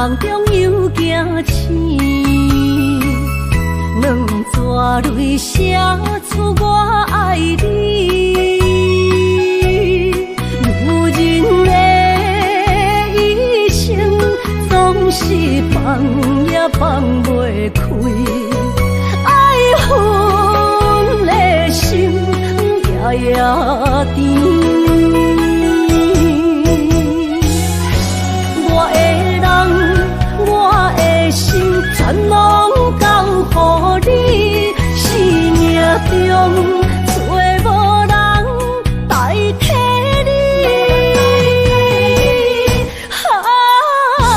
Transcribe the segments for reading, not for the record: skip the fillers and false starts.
夢中又驚醒，兩逝淚寫出我愛你。女人的一生總是放也放袂開，愛恨的心夜夜甜。我的人，我的心，全攏交予你，生命中找無人代替你。啊，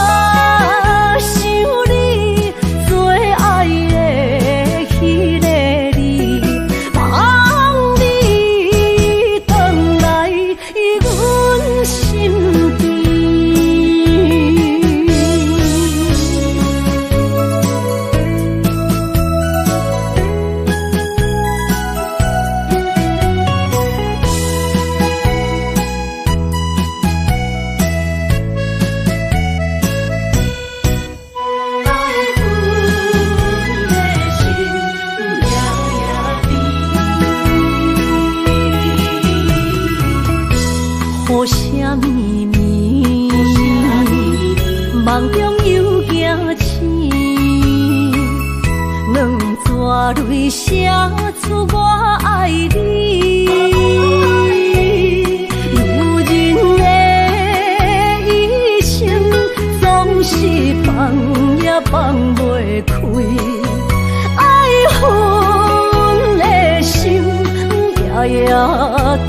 想你最愛的彼个你，望你轉來阮身邊。愛恨的心夜夜甜，雨聲綿綿，夢中又驚醒，兩逝淚寫出我愛你。女人的一生總是放也放袂開，愛恨的心夜夜甜。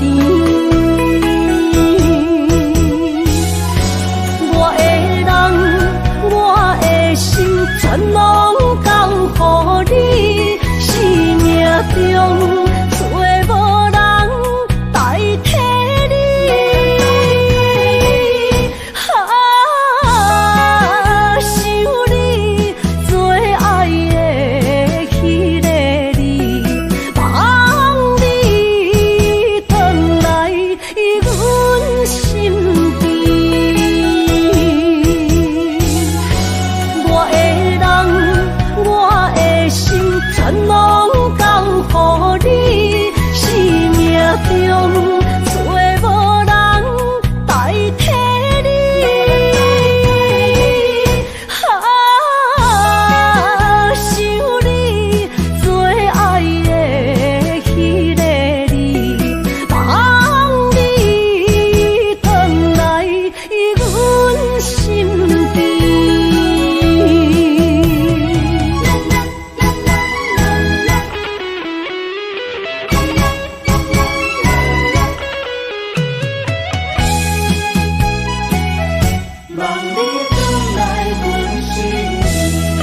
我的人，我的心，全攏交予你，生命中找無人代替你。啊，想你最愛的彼个你，望你轉來阮身邊。我的人，我的心，全攏交予你，生命中找無人代替你。啊，想你最愛的彼个你，望你轉來阮身邊。望你轉來阮身邊。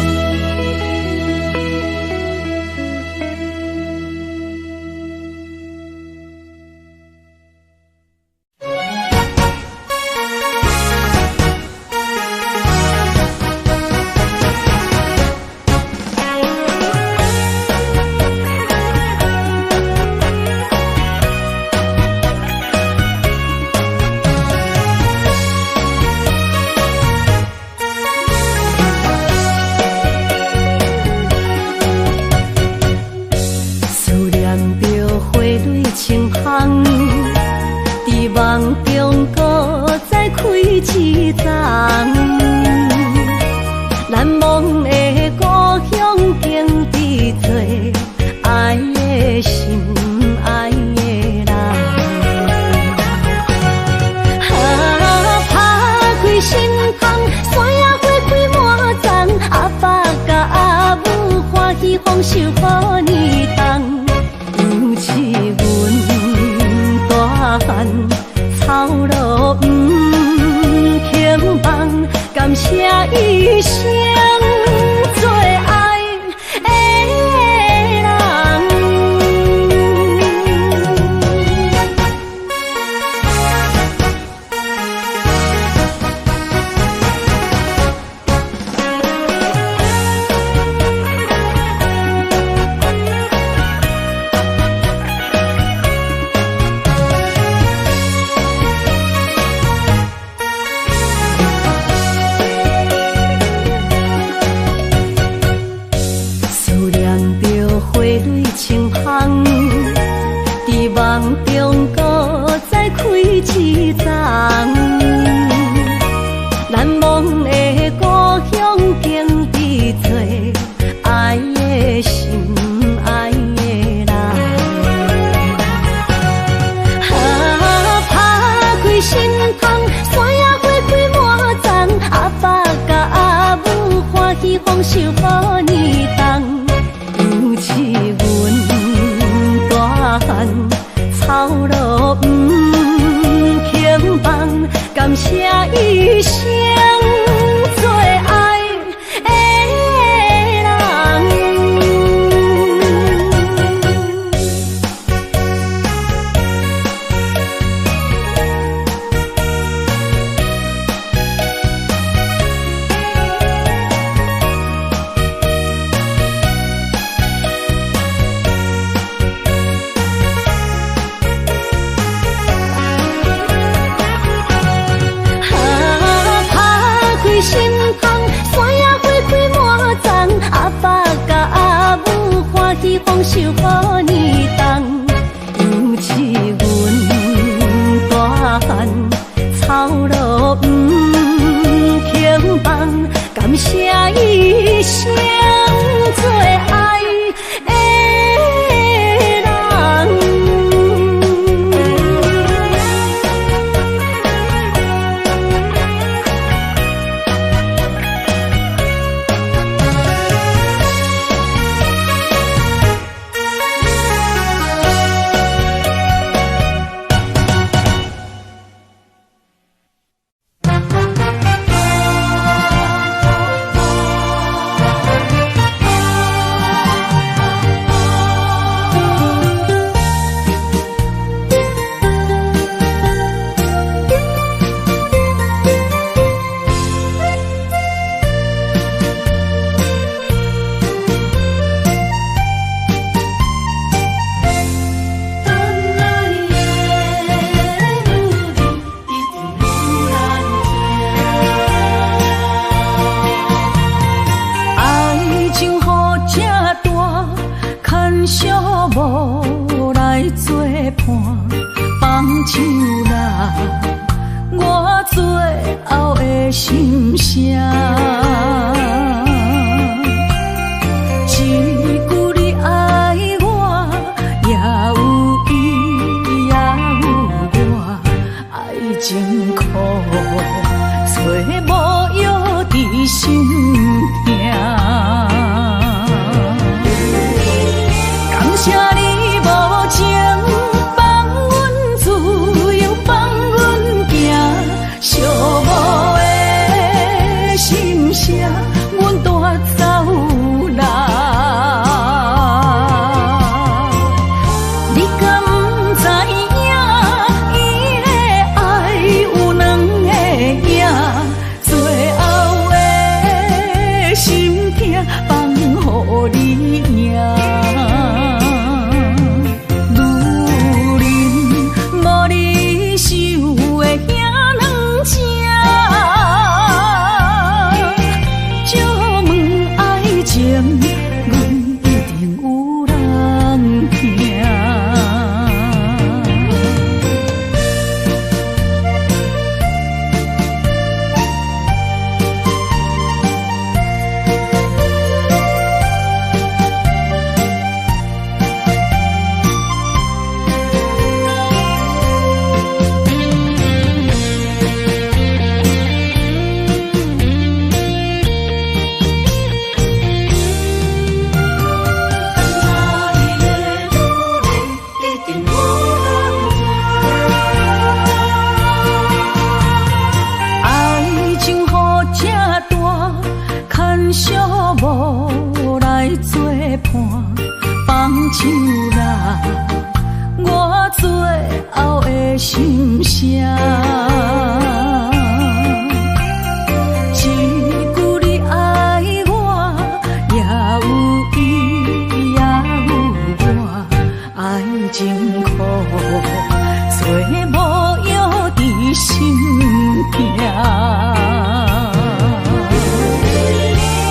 思念著花蕊清芳，佇夢中閣再開一叢。難忘的故鄉景致多，愛的心，愛的人。啊，拍開心窗，山野花開滿叢，阿爸佮阿母歡喜豐收好年冬。尤其阮大漢，操勞毋肯放，感謝一生最愛的人。夢中閣再開一層。難忘的故鄉景致多，愛的心愛的人。啊，拍開心窗，山野花開滿叢，阿爸佮阿母歡喜豐收予年冬，尤其阮大漢，操勞毋肯放，感謝一生最愛的人。啊，拍開心窗，山野花開滿叢，阿爸佮阿母歡喜豐收予年冬，尤其阮大漢，操勞毋肯放，感謝一生最愛的人。等來的女人一定有人疼。愛情予這大，牽小無來作伴，放手啦，我最後的心聲。一句你愛我，也有伊，也有我，愛情苦，找無藥治心疼。感謝你無情，放阮自由，放阮行，寂寞的心聲，阮帶走啦。你敢知影？伊的愛有兩个影，最後的心疼放予你贏。女人無你想的遐軟情，借問愛情，阮一定有人疼。等來的女人一定有人疼。愛情予這大，牽小無來作伴，放手啦，我最後的心聲。一句你愛我，也有伊，也有我，愛情苦，找無藥治心疼。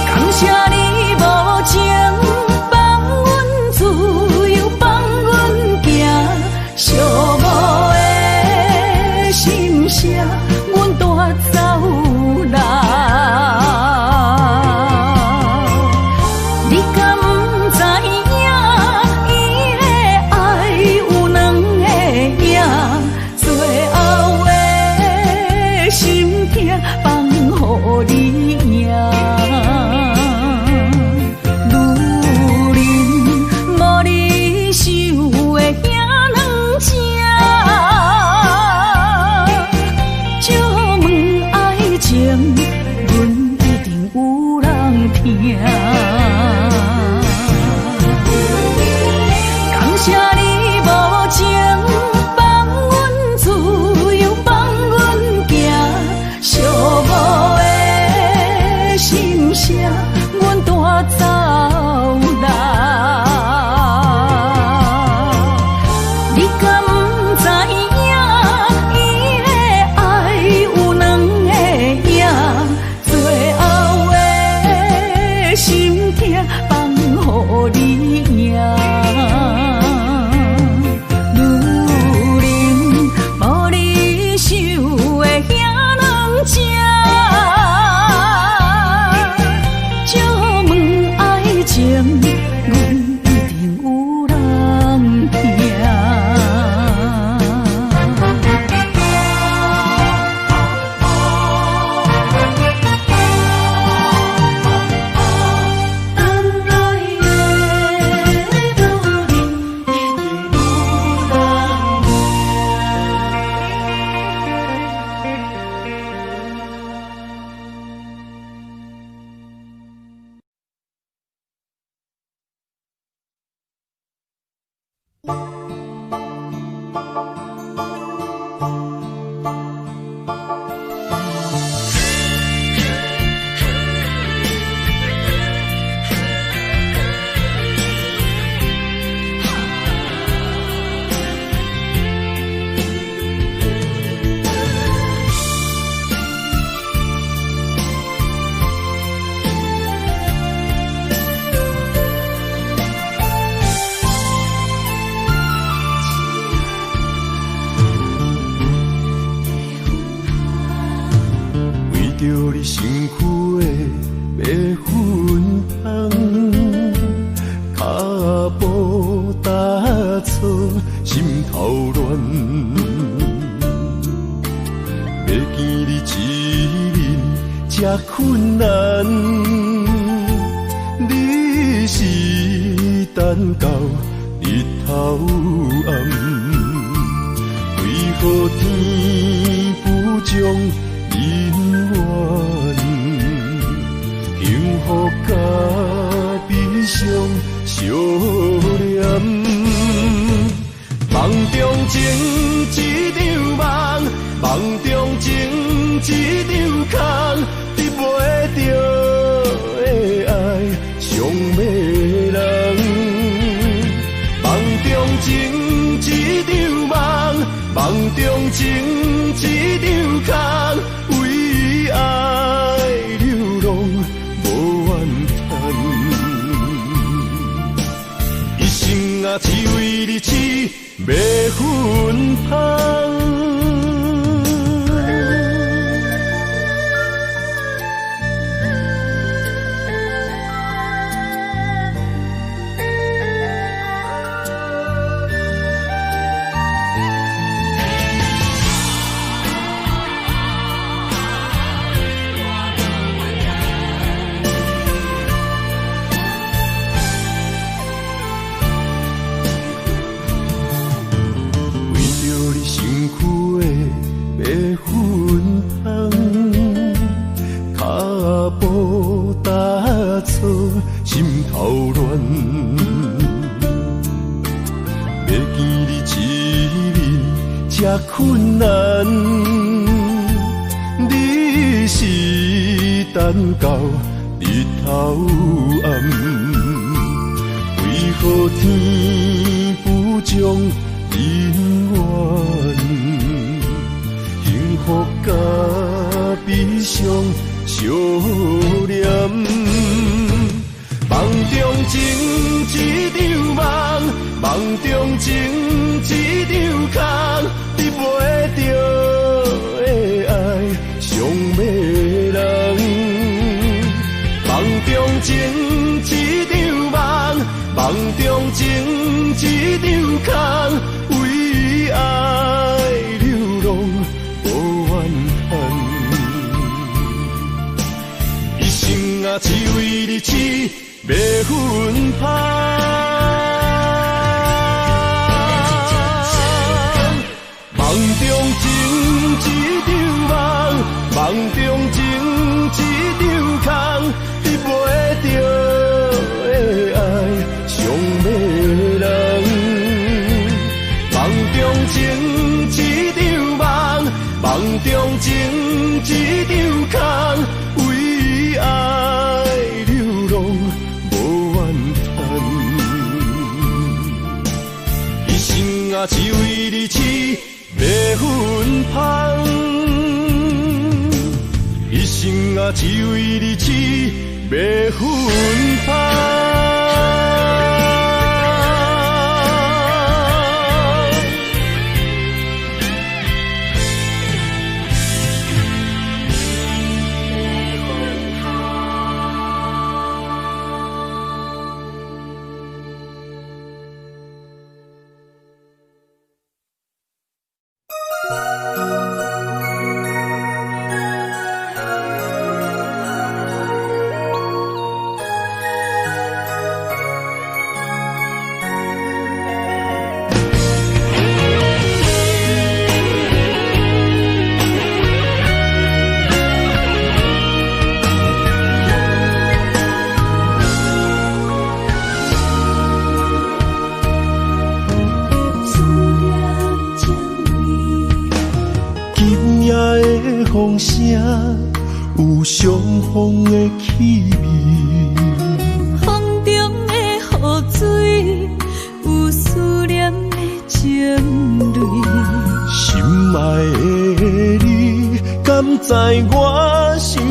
感謝你無情，放阮自由，放阮行，寂你身躯的白粉香，跤步踏错，心头乱。欲见你一面这困难，你是等到日头暗，为何天不将姻缘？幸福佮悲伤相连。梦中情一场梦，梦中情一场空，得袂著的爱伤迷人。梦中情一场梦，梦中情一场空，为爱流浪无怨叹，一生啊只为你痴迷芬芳。心头乱，欲见你一面这困难，你是等到日头暗，为何天不将姻缘？幸福佮悲伤相连。梦中情一场梦，梦中情一场空，得袂著的爱伤迷人。梦中情一场梦，梦中情一场空，为爱流浪无怨叹，一生啊只为你痴迷芬芳。梦中情一场梦，梦中情一场空，得袂著的爱伤迷人。梦中情一场梦，梦中情一场空，为爱流浪无怨叹，一生啊只为你痴迷芬芳，一生啊只为你痴迷芬芳。风声有伤风的气味，风中的雨水有思念的情泪。心爱的你，敢知我想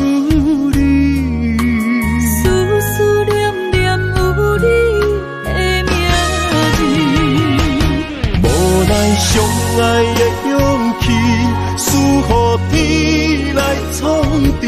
你？思思念念有你的名字，无奈相爱的勇气，输予天来创治，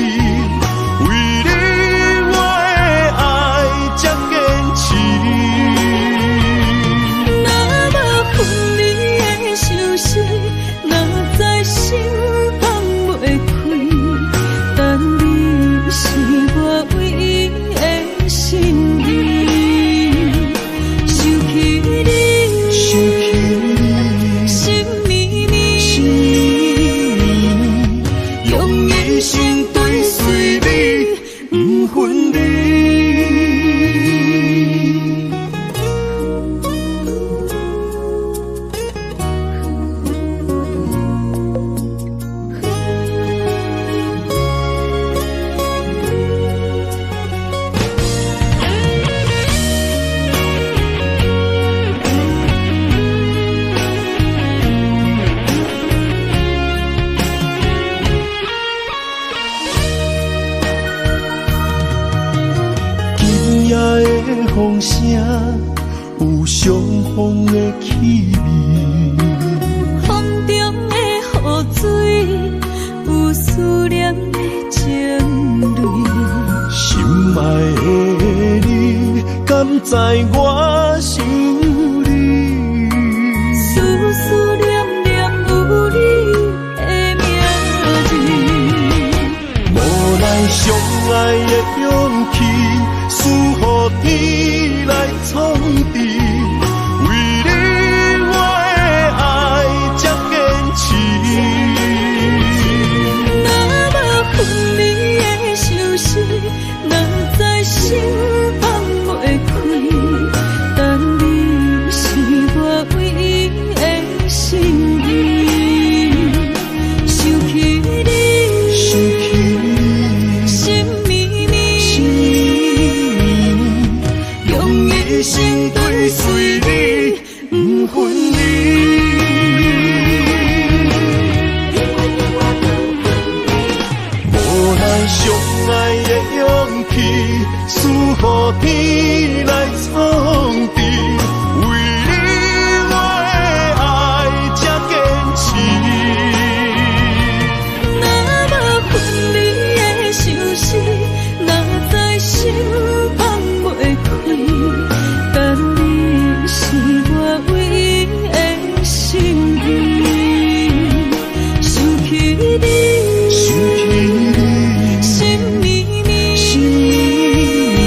聲，有傷風的氣味。風中的雨水，有思念的情淚。心愛的你，敢知我想你？思思念念有你的名字。無奈相愛的勇氣，輸予天來創治。為你我的愛才堅持。若無分離的相思，哪知心放袂開。但你是我唯一的心意。想起你，想起你，心绵绵，心绵绵，用一生追隨你，不分離。無奈相愛的勇氣，輸予天來創治。為你我的愛才堅持。若無分離的相思，哪知心放袂開。但你是我唯一的心意。想起你，想起你，心绵绵，心绵绵，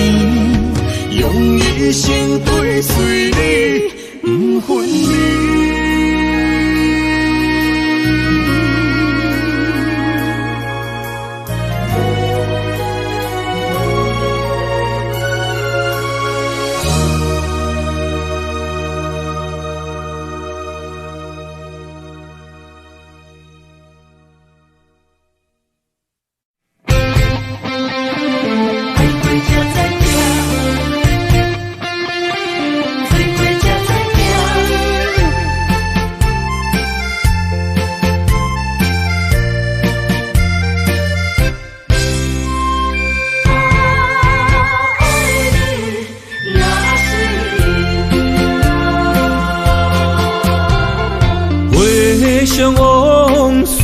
用一生追隨你，不分離。爱過才知疼，做過才知疼。啊，愛你若是命。回想往事，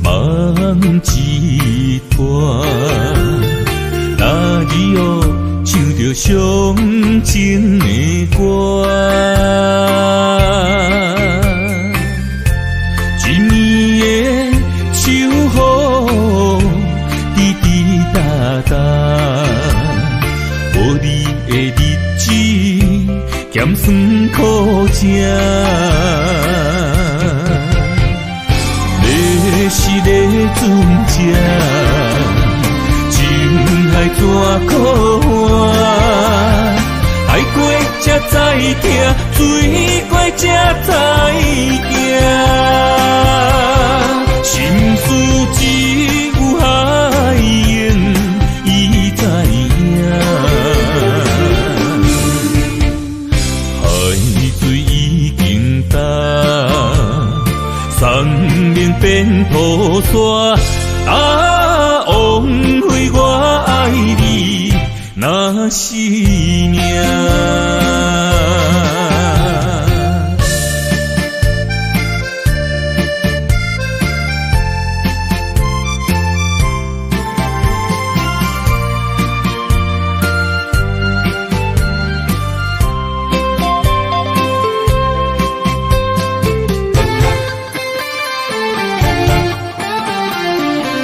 梦一段。那日哦，唱著伤情的歌，一暝的秋雨，滴滴答答，无你的日子，咸酸苦食。你是咧船只，情海怎苦换？爱过才知疼，水过才知行。心事只有海鹰伊知影。海水已經干，山盟變土沙。啊，枉費我愛你，若是命。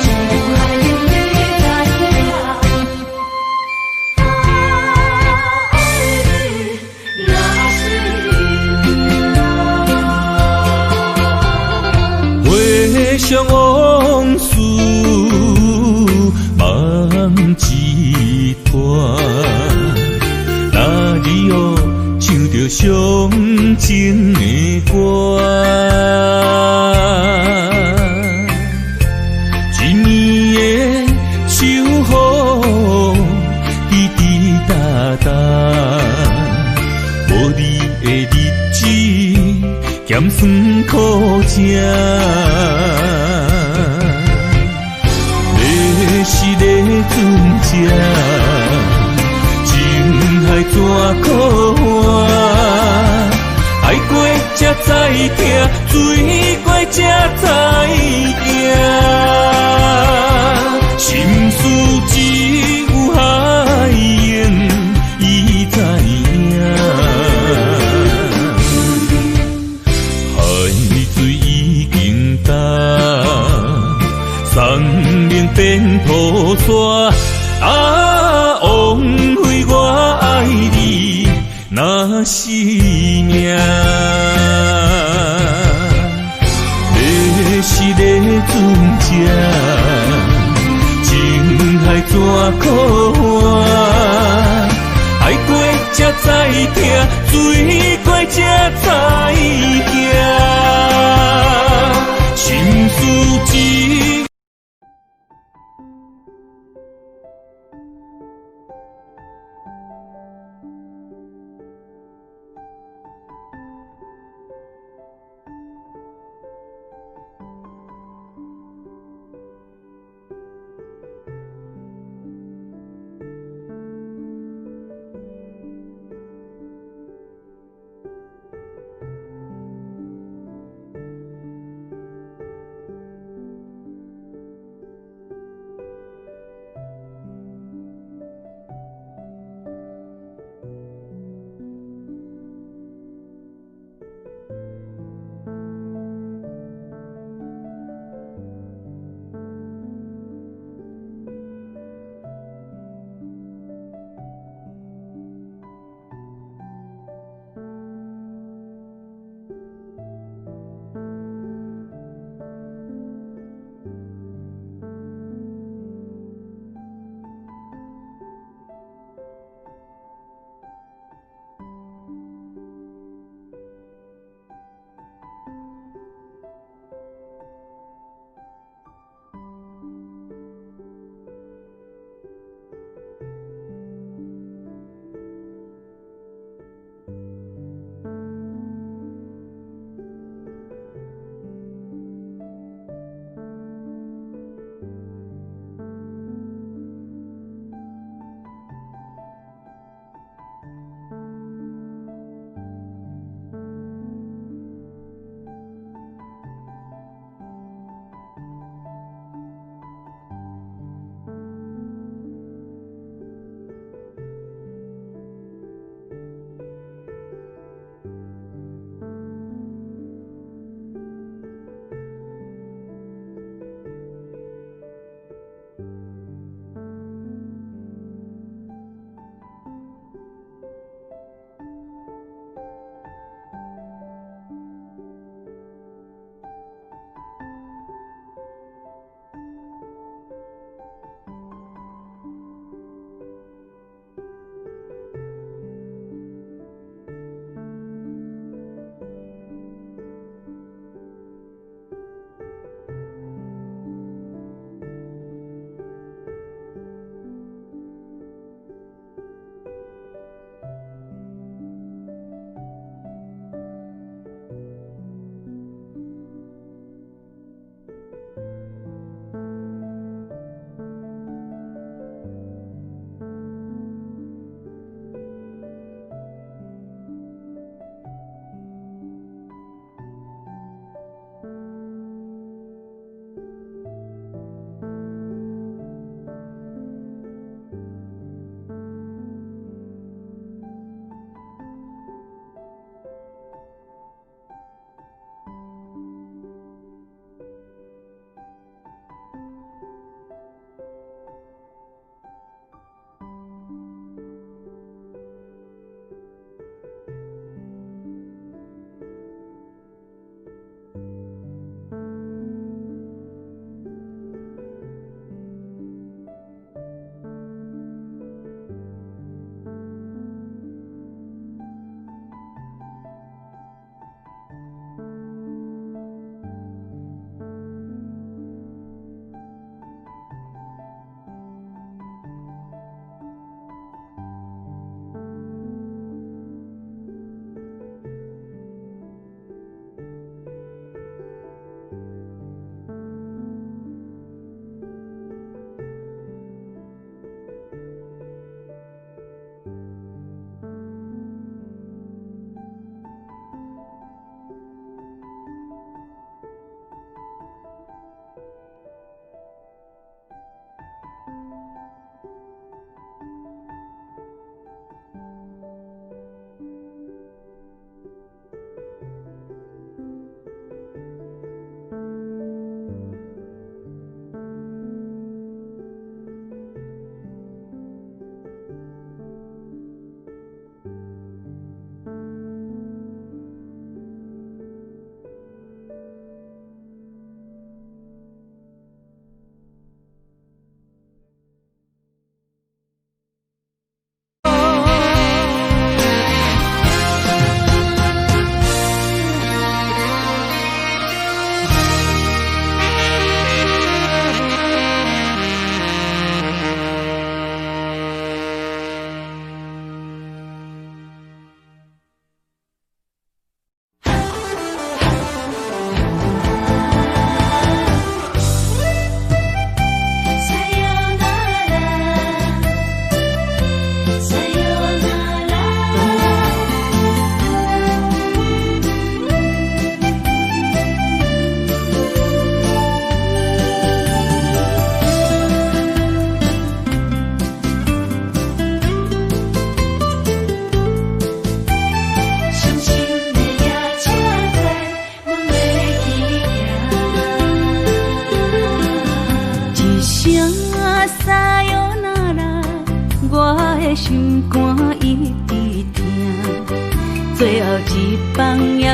只有海鷹伊知影。啊，愛你若是命。回想往事，夢一段。那日哦，唱著傷情的歌，一暝的秋雨，滴滴答答，無你的日子，咸酸苦食。你是咧船只，情才知疼，水過才知行。心事只有海湧伊知影。海水已經乾，山嶺變土沙。啊，枉費我愛你，若是命。欲死的船只，情海怎可换？愛過才知疼，水過才知行。心事只。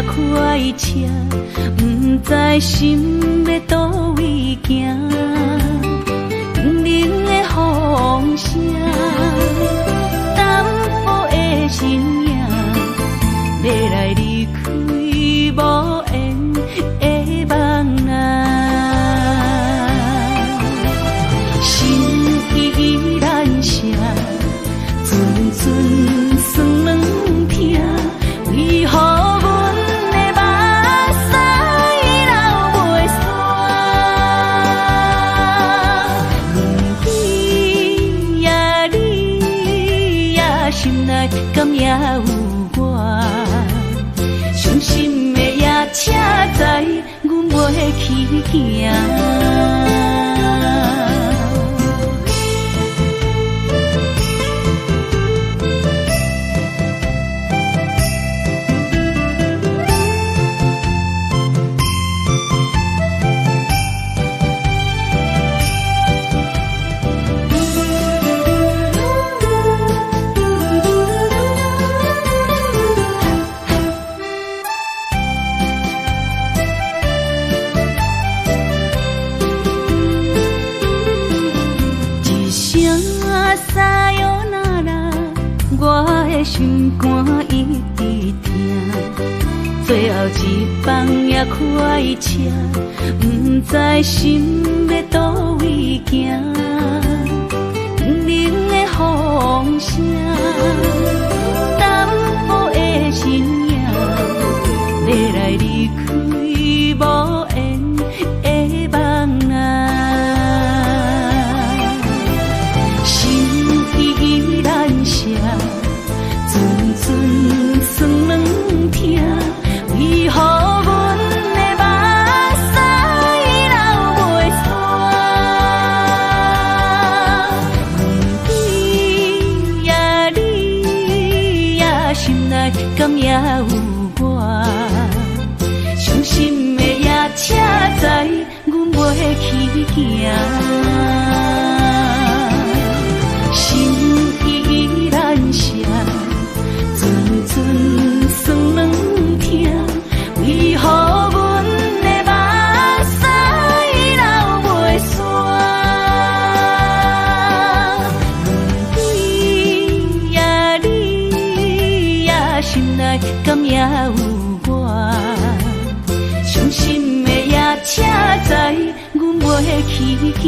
快车，毋知心欲佗位行。长铃的风声，淡薄的身影，欲来离开无缘的梦啊。心意难舍，阵阵酸软疼，为何阮的目屎流袂煞？问你呀你呀，心内敢也有我？伤心的夜车载阮袂去行。我的心肝一直疼，最后一班也快车，毋知心欲佗位行。长铃的风声，淡薄的身影，欲来离开无缘的梦啊。心意难舍，阵阵酸软疼，为何阮的目屎流袂煞？问你呀你呀，心内敢也有我？伤心的夜车载阮袂去行。心意难舍，阵阵酸软疼，为何阮的目屎流袂煞？问你呀你呀，心内敢也有我？伤心的夜车载阮袂去行。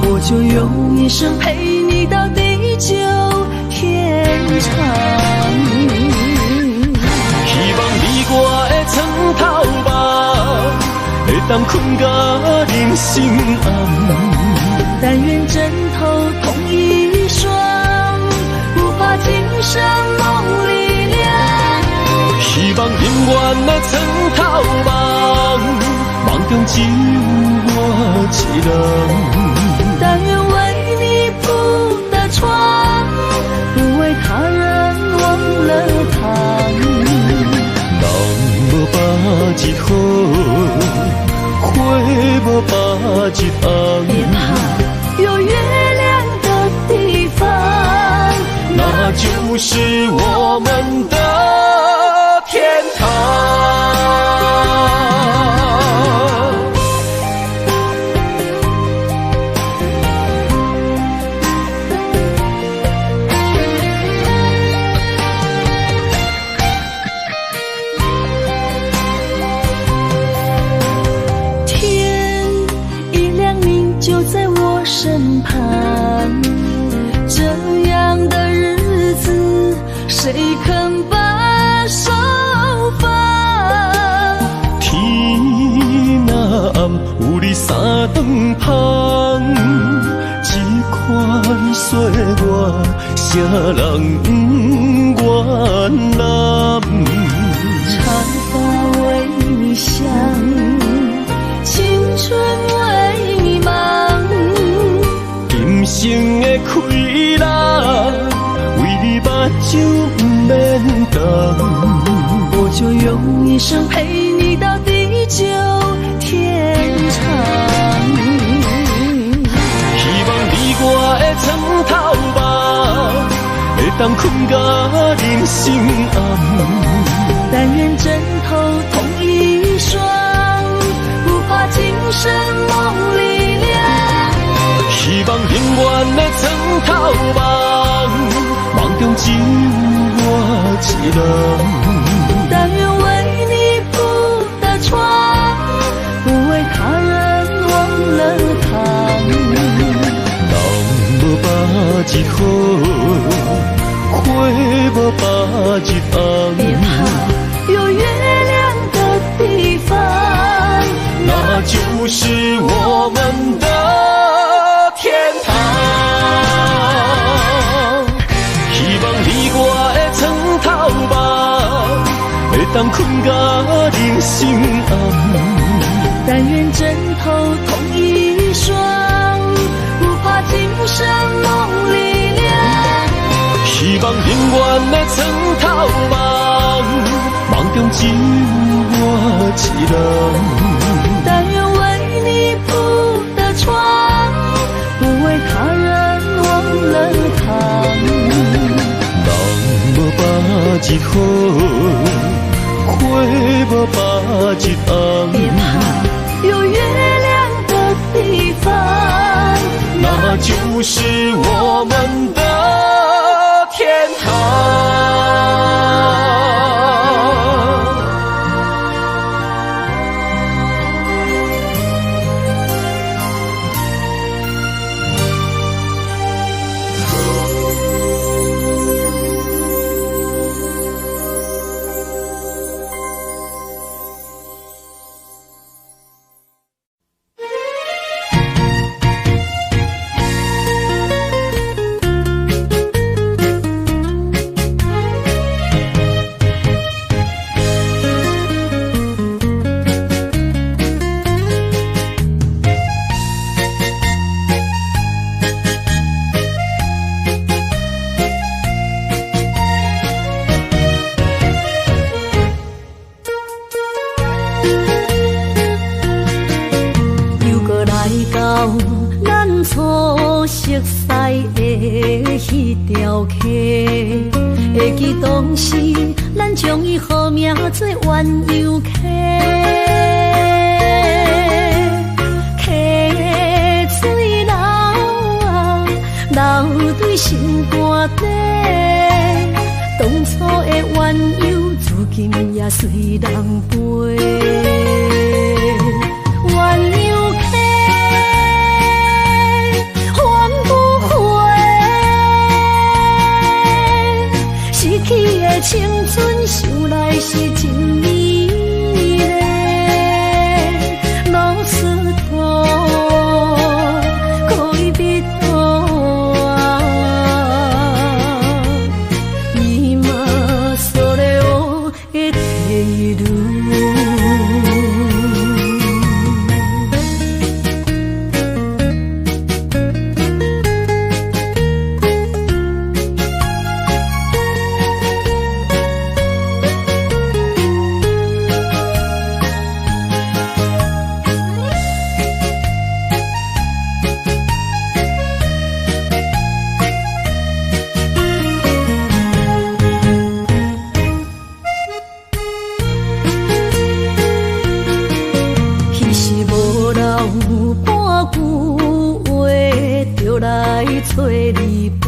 我就用一生陪你到地久天長。希望你我的床頭夢，會當睏到人生暗。但願枕頭同一雙，不怕今生夢裡涼。希望永遠的床頭夢，夢中只有阮一人。但願為你鋪的床，不為他人忘了躺。人無百日好，花無百日紅。別怕，有月亮的地方，那就是我們的天堂。天一亮，你就在我身旁，這樣的日子，誰肯把手放？天若暗，有你三頓芳，這款歲月，啥人不願攬？長髮為你想，青春為你忙。今生的快樂，為你目睭不免動。我就用一生陪你到地久天長。希望你我的床頭夢，會當睏到人生暗。但願枕頭同一雙，不怕今生夢裡涼。希望永遠的床頭夢，夢中只有我一人。但願為你鋪的床，不為他人忘了躺。人無百日好，花無百日紅。別怕，有月亮的地方，那就是我們的天堂。希望你我的床頭夢，會當睏到人生暗。但願枕頭同一雙，不怕今生夢裡涼。希望永遠的床頭夢，夢中只有我一人。但願為你鋪的床，不為他人忘了躺。人無百日好，花無百日紅。別怕，有月亮的地方，那就是我們的天堂。條溪，會記當時咱將伊號名做鴛鴦溪，溪水流啊，流對心肝底。當初的鴛鴦，如今也隨人飛。鴛鴦溪，還不回，失去的青春，想來是真美麗。老出頭，恋人啊，今それを得ている。句話，就來揣你陪。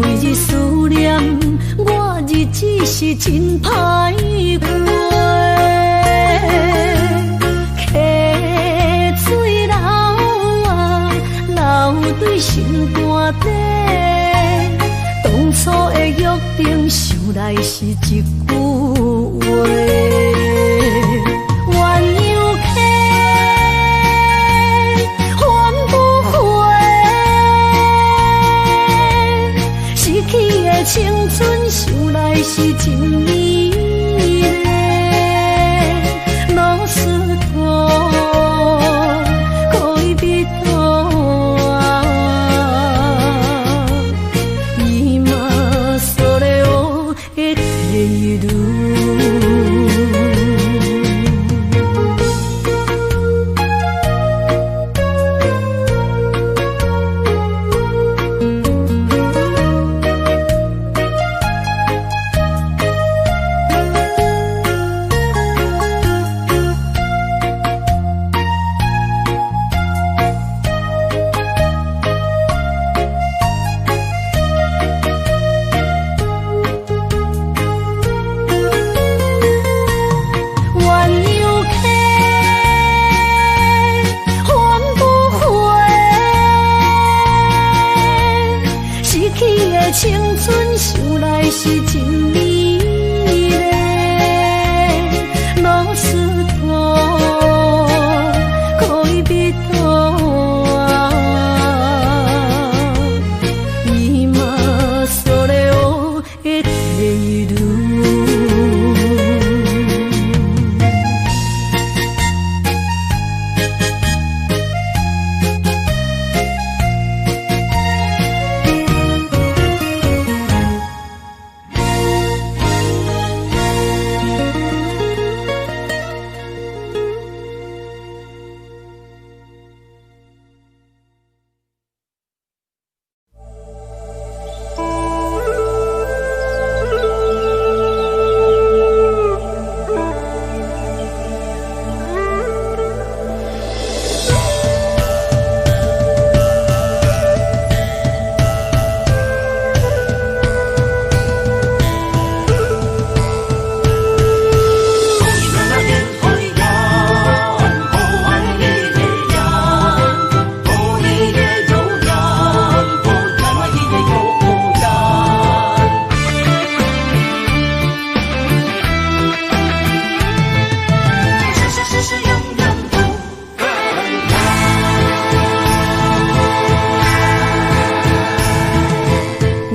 每日思念，我日子是真歹過。溪水流啊，流對心肝底。當初的約定，想來是一句話。鸳鸯溪，還不回，失去的青春，想來是真美麗。ロスト戀人は今それを得ている。鸳鸯溪，還不回，失去的青春，想來是真美麗。ロスト戀人は今それを得ている。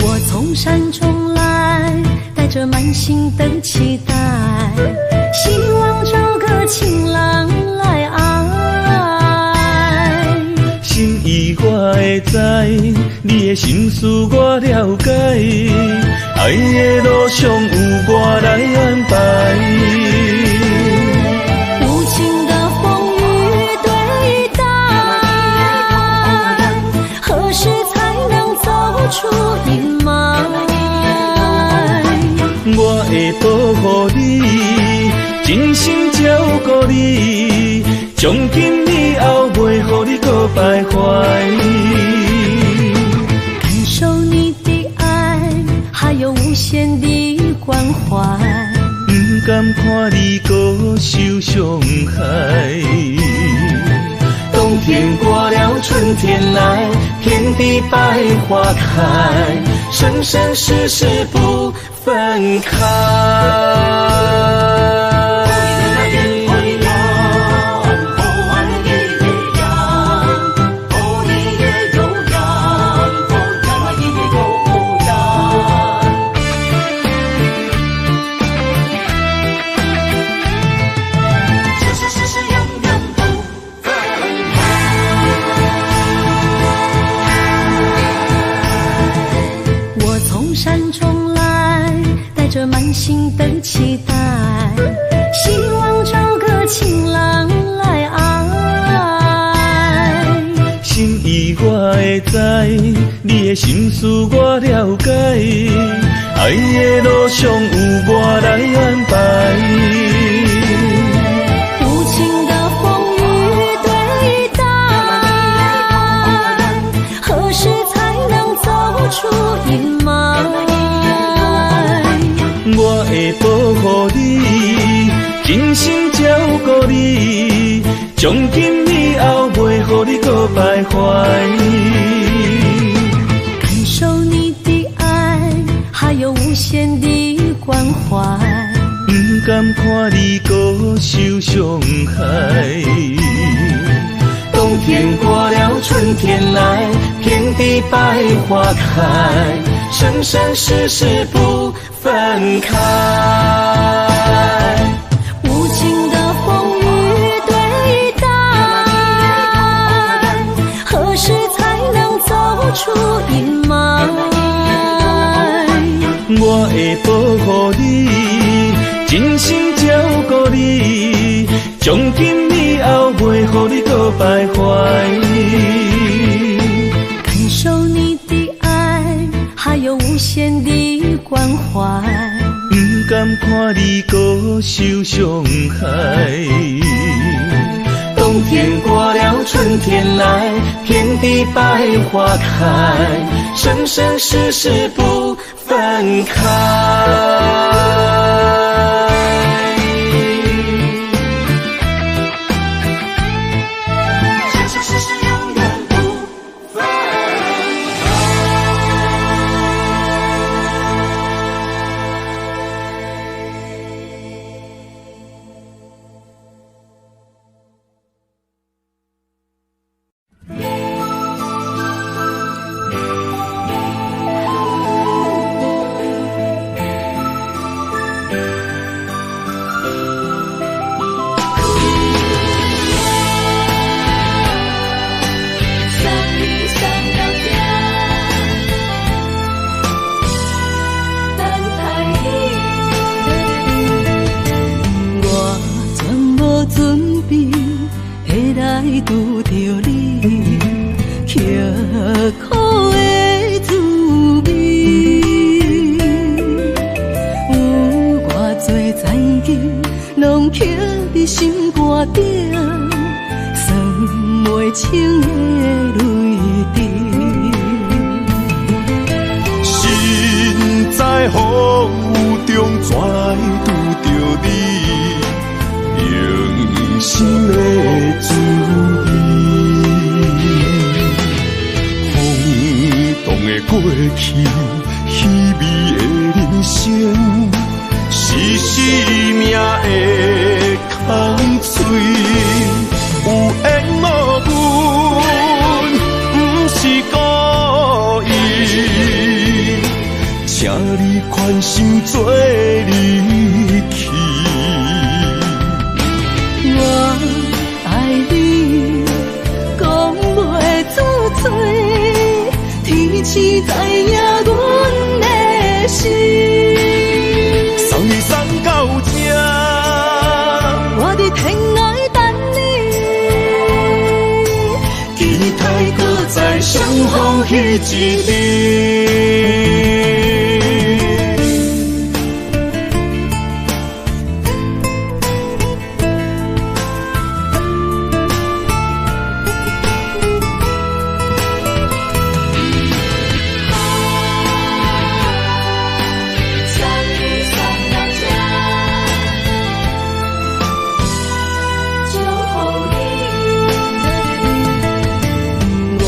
我從山中來，帶著滿心的期待，希望找個情郎來愛。心意我會知，你的心思我了解，愛的路上有我來安排。無情的風雨對待，何時才能走出陰霾？我會保護你，真心照顧你，從今以後袂予你閣徘徊。感受你的愛，還有無限的關懷。不甘看你閣受傷害。冬天過了，春天來，遍地百花開，生生世世不分開。我從山中來，帶著滿心的期待，希望找個情郎來愛。心意我會知，你的心思我了解，愛的路上有我來安排。無情的風雨對待，从今以后袂予你阁徘徊。感受你的愛，還有無限的關懷。毋甘看你閣受傷害。冬天過了，春天來，遍地百花開，生生世世不分開。無情的風雨對待，何時才能走出陰霾？我會保護你，真心照顧你，從今以後袂予你閣徘徊。感受你的愛，還有無限的關懷。毋甘看你閣受傷害。冬天過了，春天來，遍地百花開，生生世世不分開。生生世世永遠不分開。送你送到這，等待你。我全無準備會來拄著你，刻苦的滋味，有偌濟残情，攏刻佇心肝頂。算袂清的淚滴。身在風雨中，怎來拄著你？用心的滋味。風動的過去，稀微的人生，是生命的空喙。有緣無分，毋是故意，請你寬心做離去。我愛你，講袂出嘴，天星知影阮的心。送你送到這，我佇天涯等你，期待閣再相逢彼一日。送你送到這，祝福你。我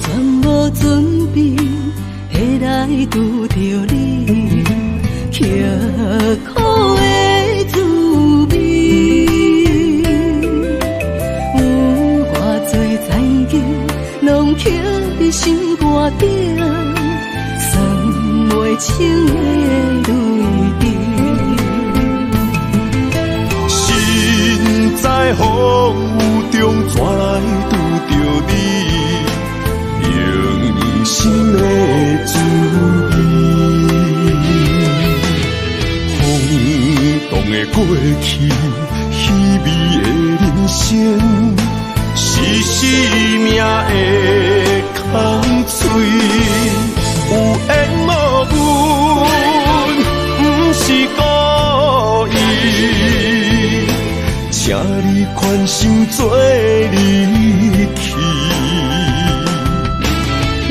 全無準備會來拄著你，刻苦的滋味，有偌濟殘情，攏刻佇心肝頂，算袂清的淚滴。身在風雨中，怎來拄著你？用心的滋味。風動的過去，稀微的人生，是生命的空喙。有緣無分，毋是故意，請你寬心做離去。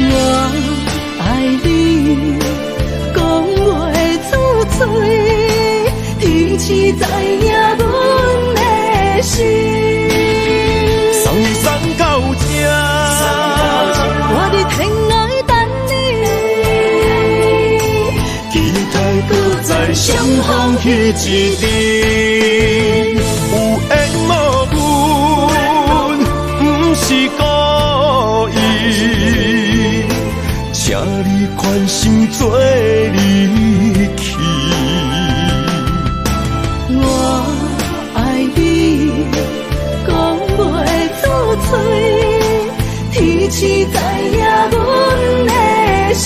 我愛你，講袂出嘴，天星知影阮的心。相逢彼一日。有緣無分，毋是故意，請你寬心做離去。我愛你，講袂出嘴，天星知影阮的心。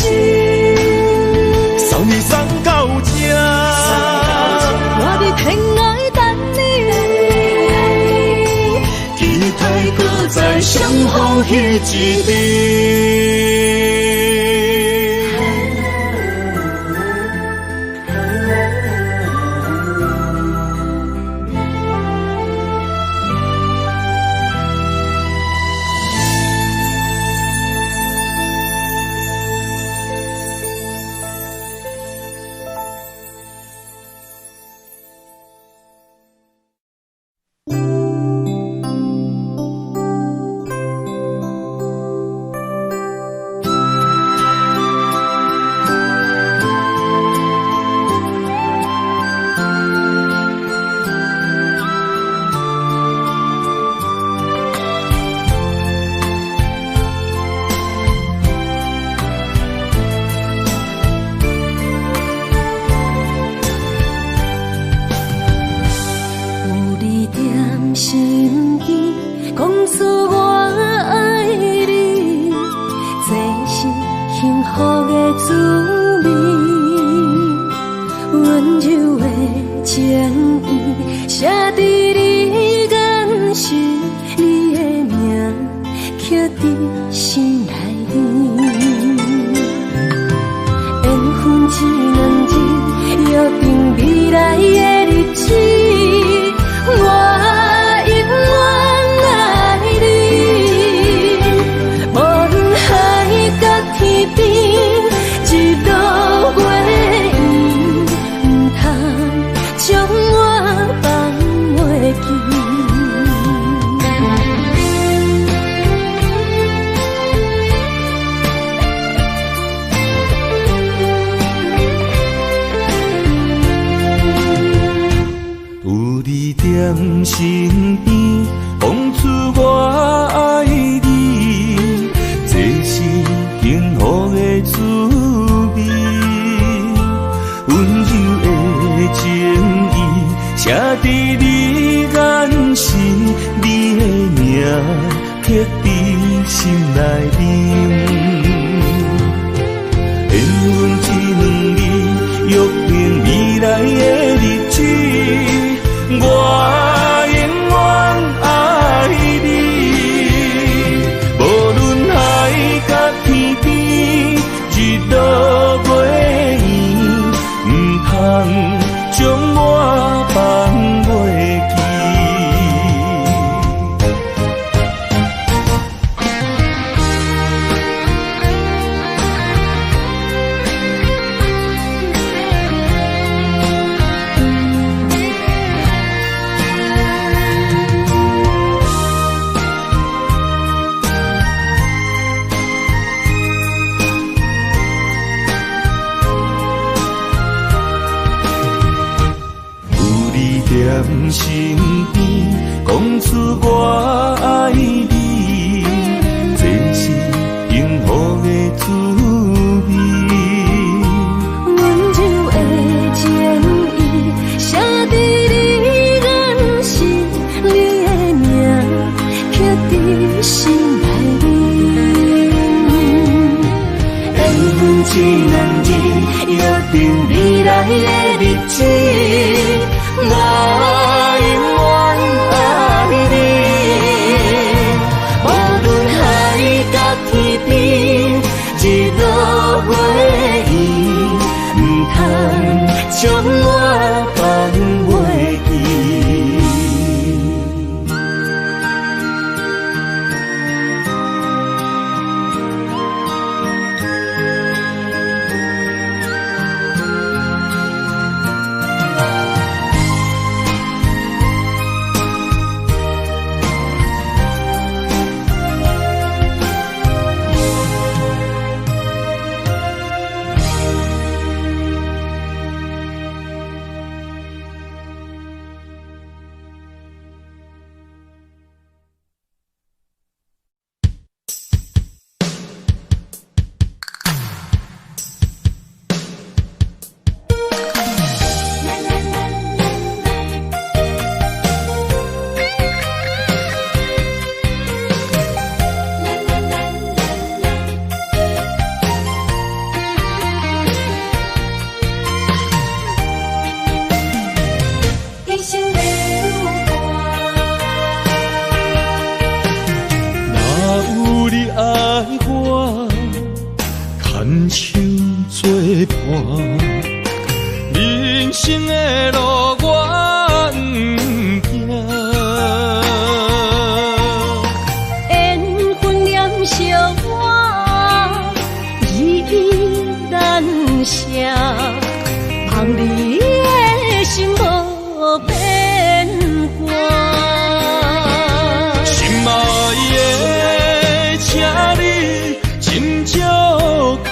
送你送到這，我佇天涯等你，期待閣再相逢彼一日。舍，望你的心無變卦。心愛的，請你斟酌看，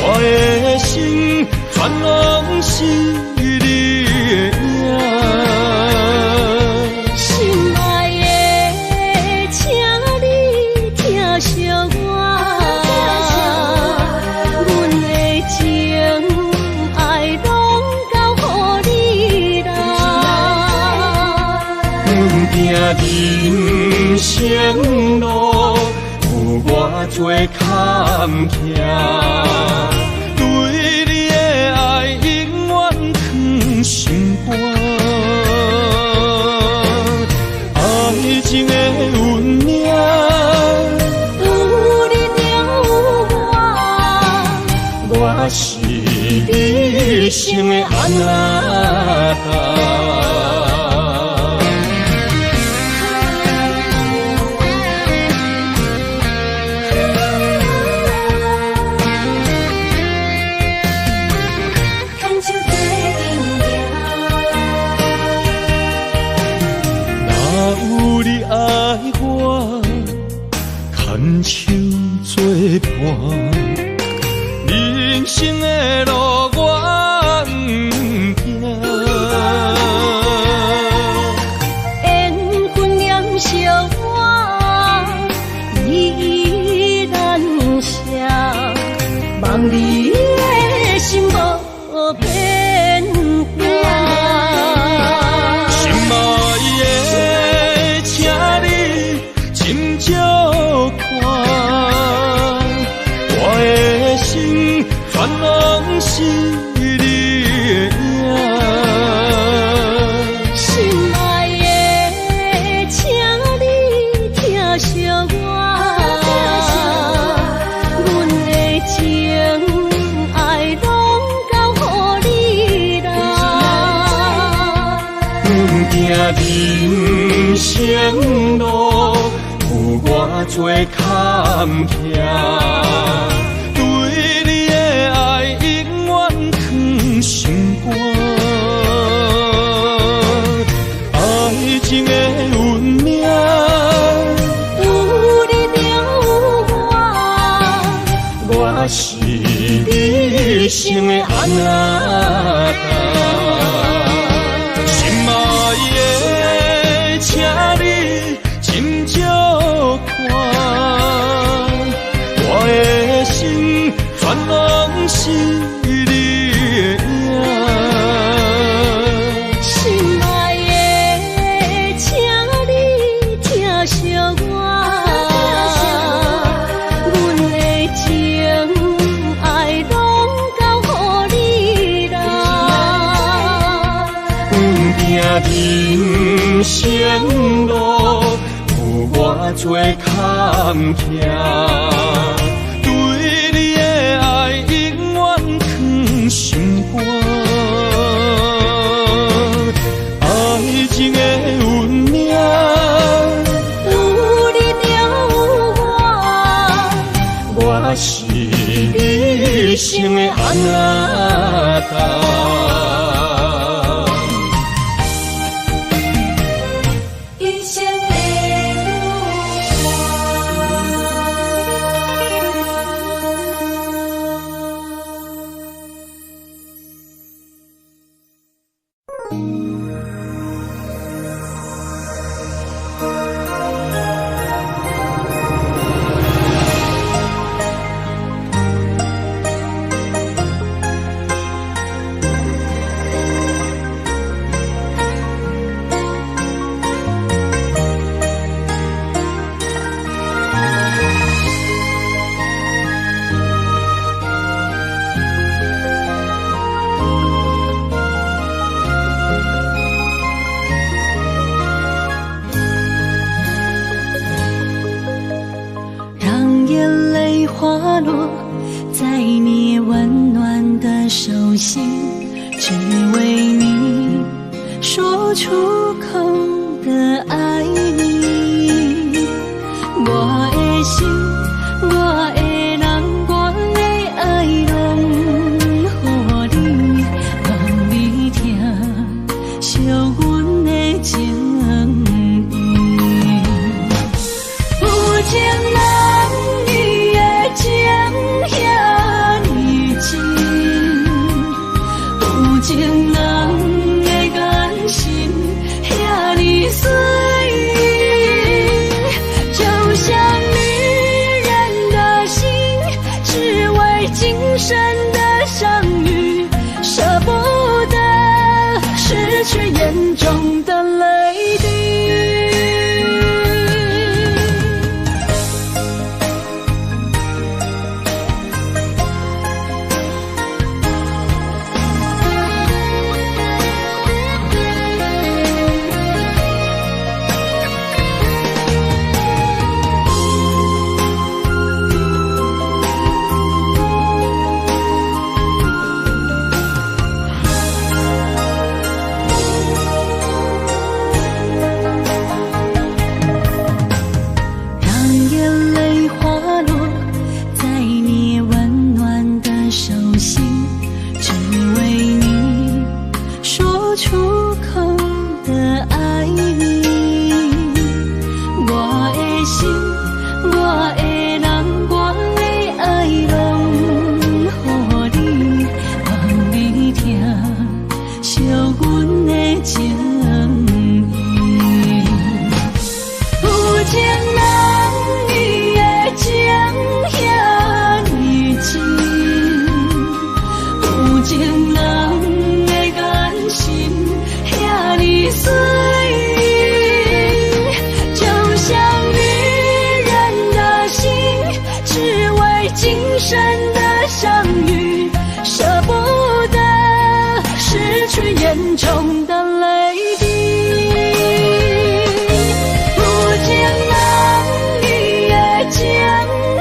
我的心全攏是你的影。心愛的，請你疼惜我，阮的情愛攏交予你啦。阮行人生路，有偌濟坎坷，對你的愛永遠藏心肝。愛情的運命，有你就有我，我是你一生的阿那達。牽手做陣行。若有你愛我，牽手作伴，人生的路我毋驚。緣分念惜我，依依難捨，望你的心無變卦。心愛的，請你斟酌看，我的心全攏是你的影。心愛的，請你疼惜我，阮的情愛攏交予你啦。阮行人生路，有偌濟坎坷，對你的愛永遠藏心肝。愛情的運命，有你就有我，我是你一生的阿那達。心愛的，請你斟酌看，我的心全攏是你的影。心愛的，請你疼惜我，阮的情愛攏交予你啦。阮行人生路，有偌濟坎坷，對你的愛永遠藏心肝。愛情的運命，有你就有我，我是你一生的阿那達。一生的舞讓眼淚滑落在你溫暖的手心，只為你說出口的愛意。我的心，我的人，我的愛，心，我的人，我的愛攏予你，望你疼惜阮的情意。有情人伊的情遐呢真，有情人的眼神遐呢媠，就像女人的心，只為今生的相遇，捨不得失去眼中的淚滴。有情人伊的情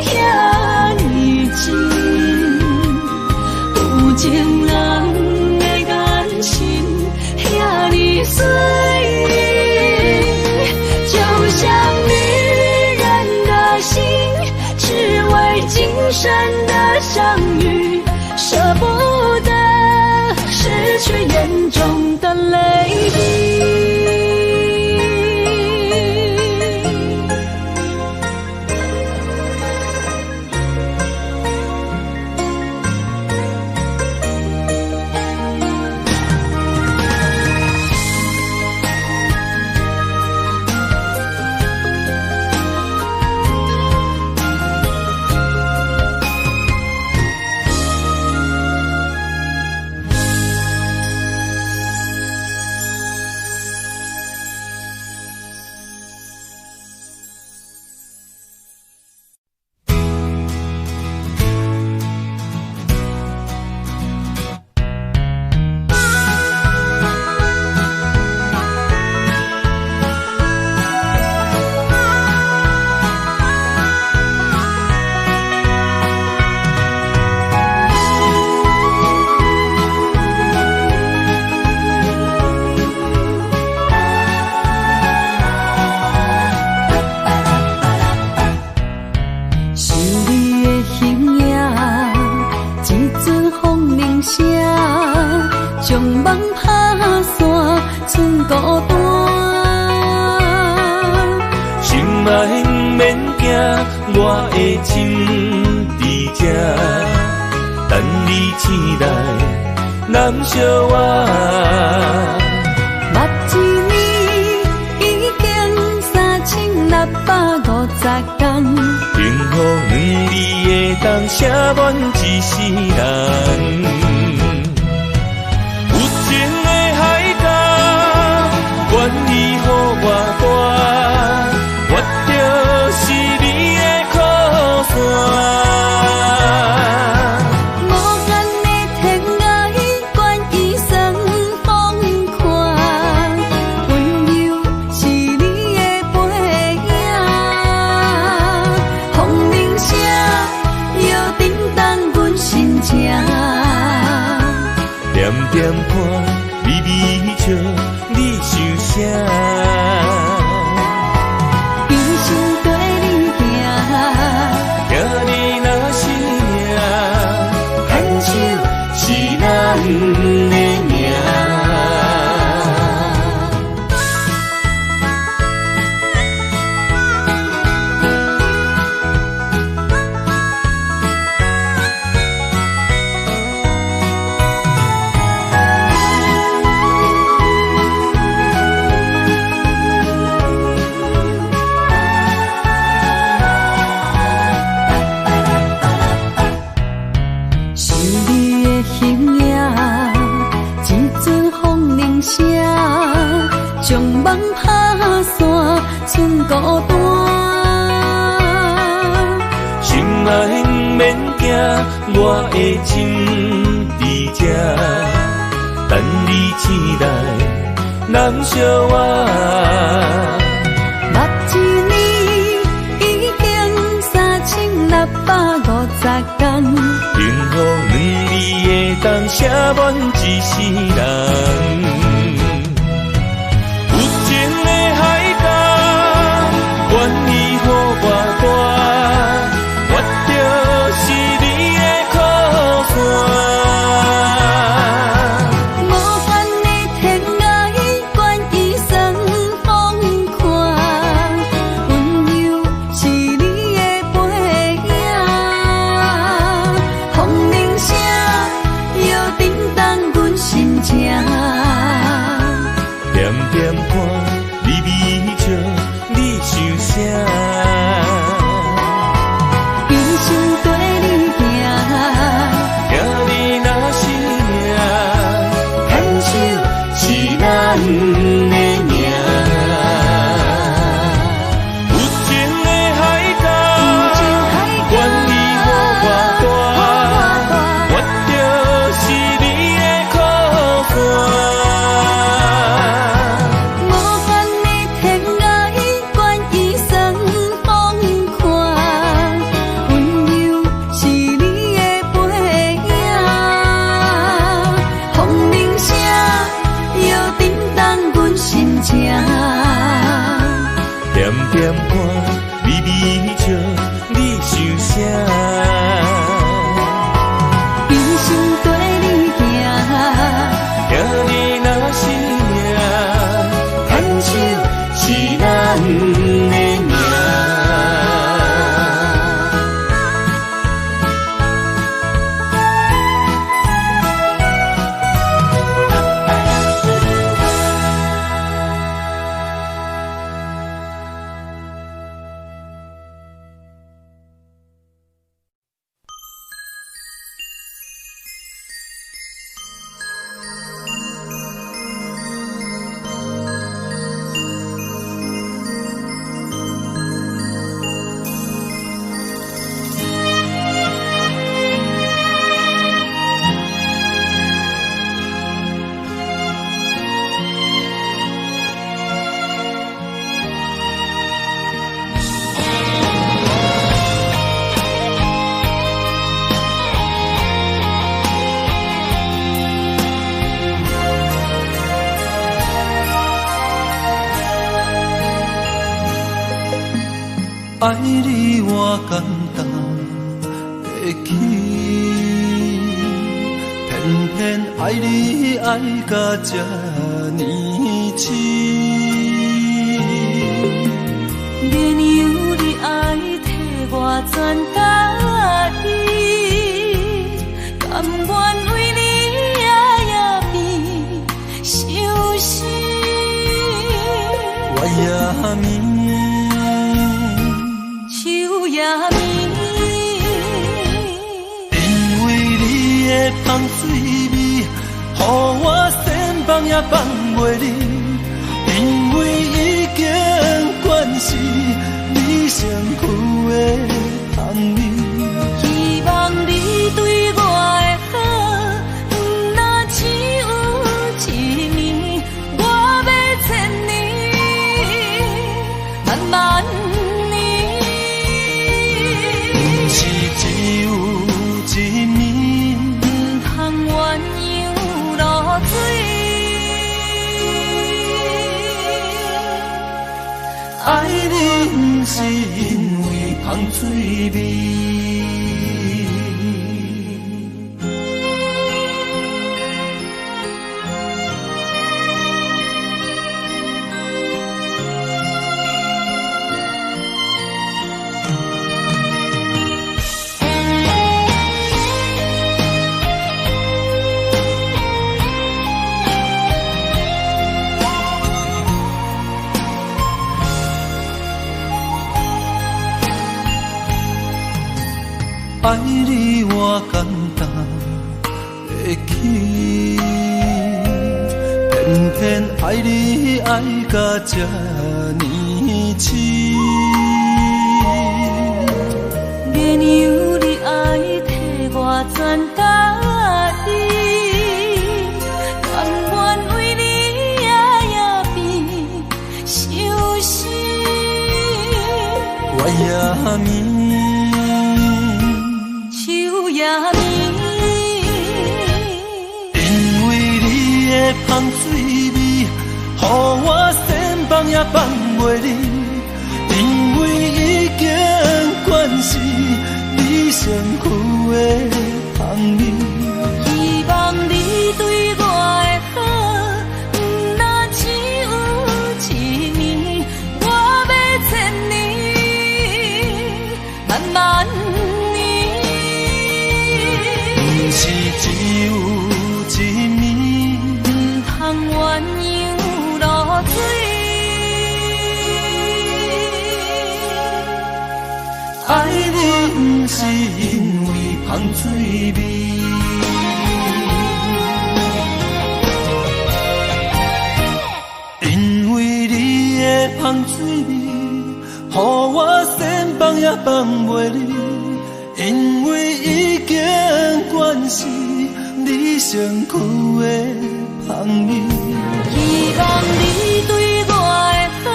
遐呢真，有情人的眼神遐呢媠，就像女人的心，只為今生的相遇，捨不得失去眼中的淚滴。想你的形影，一阵風鈴聲，將夢拍散，剩孤單。心愛免驚，我的心佇這，等你醒來，咱相活。捌一年已經3650天，幸福兩字會當寫滿一世人。有情的海角，願意予我大，我就是你的靠山。無限的天涯，願意算放寬，溫柔是你的背影。風鈴聲又震動阮心情，點點看，微微笑，你想啥？一生綴你行，聽你若是命，牽手是咱的命。想你的形影，一阵風鈴聲，將夢拍散，剩孤單。心愛免驚，我的心佇這，等你醒來，咱相活。捌一年已經3650天，幸福兩字會當寫滿一世人。有情的海角，願意予我大，我就是你的靠山。無限的天涯，願意算放寬，溫柔爱你我简单会起，偏偏爱你爱甲这呢痴。免由你爱替我全家己，甘愿为你夜夜变相思。月也暝，秋也暝，因为你的芳水味，予我想放也放袂离。因为已经惯是你身躯的香味，希望你对我的好，毋若只有一暝，我欲千年，万万年。毋是只有一暝，毋通鸳鸯落水。爱你毋是因为芳水味。爱你我简单会起，偏偏爱你爱甲这呢痴。免由你爱替我全家己，甘愿为你夜夜变相思。月也暝，秋也暝，因为你的芳水味，予我想放也放袂离。因为已经惯是你身躯的香味，希望你对我的好，毋若只有一暝，我欲千年，万万年。毋是只有一暝，毋通鸳鸯落水。爱你毋是因为芳水味。因为你的芳水味，予我想放也放袂离。因为已经惯是你身躯的香味，希望你对我的好，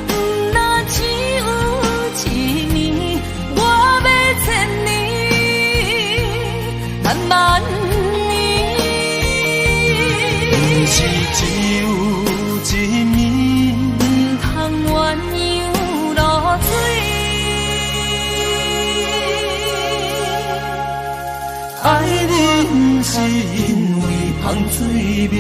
毋若只有一暝，我欲千年，万万年。毋是只有一暝，毋通鸳鸯落水。爱你毋是因为芳水味。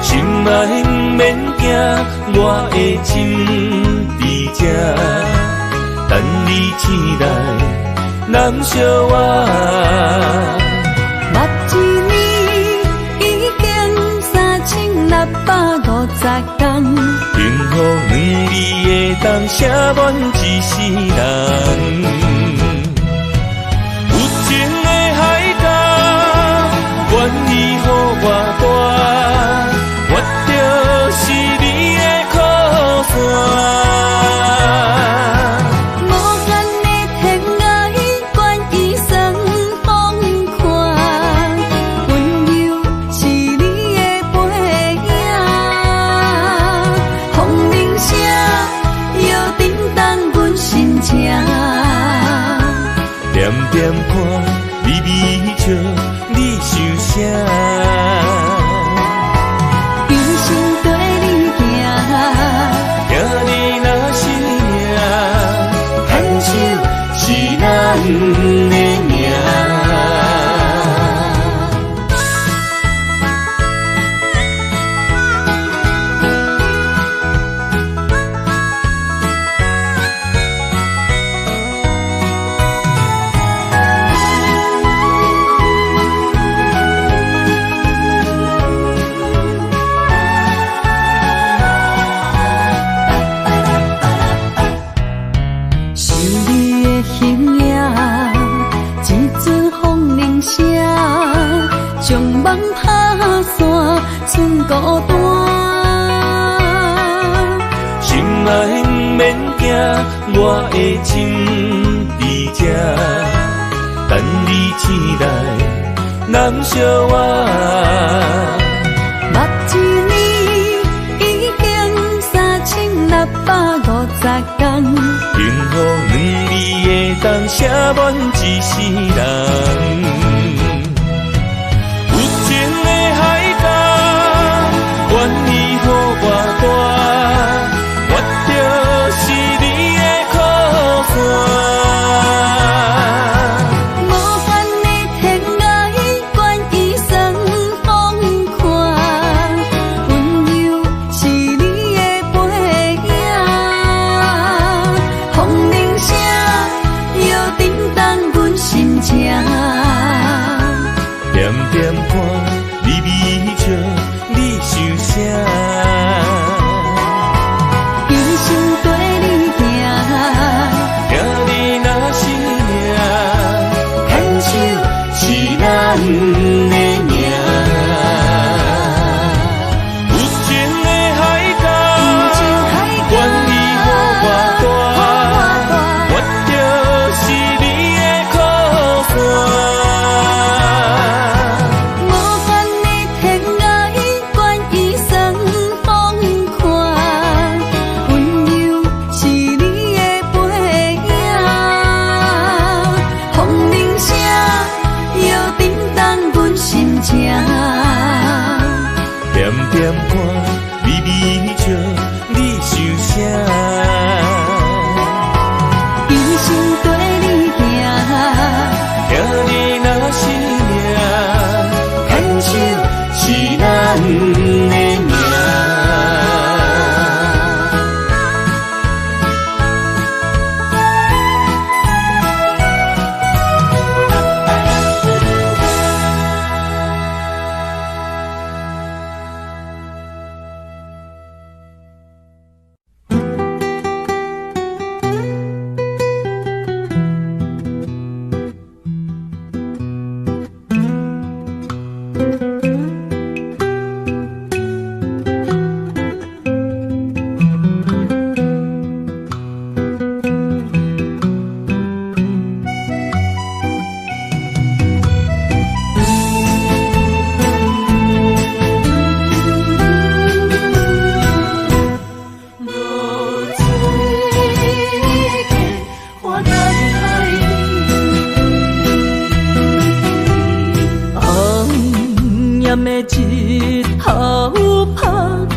心爱毋免惊，我的心伫这。等你醒來，人相活。捌一年已經3650天，幸福兩字會當寫滿一世人。有情的海角，願意予我大，我就是你的靠山。無限的天愛，願意算放寬，溫柔是你的背影，風鈴聲又震動阮心情。點點看，微微笑，你想啥？一生綴你行，聽你若是命，牽手是咱的命。想你的形影，一阵風鈴聲，將夢拍散，剩孤單。心愛毋免驚，我的情佇這，等你醒來，人相活。捌一年已經3650天，幸福兩字會當寫滿一世人。有情的海角，願意予我大，我就是你的靠山。無限的天愛，願意算放寬，溫柔是你的背影，風鈴聲又震動阮心情。點點看，微微笑，你想啥？一生綴你行，聽你若是命，牽手是咱的命。有情的海角，願意予我大，我就是你的靠山。無限的天愛，願意算放寬，溫柔是你的背影，風鈴聲又震動阮心情。點點看，微微笑，你想啥？一生綴你行，聽你若是命，牽手是咱的命。落水過，我等海邊。紅炎的日頭拍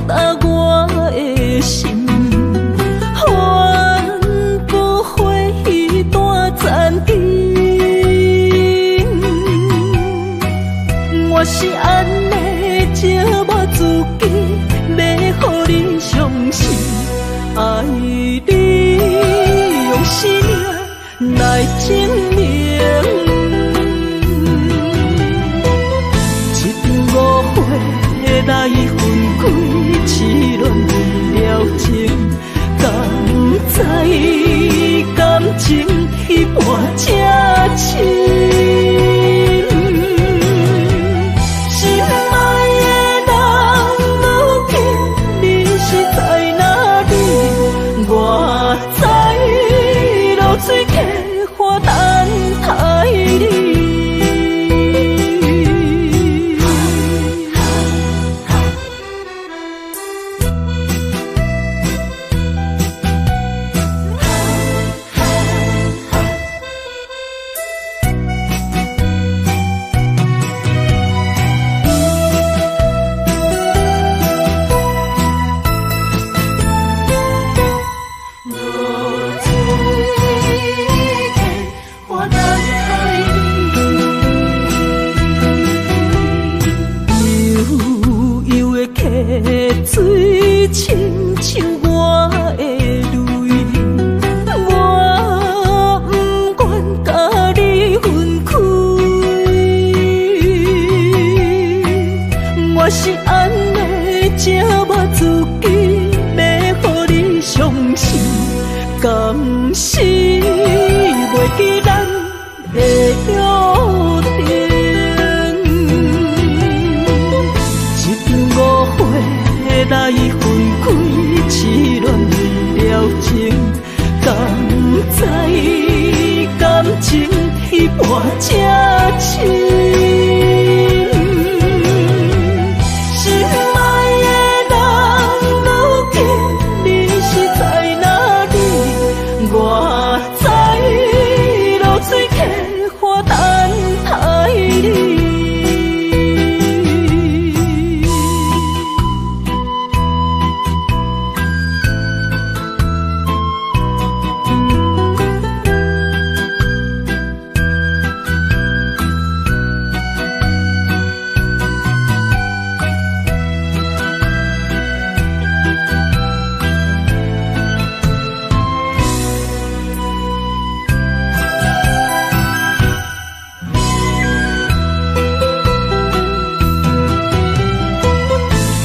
打我的心，反复回忆断残情。我是按呢折磨自己，欲予你傷心，愛你用生命。來證明。一場誤會來分開，痴戀為了情，敢知感情鐵伴這深。心愛的人，如今你是在哪裡？我知落水溪岸等待你。水親像我的淚，我不願佮你分開。我是按呢折磨自己，欲予你傷心，敢是袂記咱的約定。一場誤會來分開，痴戀為了情，敢知感情鐵伴這深。心愛的人，如今你是在哪裡？我知落水溪岸等待你。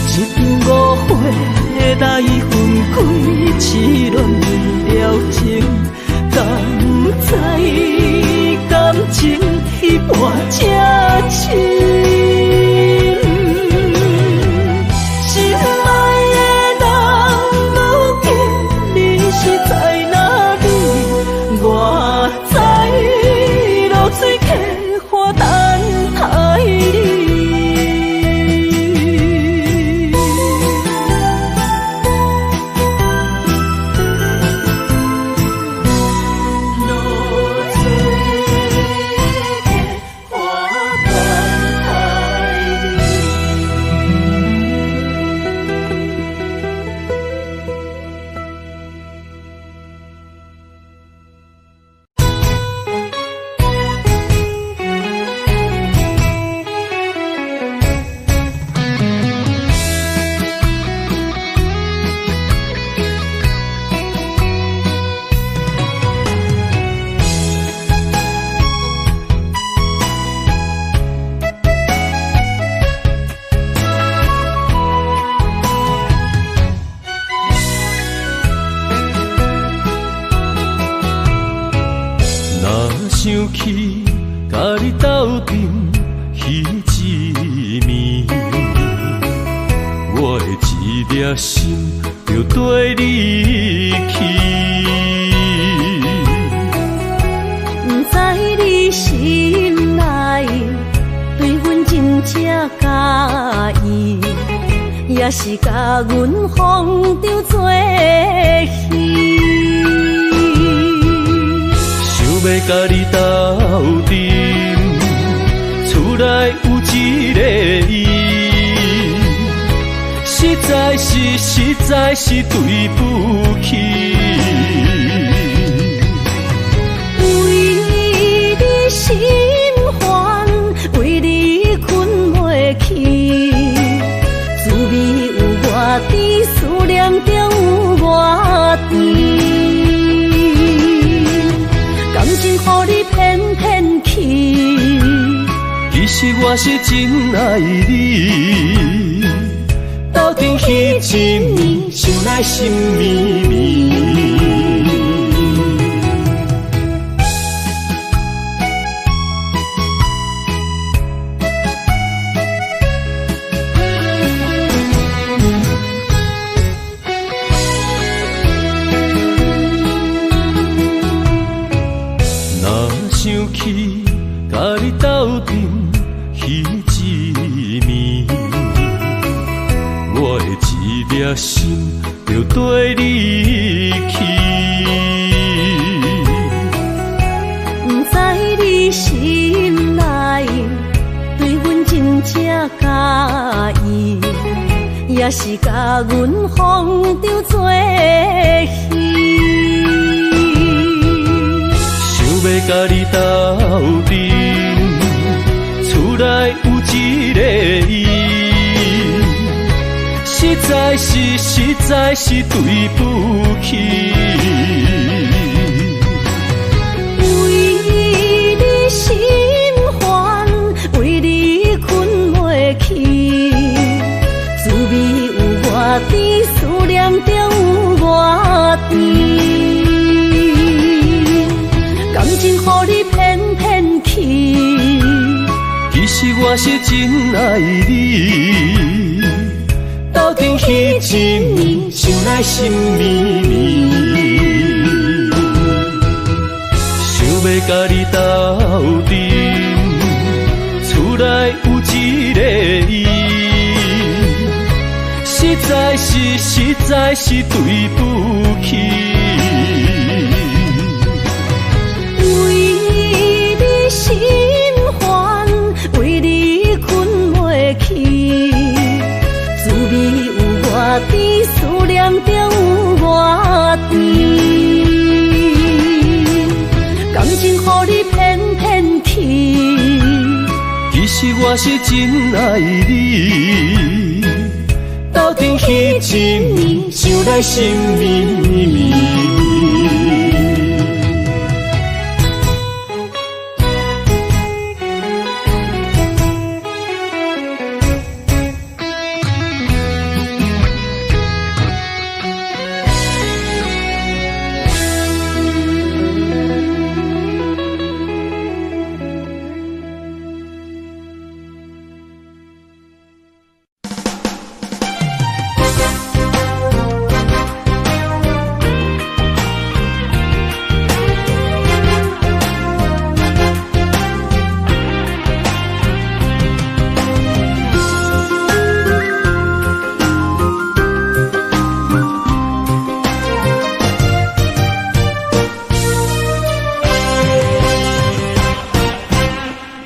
一場誤會來分開，痴戀為了情，敢知感情鐵伴這深。心愛的人，如今你是在哪裡？我知落水溪岸等待你。落水溪岸等待你。若想起佮你斗陣彼一暝，我的一粒心就綴你去。不知你心內對阮真正佮意，也是共阮風中做戲。想欲佮你鬥陣，厝內有一個伊，實在是對不起。為你心煩，為你睏袂去，滋味有偌甜，思念中有偌甜。感情我是真愛你，鬥陣彼一暝，想來心綿綿。若想起佮你鬥陣彼一暝，我的一粒心就綴你去。不知你心內對阮真正佮意，也是共阮風中做戲。想欲佮你鬥陣，厝內有一个伊，實在是對不起。為你心煩，為你睏袂去，滋味有偌甜，思念中有偌甜。感情予你騙騙去，其實我是真愛你，鬥陣彼一暝，想來心綿綿。想欲佮你鬥陣，厝內有一个伊，實在是對不起。為你心煩，為你睏袂去，滋味有偌甜，思念中有偌甜。感情予你騙騙去，其實我是真愛你，鬥陣彼一暝，想來心綿綿。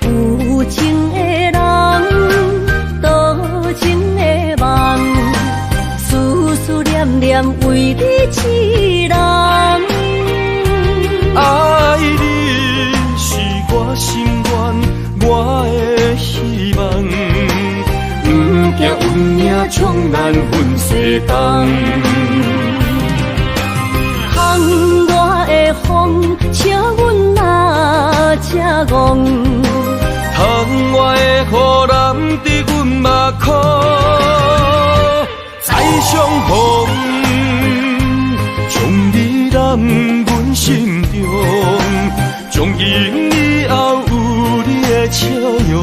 有情的人，多情的夢，思思念念為你一人。愛你是我心願，我的希望，不驚運命將咱分西東。窗外的風，笑阮若這戇。窗外的雨淋得阮目眶，再相逢，將你攬阮心中，從今以後有你的笑容。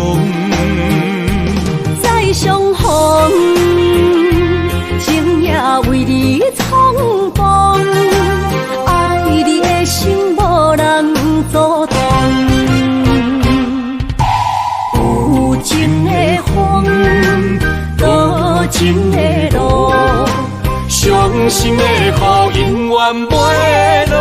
再相逢，情也為你衝動，愛你的心無人阻擋。有情的風，多情的路，傷心的雨永遠袂落。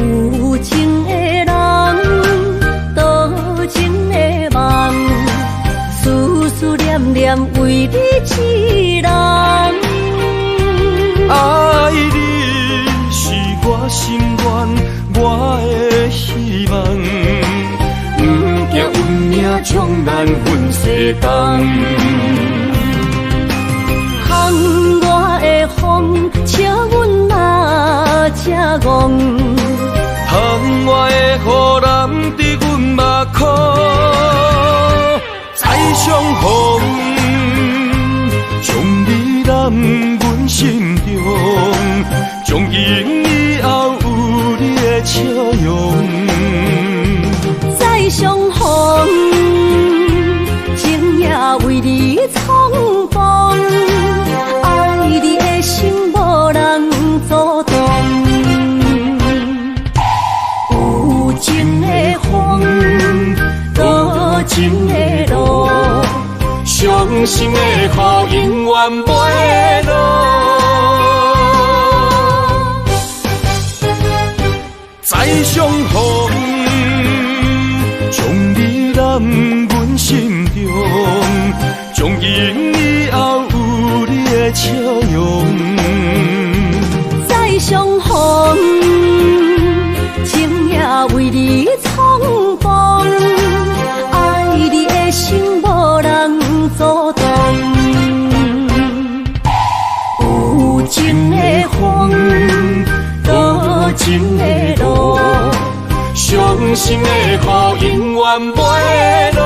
有情的人，念為你一人。愛你是我心願，我的希望。毋驚運命將咱分西東。窗外的風，笑阮若這戇。窗外的雨淋佇阮目眶，再相逢，將你攬阮心中，從今以後有你的笑容。再相逢，整夜為你創風，愛你的心無人阻擋。有情的風，多情的路，傷心的雨永遠袂落。再相逢，將你攬阮心中，從今以後有你的笑容。再相逢，整夜為你創風，愛你的心無人阻擋。有情的風，多情的路，傷心的雨永遠袂落。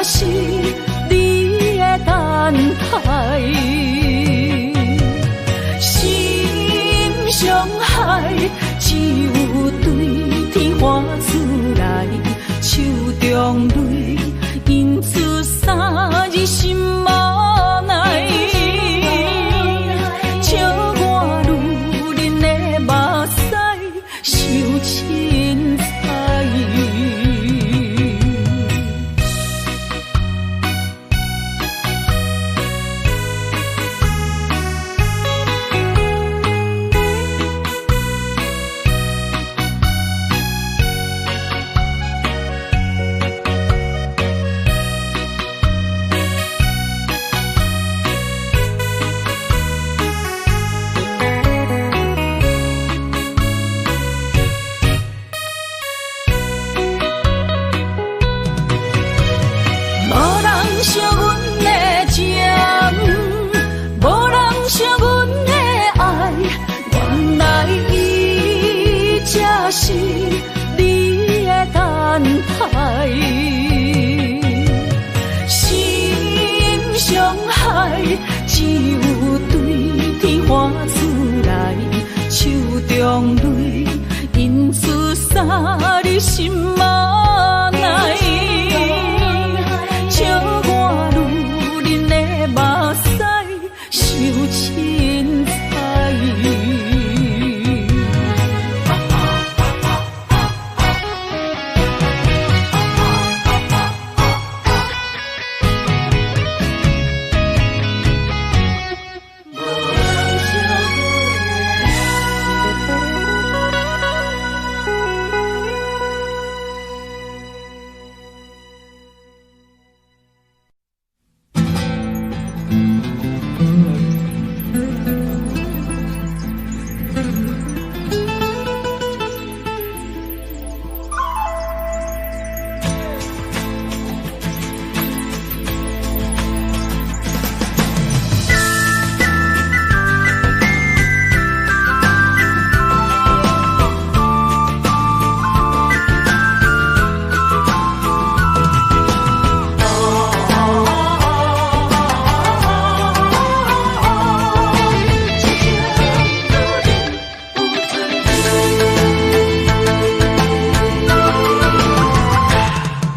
是你的等待。只有對天喊出來，手中淚印出三字心無奈。笑我女人的目屎受凊彩。無人惜阮的情，無人惜阮的愛，原來伊才是你的等待。心傷害，只有對天喊出來，手中淚印出三字心無奈。笑我女人的目屎受凊彩。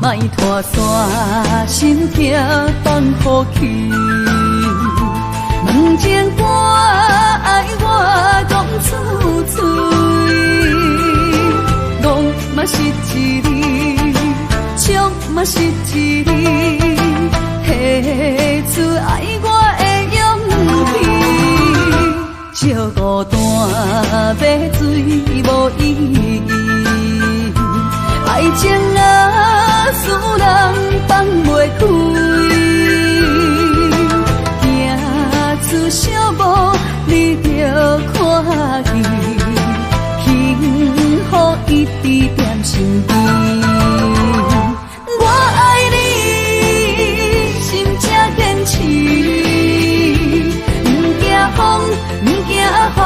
莫拖沙，心痛放予去。问情歌愛我講出嘴，戇嘛是一字，笑嘛是一字，提出愛我的勇氣。借孤單買醉無意義，愛情啊，使人放袂開，行出小步你就看見，幸福一直踮身邊。我愛你，心才堅持，毋驚風，毋驚雨，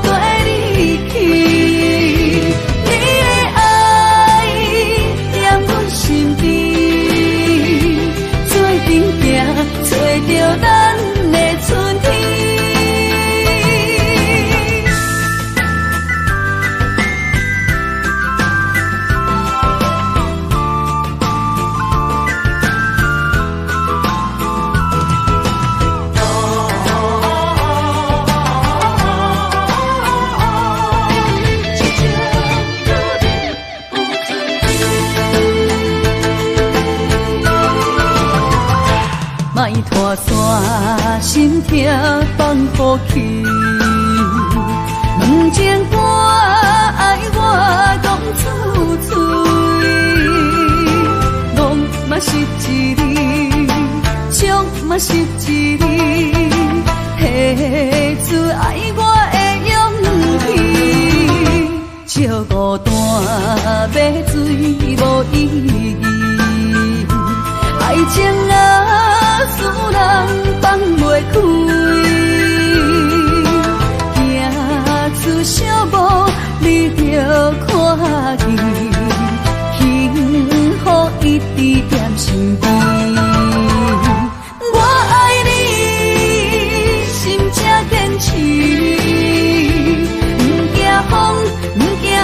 綴你去。你的愛踮阮身邊，做陣行，揣著咱的春天。莫拖沙，心痛放予去。问情歌愛我講出嘴，戇嘛是一字，笑嘛是一字，提出愛我的勇氣。借孤單買醉無意義，愛情啊，使人放袂開。行出小步，你就看見，幸福一直踮身邊。我愛你，心才堅持，毋驚風，毋驚雨，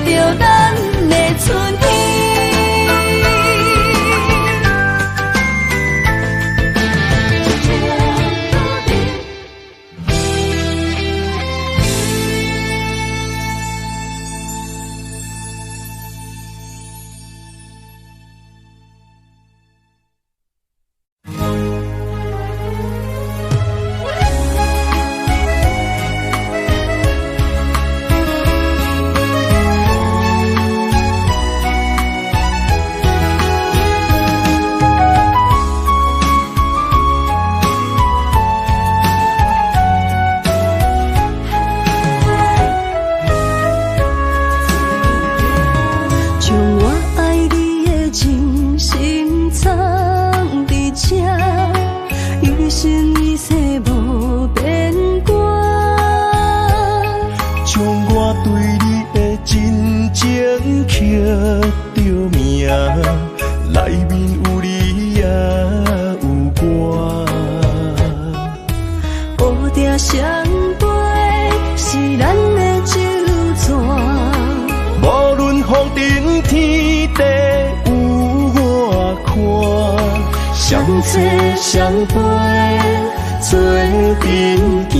著咱的春天。将我愛你的真心藏佇這，一生一世無變卦。將我對你的真情刻著名，內面有你也有我。烏蝶相飛是咱的酒泉。無論風塵天地有偌寬，相載相陪做陣行，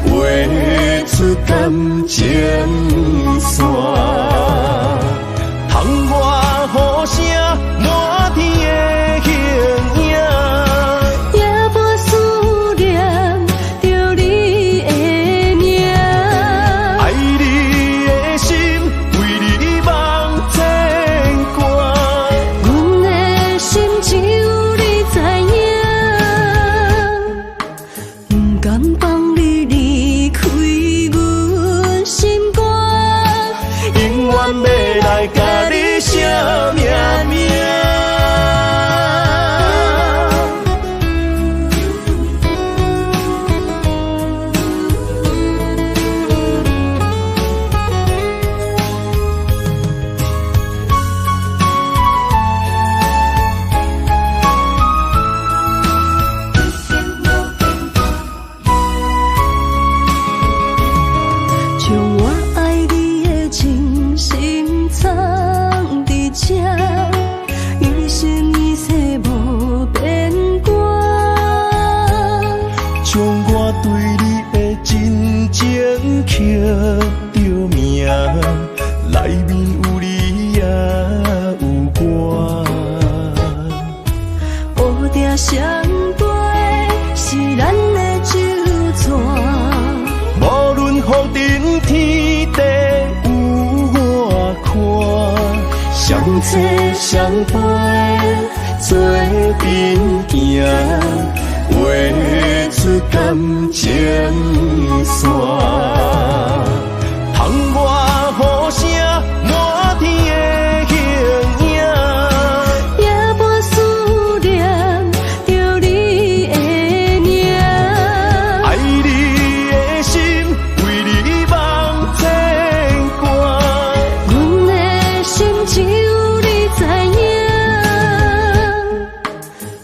畫出感情線。窗外雨聲滿天的形影，也無思念著你的名。愛你的心為你茫牽掛。阮的心只有你知影，不甘放你離開阮心肝。永遠欲來共你寫命名。將我愛你的真心藏佇這，一生一世無變卦。將我對你的真情刻著名，內面有你也有我。烏蝶相飛是咱的酒泉。無論風塵天地有偌寬，相載相陪做陣行，畫出感情線。窗外雨聲滿天的形影，也無思念著你的名。愛你的心為你茫牽掛。阮的心只有你知影，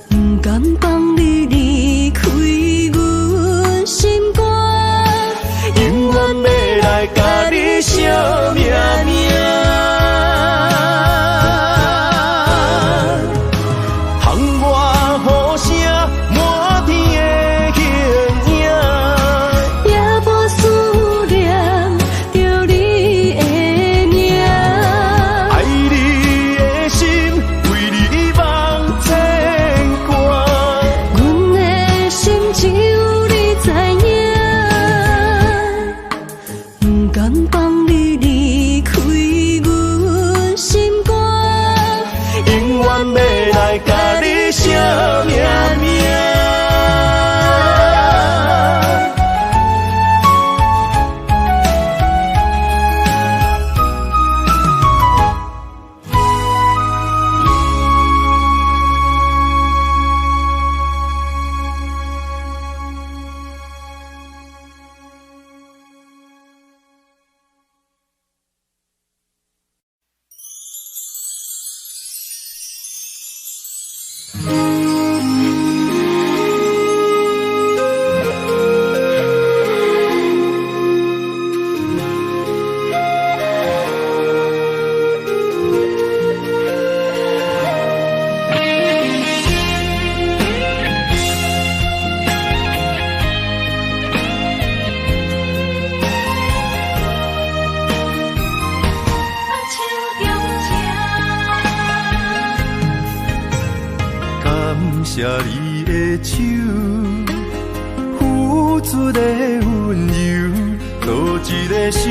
不甘放你離開阮心肝。永遠欲來共你寫謝你的手，付出的溫柔，倒一个手，予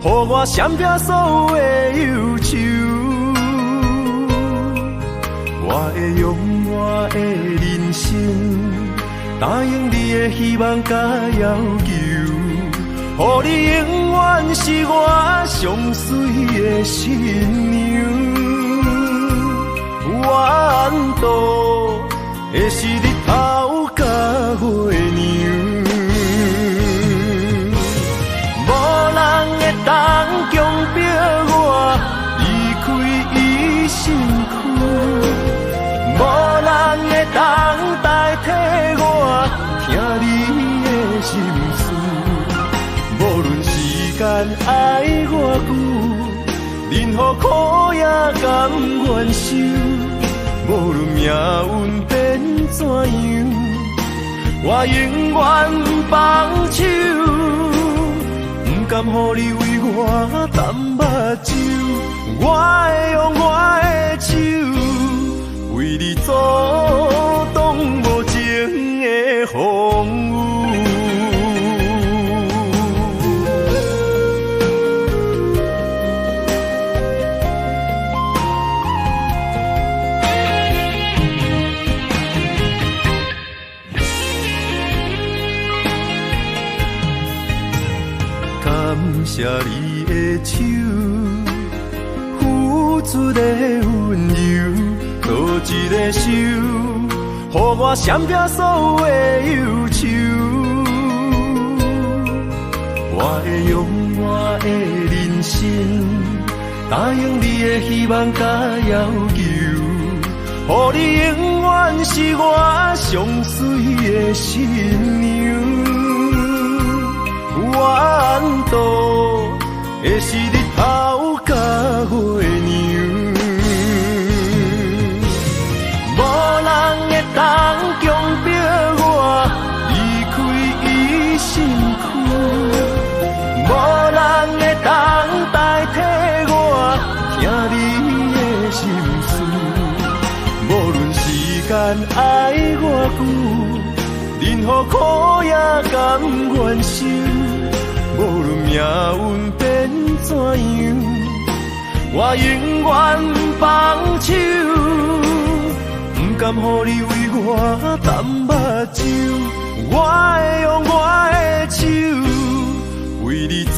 我閃避所有的憂愁。我會用我的人生，答應你的希望佮要求，予你永遠是我上媠的新娘。怨度的是日頭佮月娘，無人會當強迫我離開伊身軀，無人會當代替我聽你的心事。無論時間愛偌久，任何苦也甘願受。無論命運變怎樣，我永遠不放手。不甘予你為我澹目睭，我會用我的手，為你阻擋無情的風雨。感謝你的手，付出的溫柔，倒一个手，予我閃避所有的憂愁。我會用我的人生，答應你的希望佮要求，予你永遠是我上媠的新娘。怨度的是日頭佮月娘，無人會當強迫我離開伊身軀，無人會當代替我聽你的心事。無論時間愛偌久，任何苦也甘願受。無論命運變怎樣，我永遠不放手。不甘予你為我澹目睭，我會用我的手，為你阻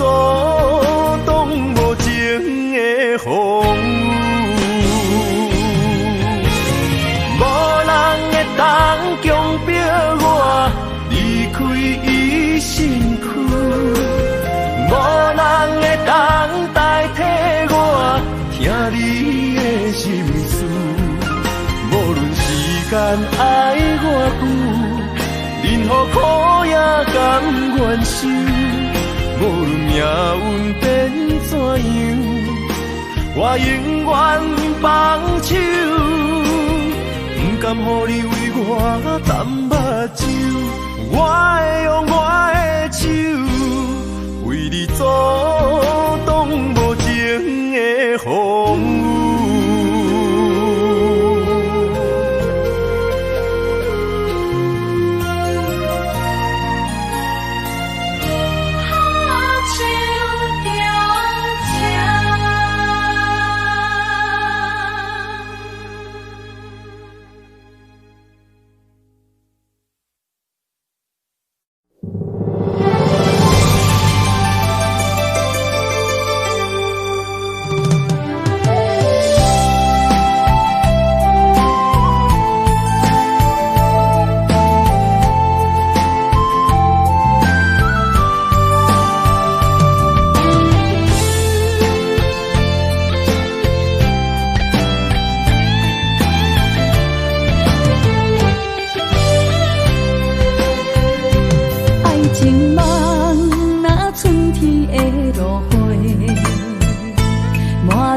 擋無情的風雨。無人會當強迫我離開伊身軀，無人會當代替我聽你的心事。無論時間愛偌久，任何苦也甘願受。無論命運變怎樣，我永遠不放手。不甘予你為我澹目睭，我會用我的手，為你阻擋無情的風雨。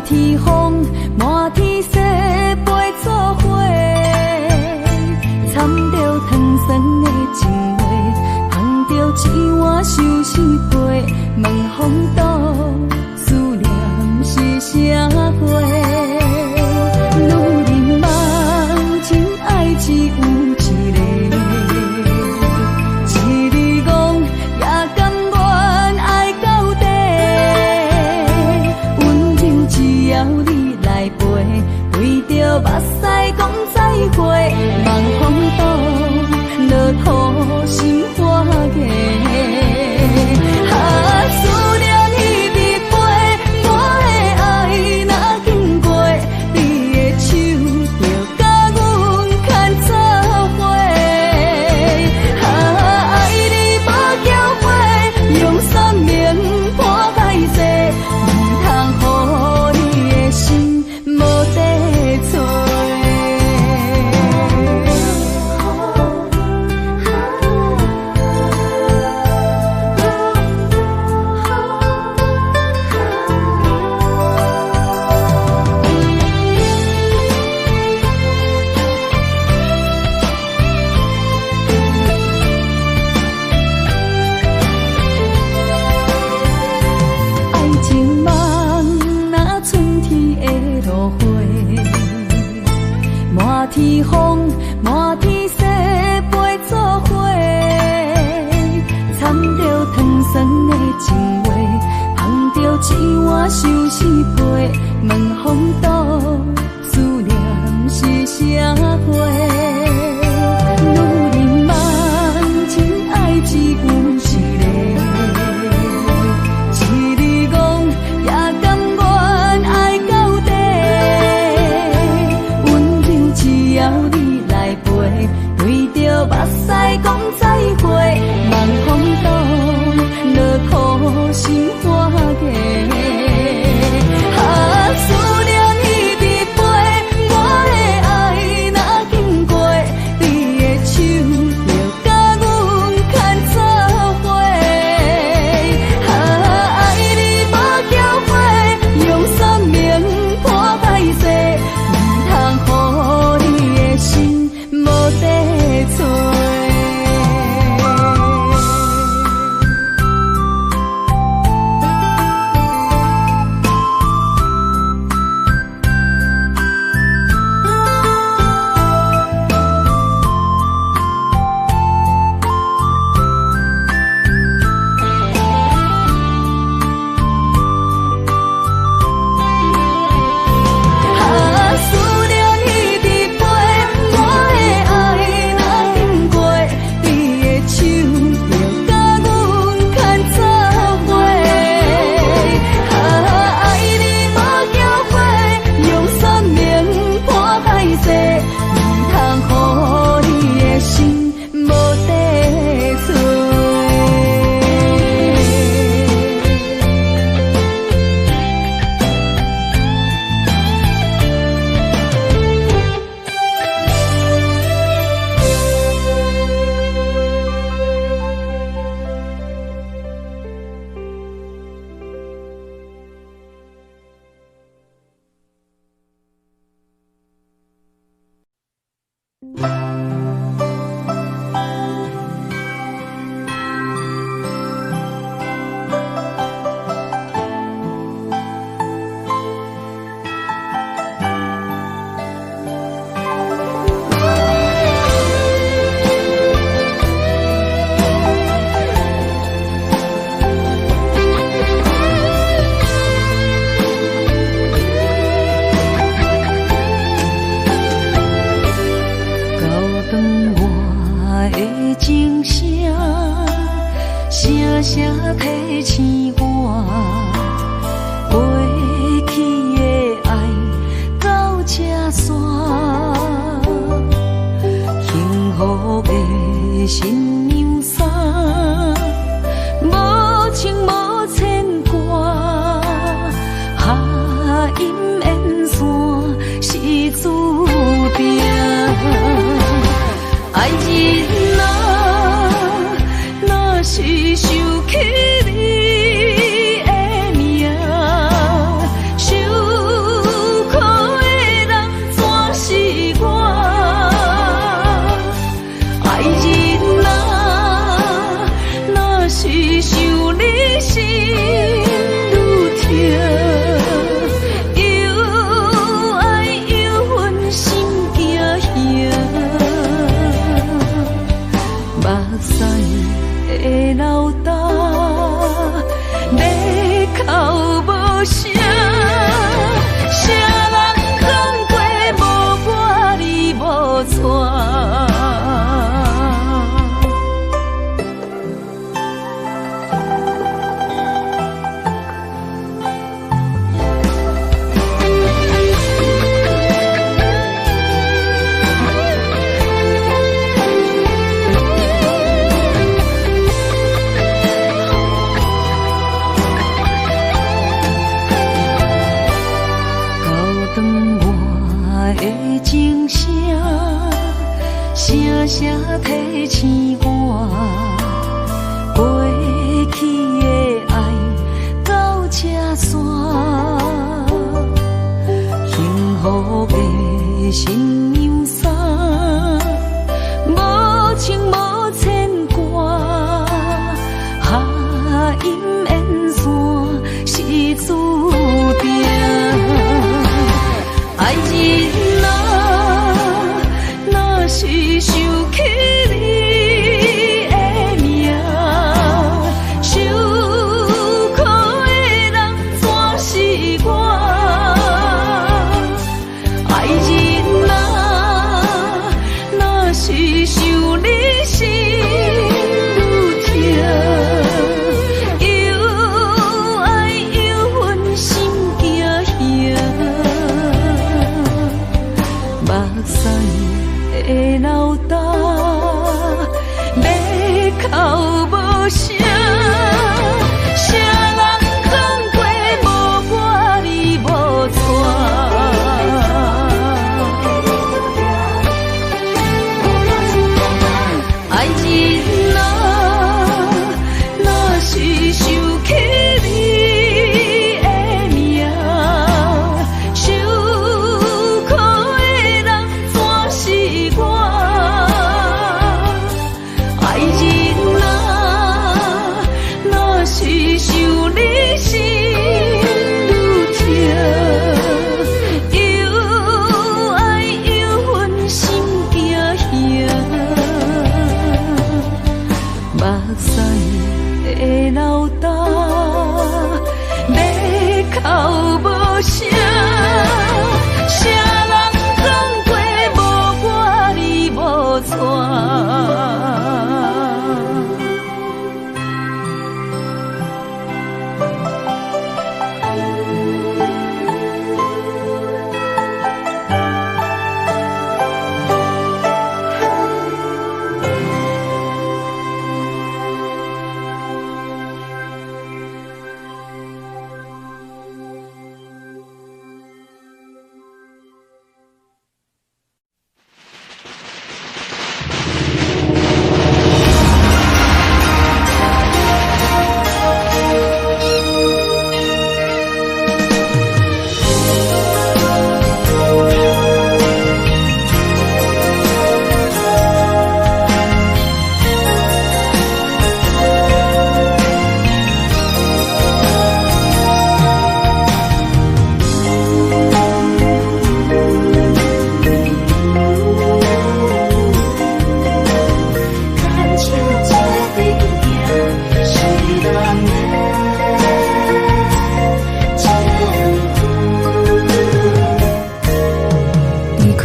天風滿天雪飛做伙，掺著糖酸的情話，捧著一碗相思雞，問風度思念是啥貨？女人夢情愛情相思被，問風度，思念是啥貨？女人夢，真愛只阮一个，一日戇也甘願愛到底。溫柔只要你來陪，對著目屎講再會，望風度，落苦心花芽。啊，思念彼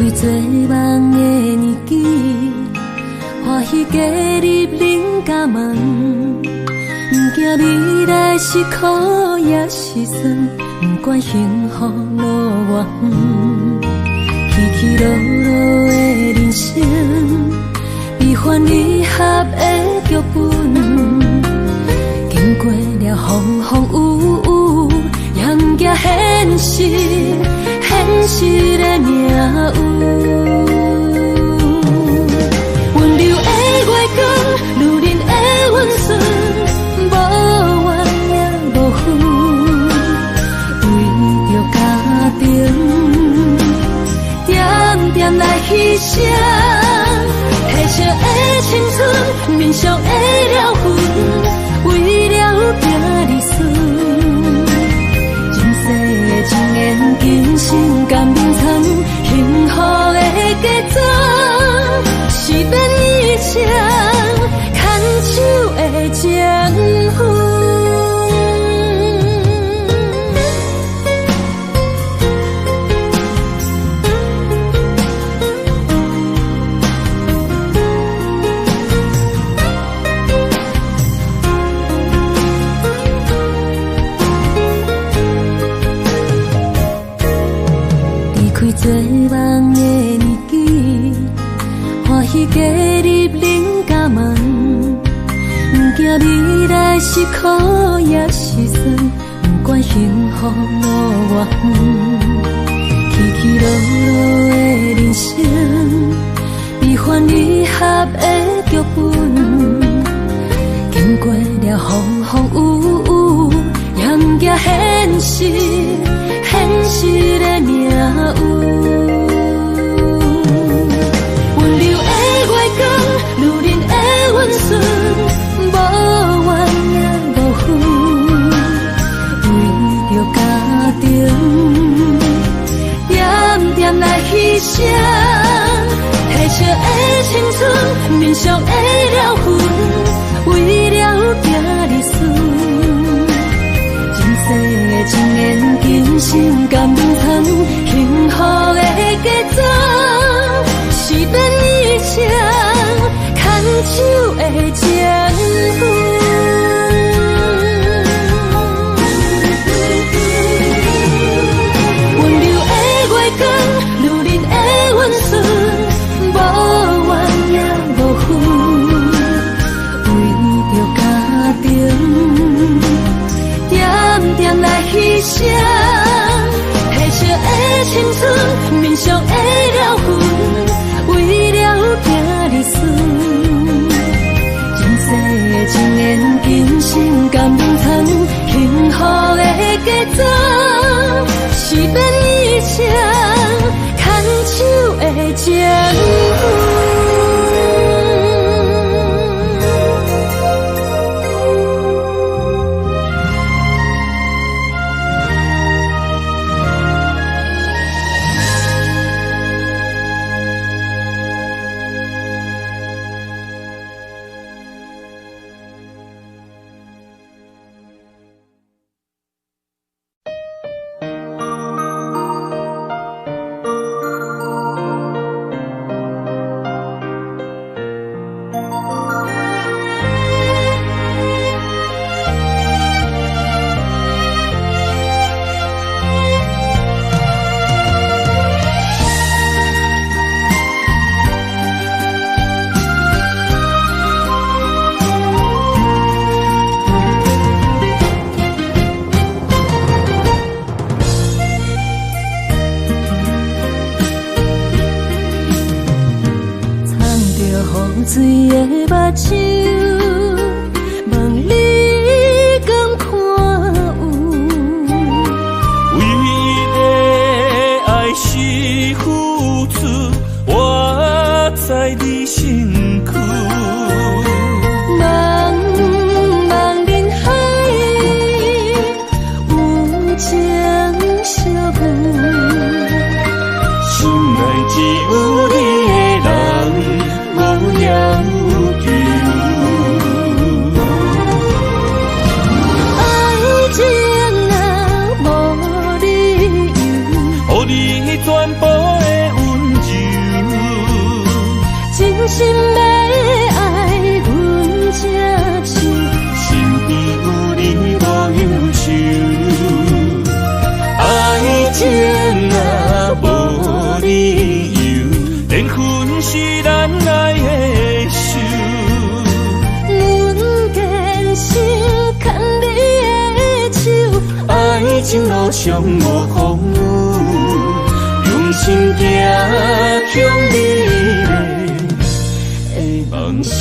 開做夢的年紀，歡喜加入恁家門，毋驚未來是苦抑是酸，毋管幸福路偌遠，起起落落的人生，悲歡離合的劇本，經過了風風雨雨，也毋驚現實，現實的命運。溫柔的月光，女人的溫順，無怨也無恨，為著家庭，點點來犧牲，褪色的青春，面上的了痕，為了囝兒孫。人世的情緣，今生甘眠藏，幸福的嫁妝，是免一生牽手的情分。離開做夢的年紀，歡喜加入恁家門，毋驚未來是苦抑是酸，毋管幸福路偌遠，起起落落的人生，悲歡離合的劇本，經過了風風雨雨，也毋驚現實，現實的命運。溫柔的月光，女人的溫順，無怨也無恨，為著家庭，點點來犧牲，褪色的青春，面上的了痕，為了囝兒孫。人世的情緣，今生甘眠藏，幸福的嫁妝，是免一生牽手的情分。溫柔的月光，女人的溫順，無怨也無恨，為著家庭，點點來犧牲，褪色的青春，面上的了痕，為了囝兒孫。人世的情緣，今生甘眠藏，幸福的嫁妝，是免一生牽手的情分。水的目睭，問你敢看有？唯一的愛是付出，活在你身軀。茫茫人海，有情相遇，心內只有你的人，無要求。愛情啊，無理由，予你全部的溫柔。心欲愛阮才唱。身邊有你無憂愁，愛情啊無理由，緣分是咱愛的手。阮堅心牽你的手，愛情路上無風雨，用心行向美麗的夢想。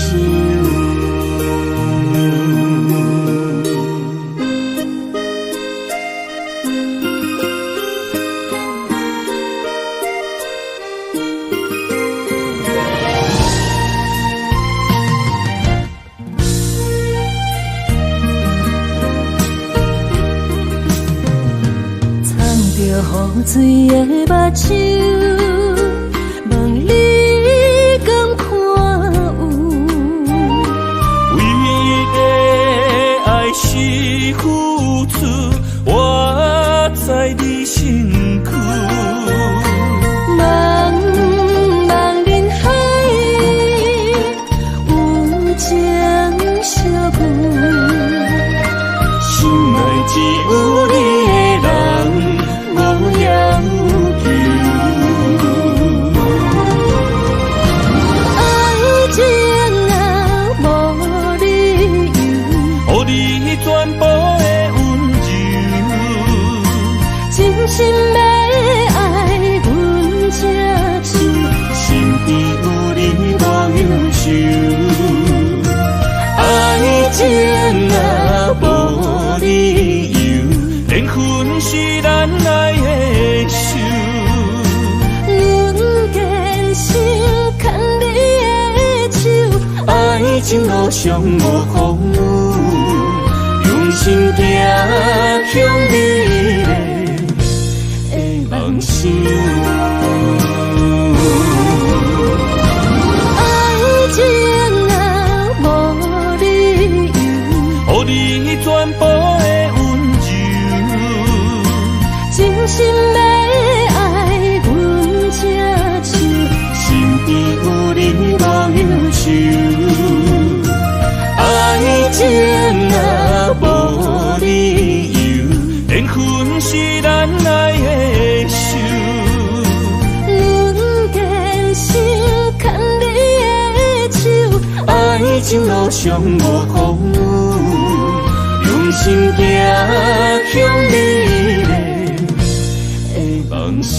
藏著雨水的目睭，問你敢看有？唯一的愛是付出，活在你身軀。茫茫人海，有情相遇。心內只有你的人，無要求。愛情啊無理由，予你全部的溫柔。真心欲愛阮才唱。身邊有你無憂愁，愛情啊無理由，緣分是咱愛的手。阮堅心牽你的手，愛情路上無風雨，用心行向美麗的夢想。愛情啊無理由，予你全部的溫柔。真心欲愛阮才唱。身邊有你無憂愁，愛情啊無理由，緣分是咱愛的手。阮堅心牽你的手，愛情路上無風雨，用心行向美麗的夢想。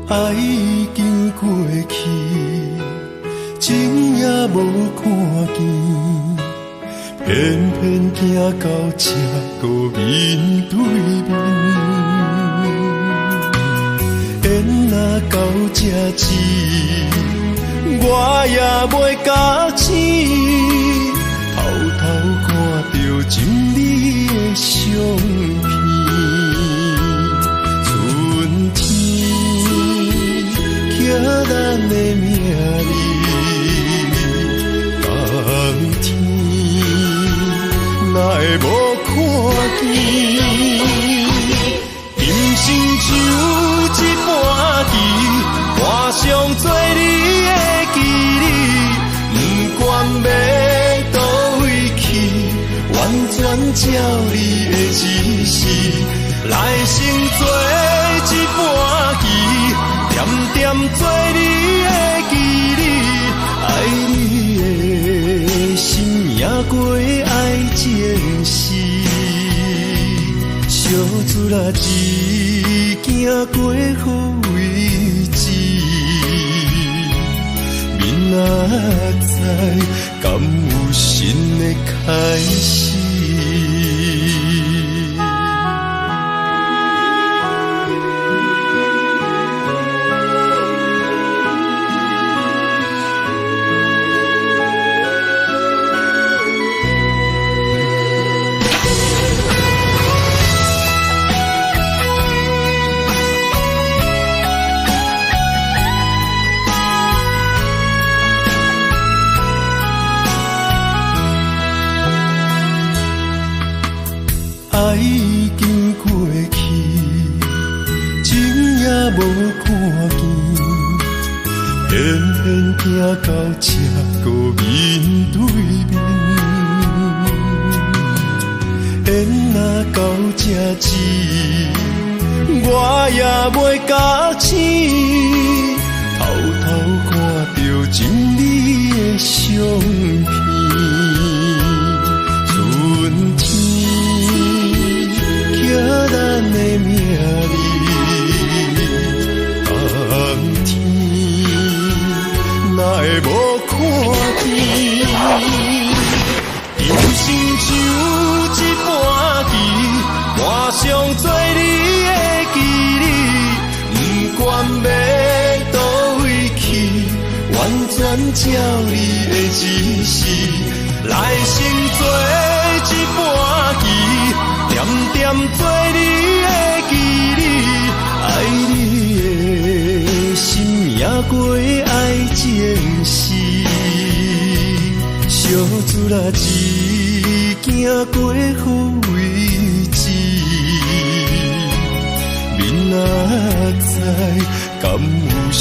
愛已經過去，情也無看見，偏偏行到這閣面對面。緣若到這止，我也袂咬舌，偷偷看著情你的相片。春天刻咱的名字，冬天哪會無看見？今生像一盤棋，盤上做你的棋子，不管欲佗位去，完全照你的指示，來生做一盤棋，恬恬做你的棋子，愛你的心贏過愛出来一行过好位置，明仔载敢有新的开始？爱已经过去，情也无看见，偏偏行到这阁面对面。缘若到这止，我也袂觉醒，偷偷看著情你的相片，春天。刻咱的名字，冬天哪会无看见？人生像一盘棋，盘上做你的棋子，不管欲佗位去，完全照你的指示，来生做一盘棋。点点做你的棋子，爱你的心赢过爱情时，相出来一行过好位置，明仔载敢有新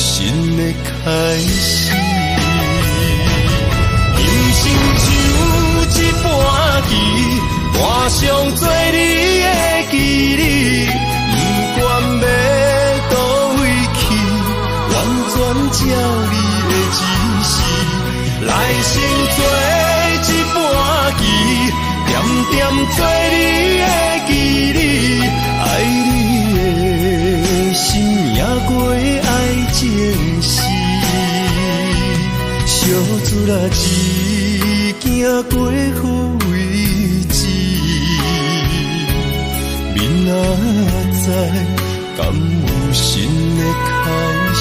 的开始？人生像一盘棋。盘上做你的棋子，不管欲佗位去，完全照你的指示。来生做一盘棋，点点做你的棋子，爱你的心赢过爱情时，相出来一行过好位置。明仔载敢有新的开始？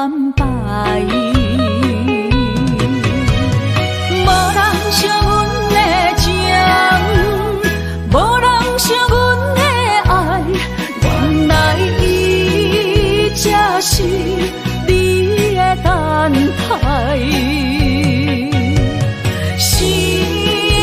等待。生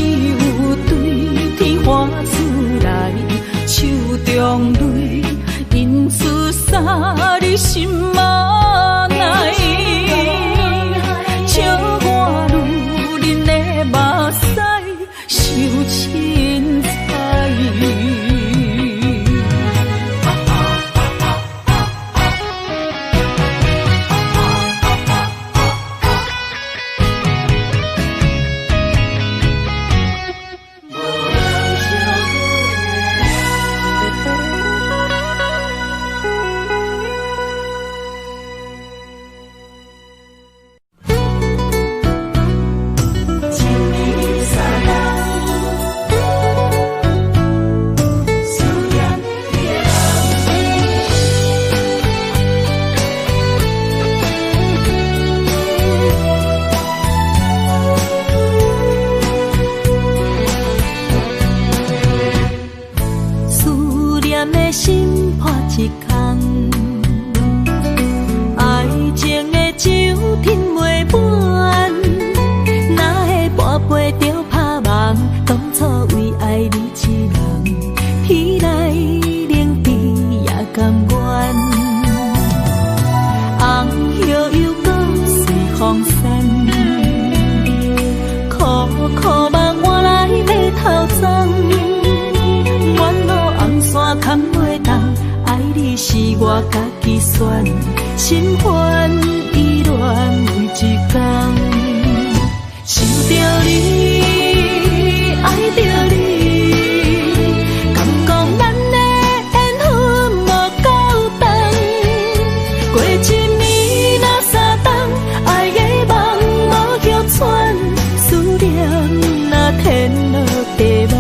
有對天喊出來，手中淚印出三字心仔內，笑我女人的目屎傷凊彩。思念的心破一空，愛情的酒吞袂滿，哪會跋杯著拍夢？當初為愛你一人，天來冷甜也甘願。紅葉又閣隨風散，苦苦夢換來白頭鬃。沿路紅線牽袂動，愛你是我家己選，心煩意亂每一工。想著你，愛著你，感覺咱的緣分無夠長。過一暝若三冬，愛的夢無歇喘，思念若天落地夢。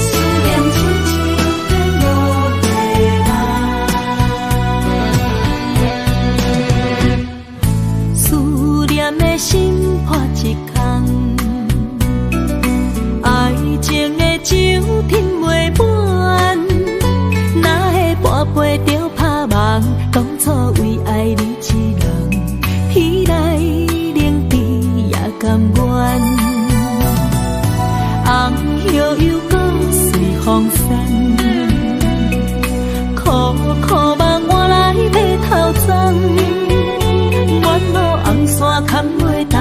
思念親像天落地夢，思念的心破一空，愛情的酒吞袂滿，哪會跋杯著拍夢？當初為愛你一人，天來冷甜也甘願。紅葉又閣隨風散，苦苦夢換來白頭鬃。沿路紅線牽袂動，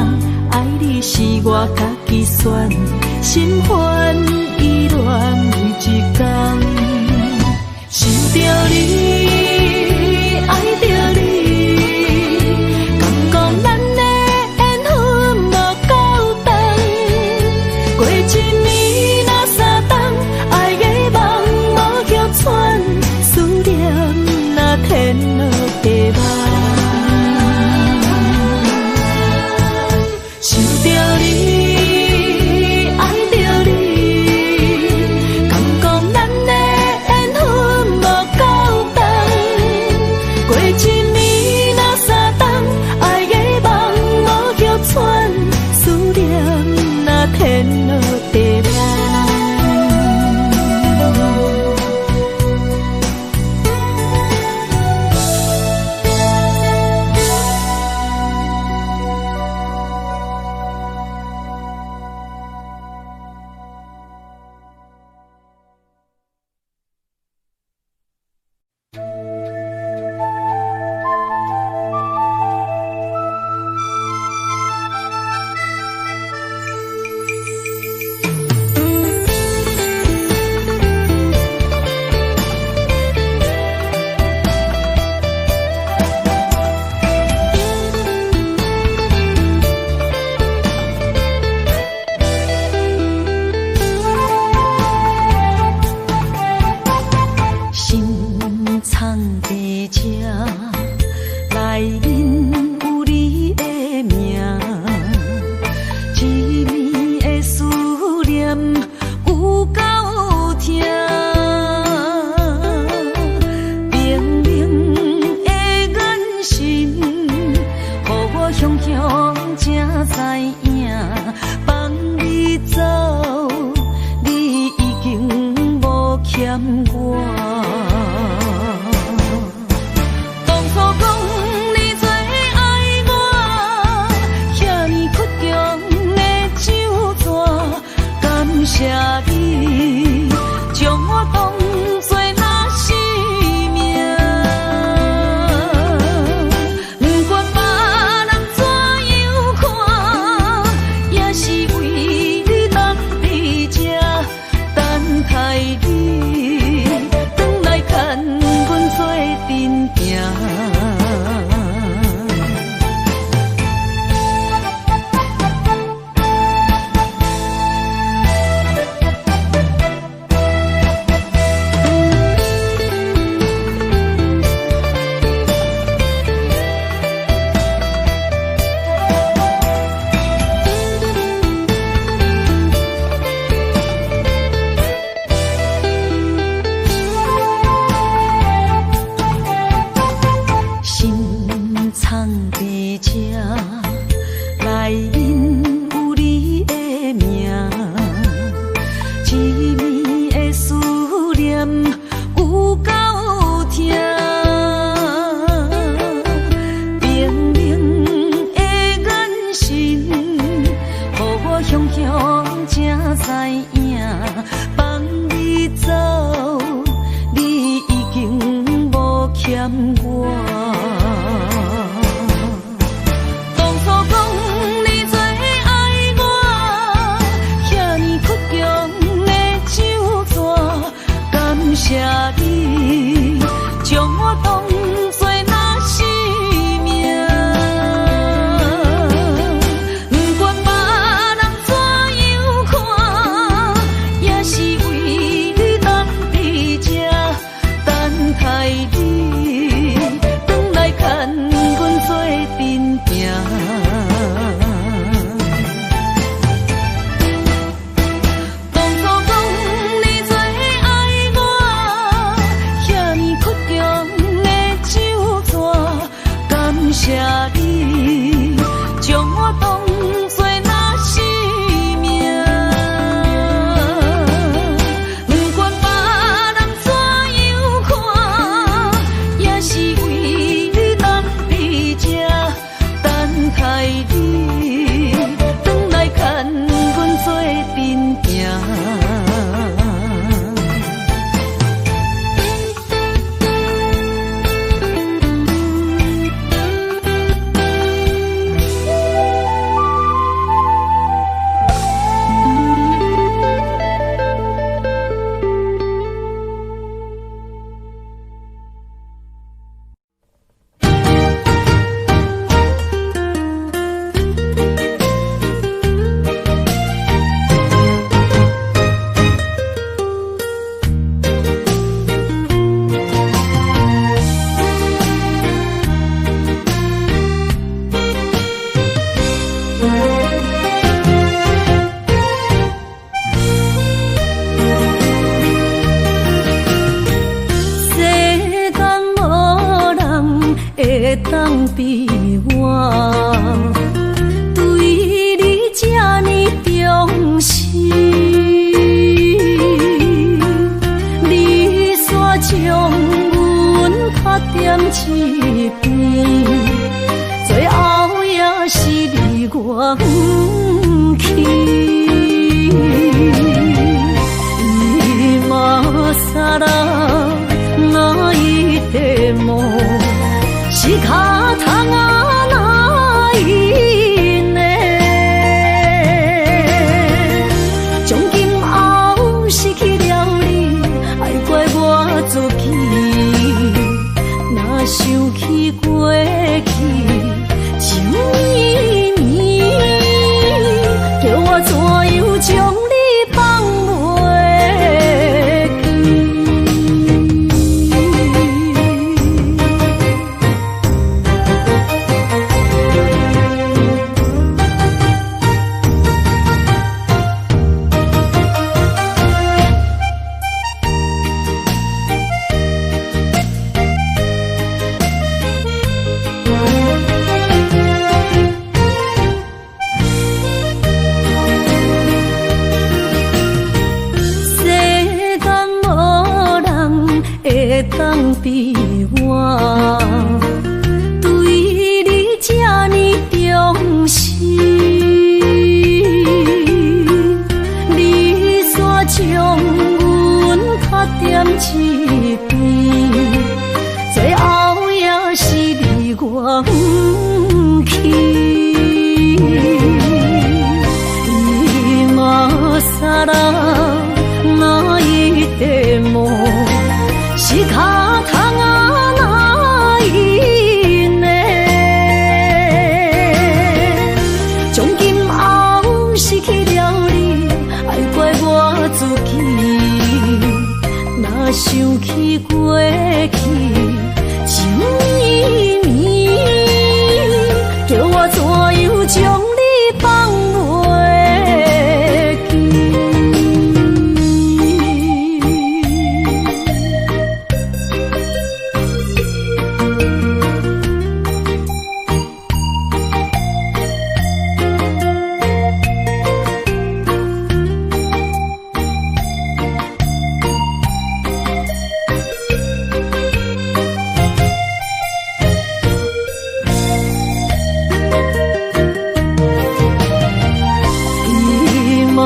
愛你是我家己選，心煩意亂每一工。想著你，愛著你，感覺咱的緣分無夠長。過一暝若三冬，愛的夢無歇喘，思念若天落地夢。想著你，愛著你，感覺咱的緣分無夠長。當作若是命。不管別人怎樣看，也是為你等佇這，等待你轉來牽阮做陣行。當初講你最愛我，遐呢倔強的酒紙，感謝你將我當作若是命。不管別人怎樣看，也是為你等佇這，等待你轉來牽阮做陣行。世間無人會當比我，對你這呢重視。你煞將阮拍踮一邊，最後也是離我遠去。今更泣いても仕方がないね。從今後失去了你，愛怪我自己。若想起過去，情綿綿，叫我怎樣將你放袂記？世間無人會當比我，對你這呢重視。你煞將阮拍踮一邊，最後也是離我遠去。今更泣いても仕方がないね。從今後失去了你，愛怪我自己。若想起過去，情綿綿，叫我怎樣將你放袂記？今更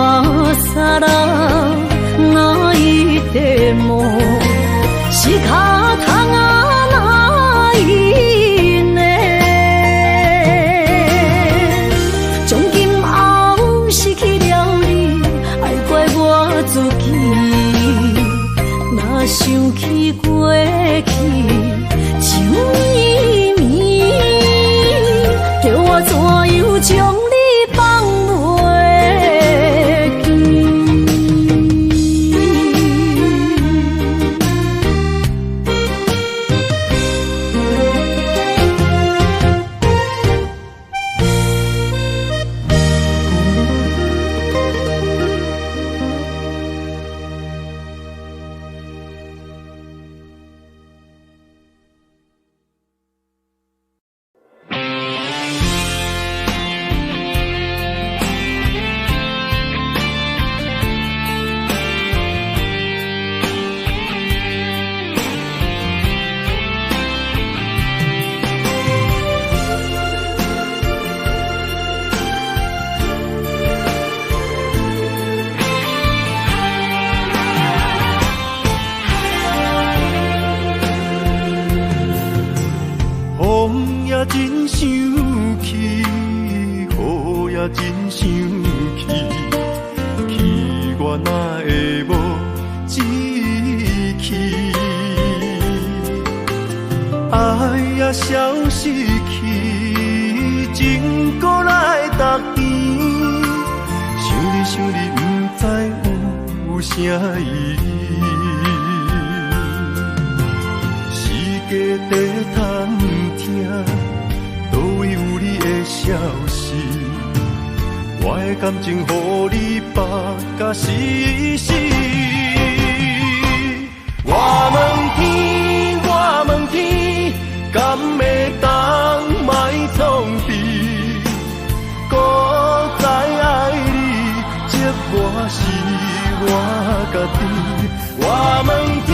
泣いても仕方がないね。從今後失去了你，愛怪我自己。若想起過去，情绵绵，叫我怎样將你放袂記？風也真生氣，雨也真生氣，氣我哪會無志氣？愛也消失去，情閣來逐甜。想你想你，不知有啥意義。世界在探聽，佗位有你的消息？我的感情予你縛甲死死。我問天，我問天，敢會當莫創治？搁再愛你，折磨是我家己。我問天，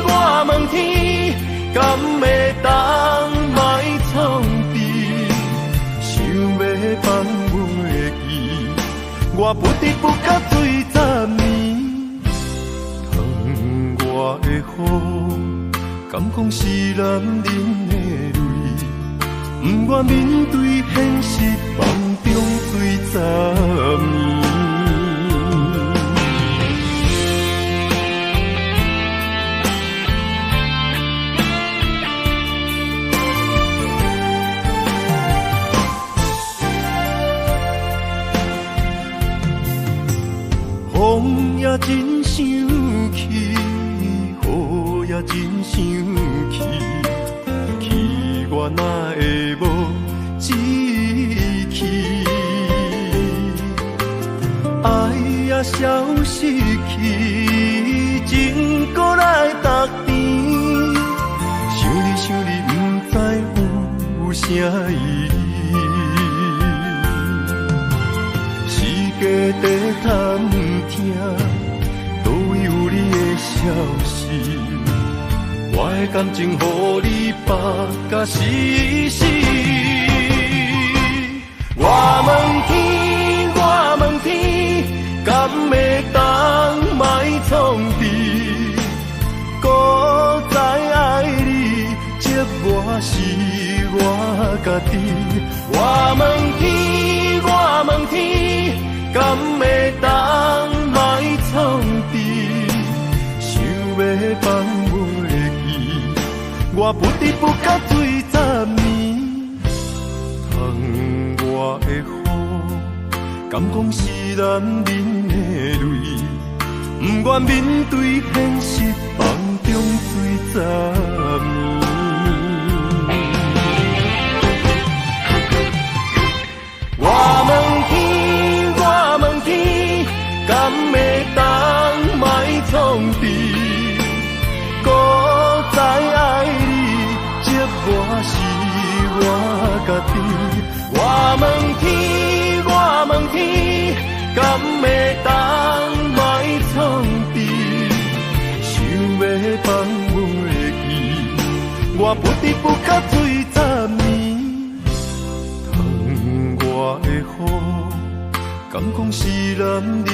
我問天，敢會當莫創治？想欲放袂記，我不知不覺醉十暝。窗外的雨，敢講是男人的淚？不願面對現實，夢中醉十暝。風也真生氣，雨也真生氣，氣我哪會無志氣？愛也消失去，情閣來逐甜。想你想你，不知有啥意義。世界在探聽，佗位有你的消息？我的感情予你縛甲死死。我問天，我問天，敢會當莫創治？搁再愛你，折磨是我家己。我問天，我問天，敢會當莫創治？想欲放袂記，我不知不覺醉十暝。窗外的雨，敢講是男人的淚？不願面對現實，夢中醉十暝。我問天，我問天，敢會當莫創治？搁再愛你，折磨是我家己。我問天，我問天，敢會當莫創治？想欲放袂記，我不知不覺醉十暝。窗外的雨，敢講是男人的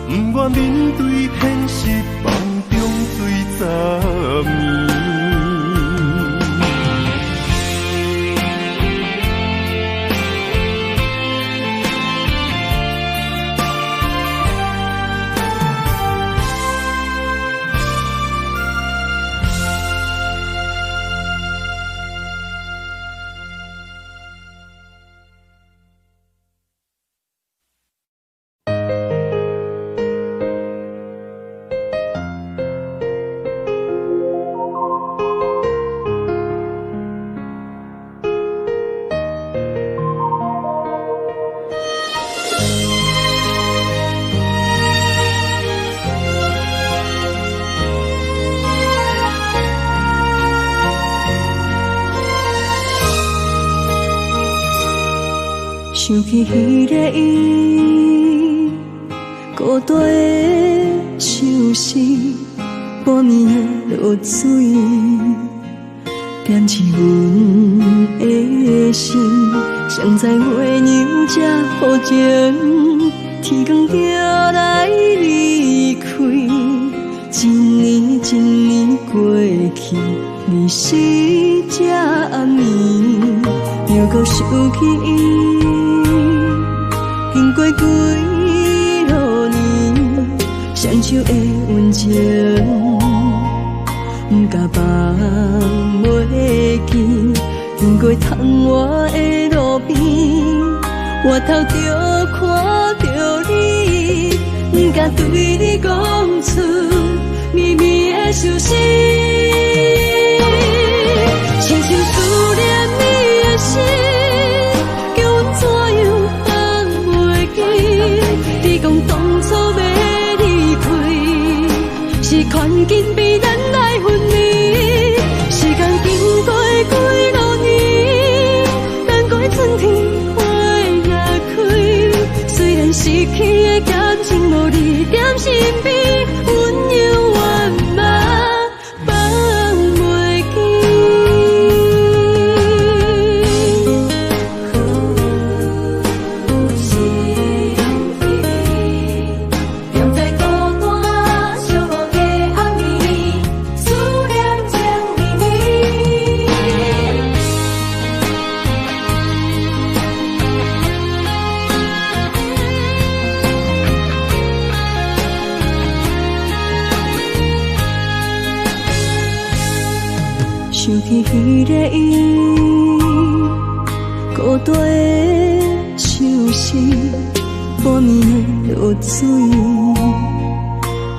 淚？不願面對現實，夢中醉十暝。想起彼个伊，孤單的相思，半暝的露水，點起阮的心。誰知月娘這薄情，天光就來離開，一年一年過去，二時這暗暝，又閣想起伊，經過幾落年，雙手的溫情，毋敢放袂記。經過窗外的路邊，回頭就看著你，毋敢對你講出绵綿的相思。深深思念你的心，叫阮怎樣放袂記？你講當初欲離開，是環境逼咱來分離。時間經過幾落年，等過春天花若開，雖然失去的感情無你踮身邊，阮猶原嘛放袂記。踮在孤單寂寞的暗暝，思念情綿綿。想起彼个伊，孤單的相思，半暝的露水，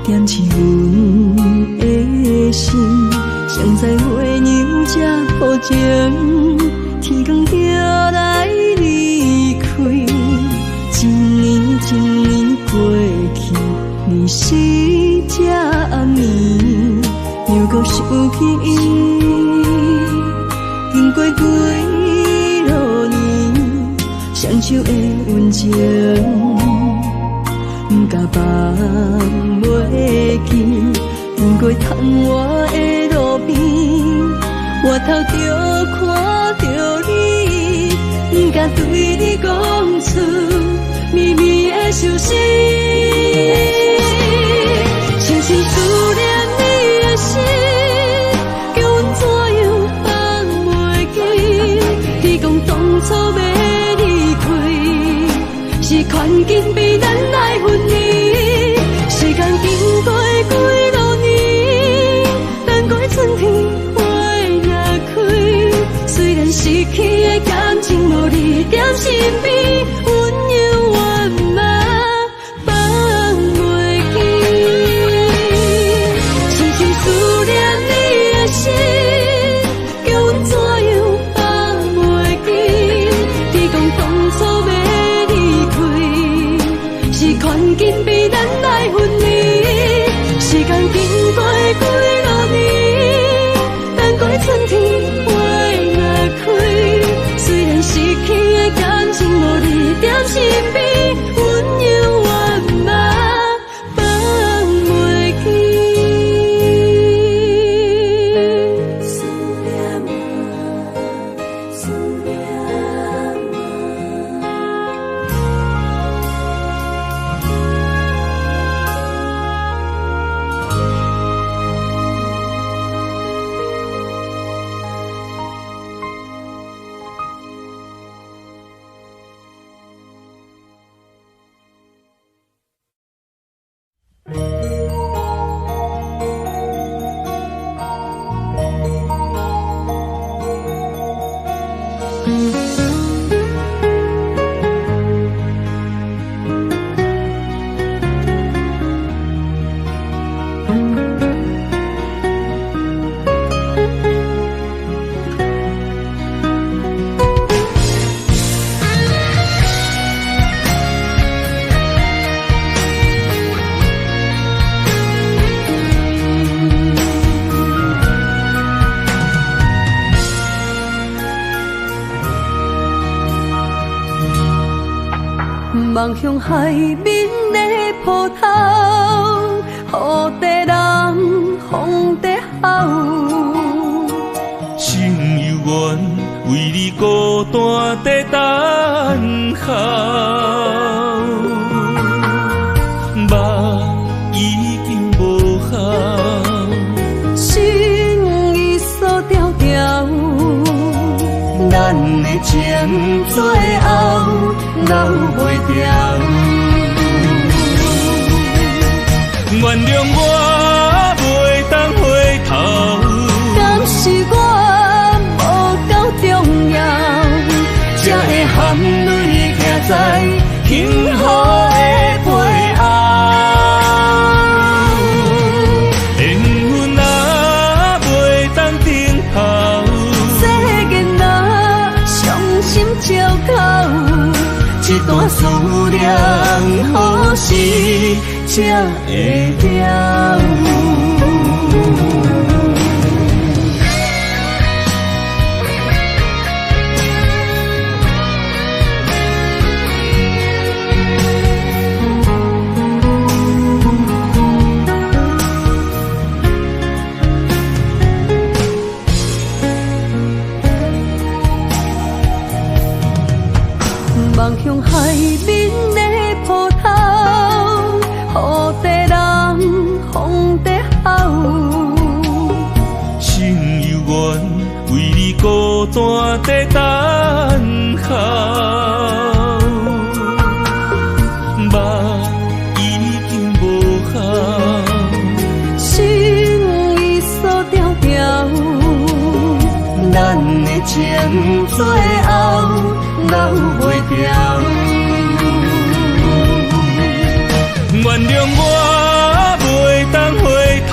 點起阮的心。誰知月娘這薄情，天光就來離開，一年一年過去，二時這暗暝，又閣想起伊，經過幾落年，雙手的溫情，毋敢放袂記。經過窗外的路邊，回頭就看著你，毋敢對你講出绵綿的相思。深深思念你的心，叫阮怎樣放袂記？你講當初欲離開，是環境逼咱來分離。時間經過幾落年，等過春天花若開，雖然失去的感情無你踮身邊，阮猶原嘛放袂記。深深思念你的心，叫阮怎樣放袂記？你講當初欲離開，是環境逼咱來分離。時間經過幾落年，等過春天花若開，雖然失去的感情無你踮身邊，阮猶原嘛放袂記。思念啊，思念啊。望向海面的波涛，雨在人，风在吼。心犹原为你孤单在等候，梦已经无效，心已锁牢牢，咱的情最后留袂牢。原谅我袂当回头，敢是我无够重要，才会含泪徛在幸福的背后。缘分啊，袂当等候，世间啊，伤心借口，这段思念何时才会了？望向海面的波涛，雨在人，风在吼。心犹原为你孤单在等候，梦已经无效，心已锁牢牢，咱的情最后留袂牢。原谅我袂当回头，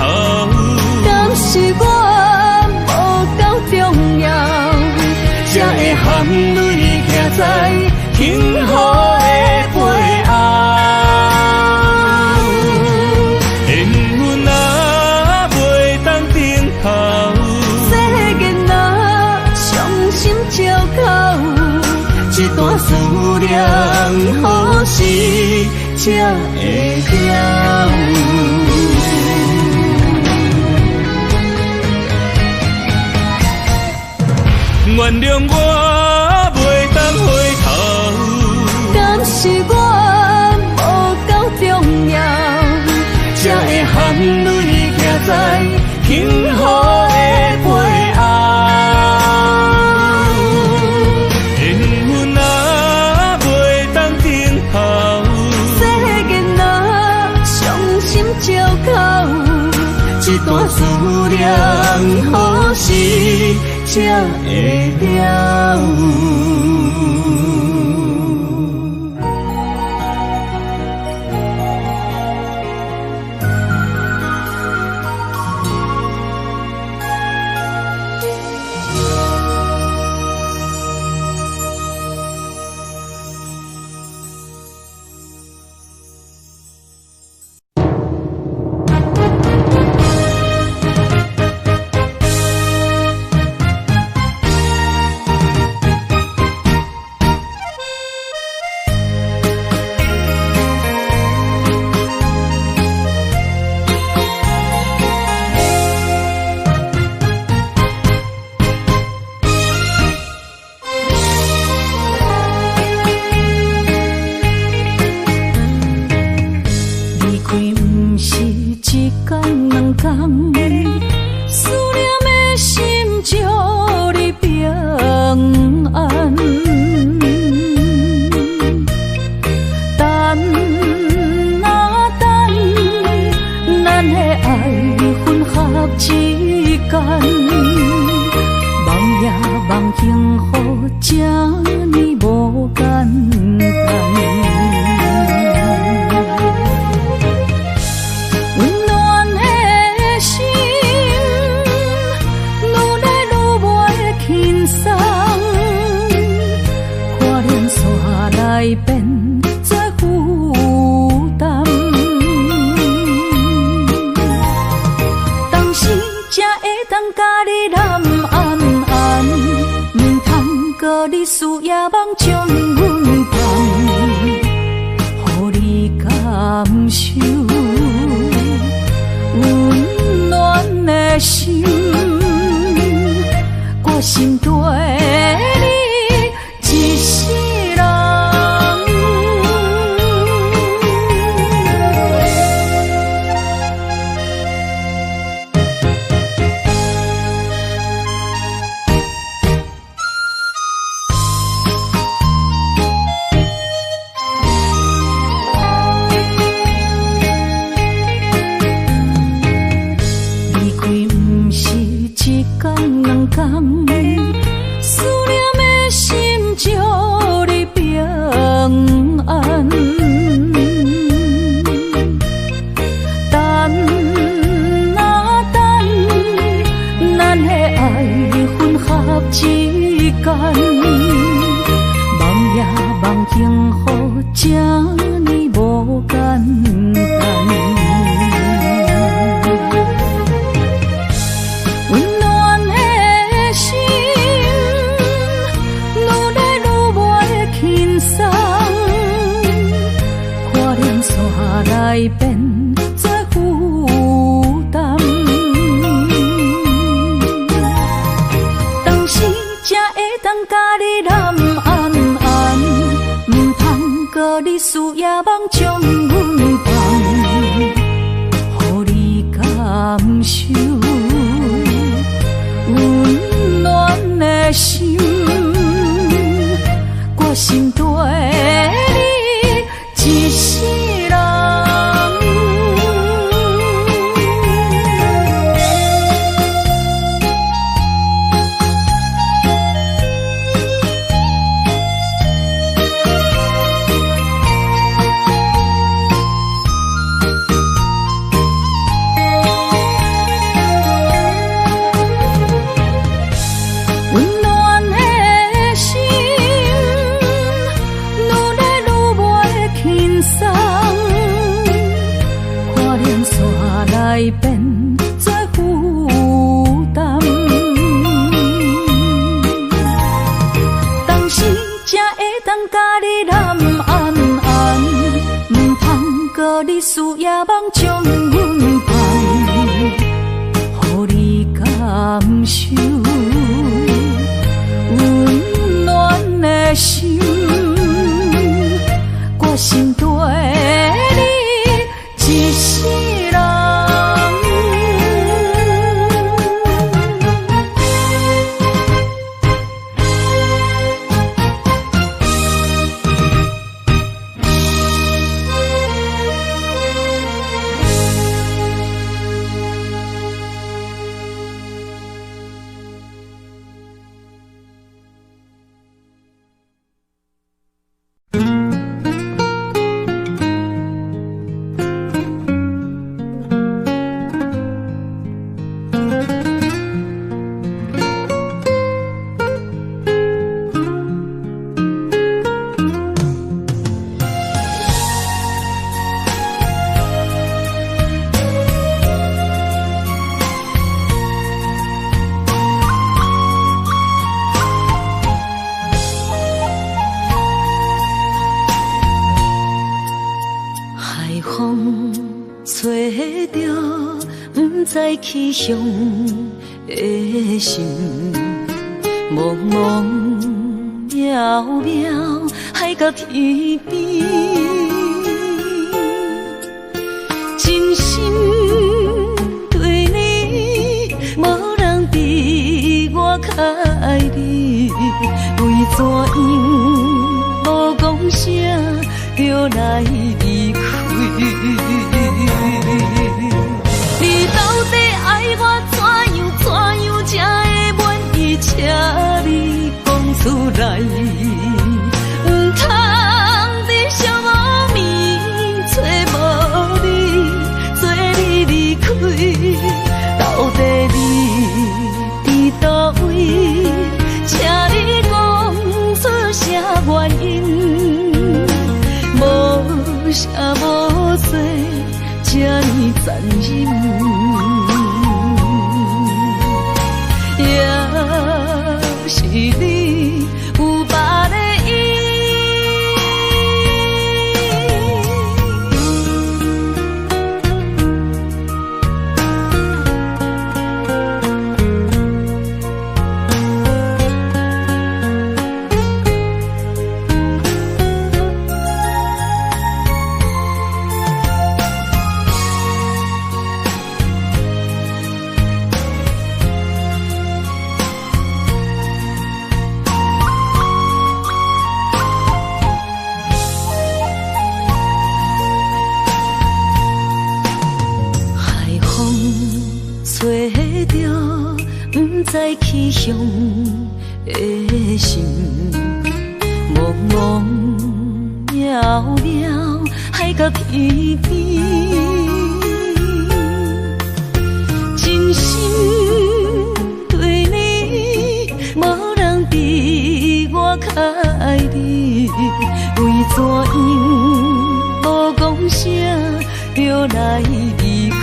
敢是我无够重要，才会含泪徛在幸福的背后。缘分啊，袂当等候，世间啊，伤心借口，这段思念何时才会了？原谅我袂当回头，敢是我无够重要，才会含泪徛在幸福的背后。缘分啊，袂当等候，世间啊，伤心借口，这段思念何时才会了？你思夜梦将阮放，受溫暖的心，我心對你一世人。離開毋是一工兩工，思念的心祝你平安。等啊等，咱的愛分合之間，夢也夢幸福這呢無簡單。溫暖的心，愈來愈袂輕鬆，看念煞來變做負擔。當時才會當共你攬安安，毋通閣你事業夢將阮放，予你感受溫暖的心，我心對你一世人。溫暖的心，愈來愈袂輕鬆，看念煞來變做負擔。當時才會當共你攬安安，毋通閣你事業夢將阮放，予你感受溫暖的心，我心對你一世人。海風吹著，毋知去向的心，茫茫渺渺，海角天邊，真心對你，無人比我較愛你，為怎樣無講聲就來離開？你到底愛我怎樣怎樣才會滿意？請你講出來，毋通佇寂寞暝找無你，做你離開。到底你佇佗位？請你講出啥原因？無聲無說，這呢殘忍。也是你有別的意。知去向的心，茫茫渺渺海角天边，真心对你，无人比我較愛你，為怎樣無講聲就來離開？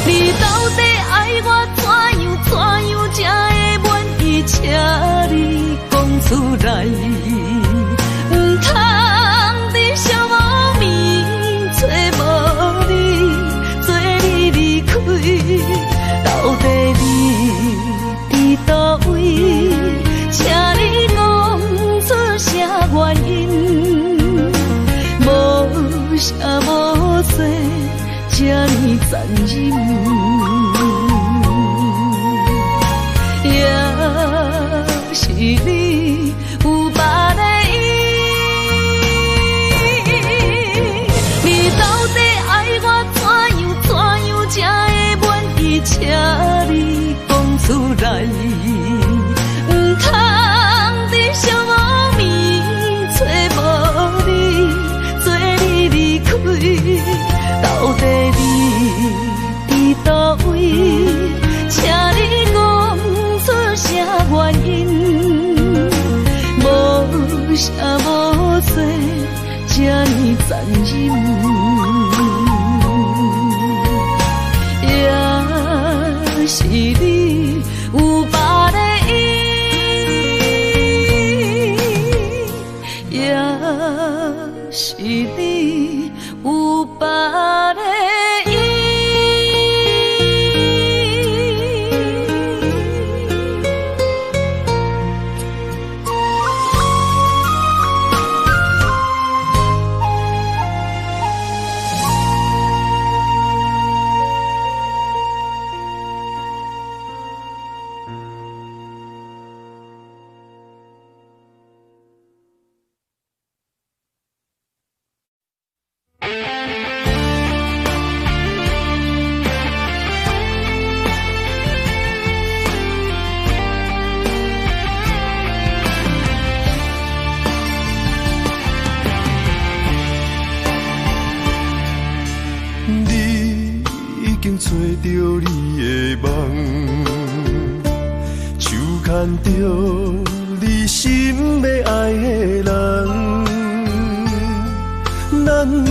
你到底愛我怎樣怎樣才會滿意？請你講出來，毋通伫寂寞暝找無你，做你離開。到底你佇佗位？請你講出啥原因？無聲無說，這呢殘忍。也是你有別个意，你到底愛我怎樣怎樣才會滿意？請你講出來，毋通佇寂寞暝找無你，做你離開。到底你佇佗位？請你講出啥原因？無聲無說，這呢殘忍。也是你有別个意，也是你有別个意。你已經找著你的夢，手牽著你心欲愛的人，咱有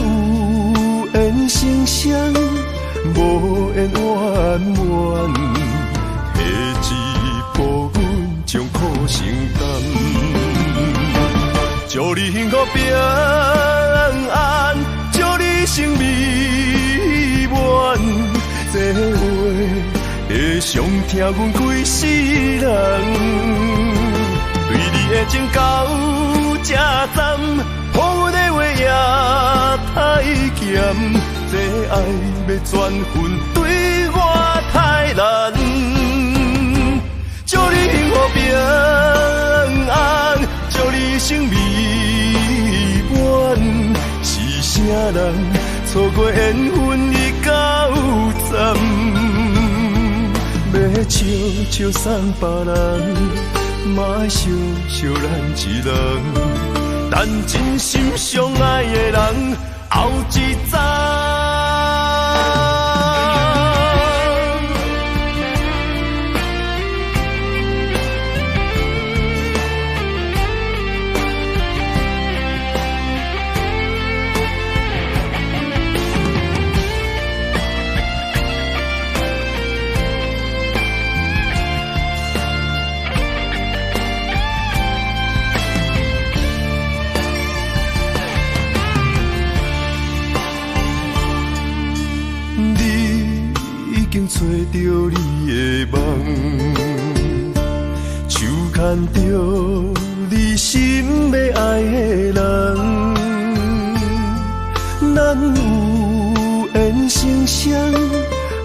緣成双，無緣圓滿，提一步阮將苦承擔，祝你幸福平安，祝你生美滿。這話會傷疼阮規世人，對你的情到這站，予阮的話也太鹹，這愛欲轉分對我太難。祝你幸福平安，祝你生美滿，是啥人錯過緣分已到站？欲笑笑送別人，嘛愛惜惜咱一人。咱真心相愛的人，後一站。找著你的夢，手牽著你心欲愛的人，咱有緣成雙，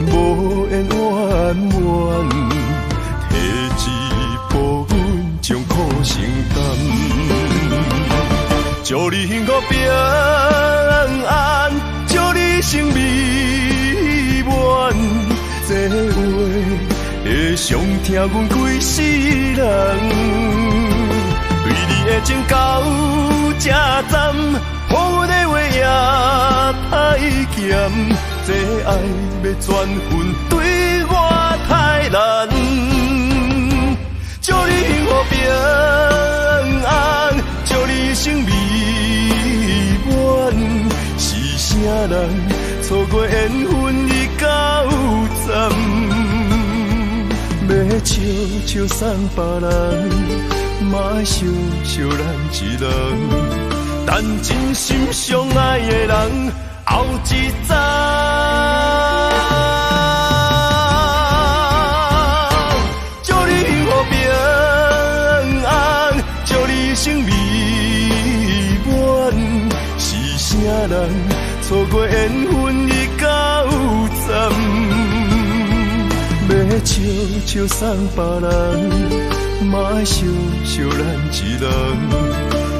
無緣圓滿，提一步阮將苦承擔，祝你幸福平安，祝你生美滿。這話傷疼阮規世人。對你的情到這站，予阮的話也太鹹，這愛欲轉分對我太難。祝你幸福平安，祝你一生美滿。是啥人錯過緣分已到站？欲笑笑送別人，嘛愛惜惜咱一人。等真心相愛的人後一站。祝你幸福平安，祝你一生美滿。是啥人錯過緣分已到站？欲笑笑送別人，嘛愛惜惜咱一人。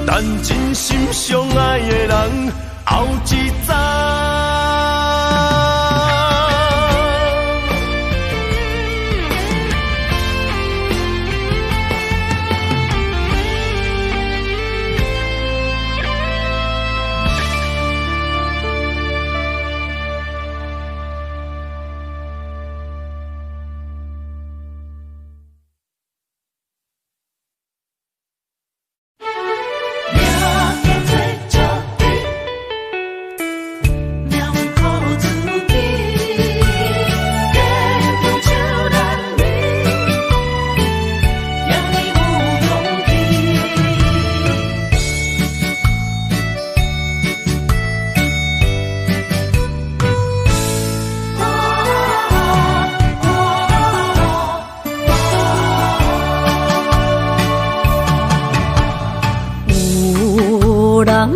等真心相愛的人後一站。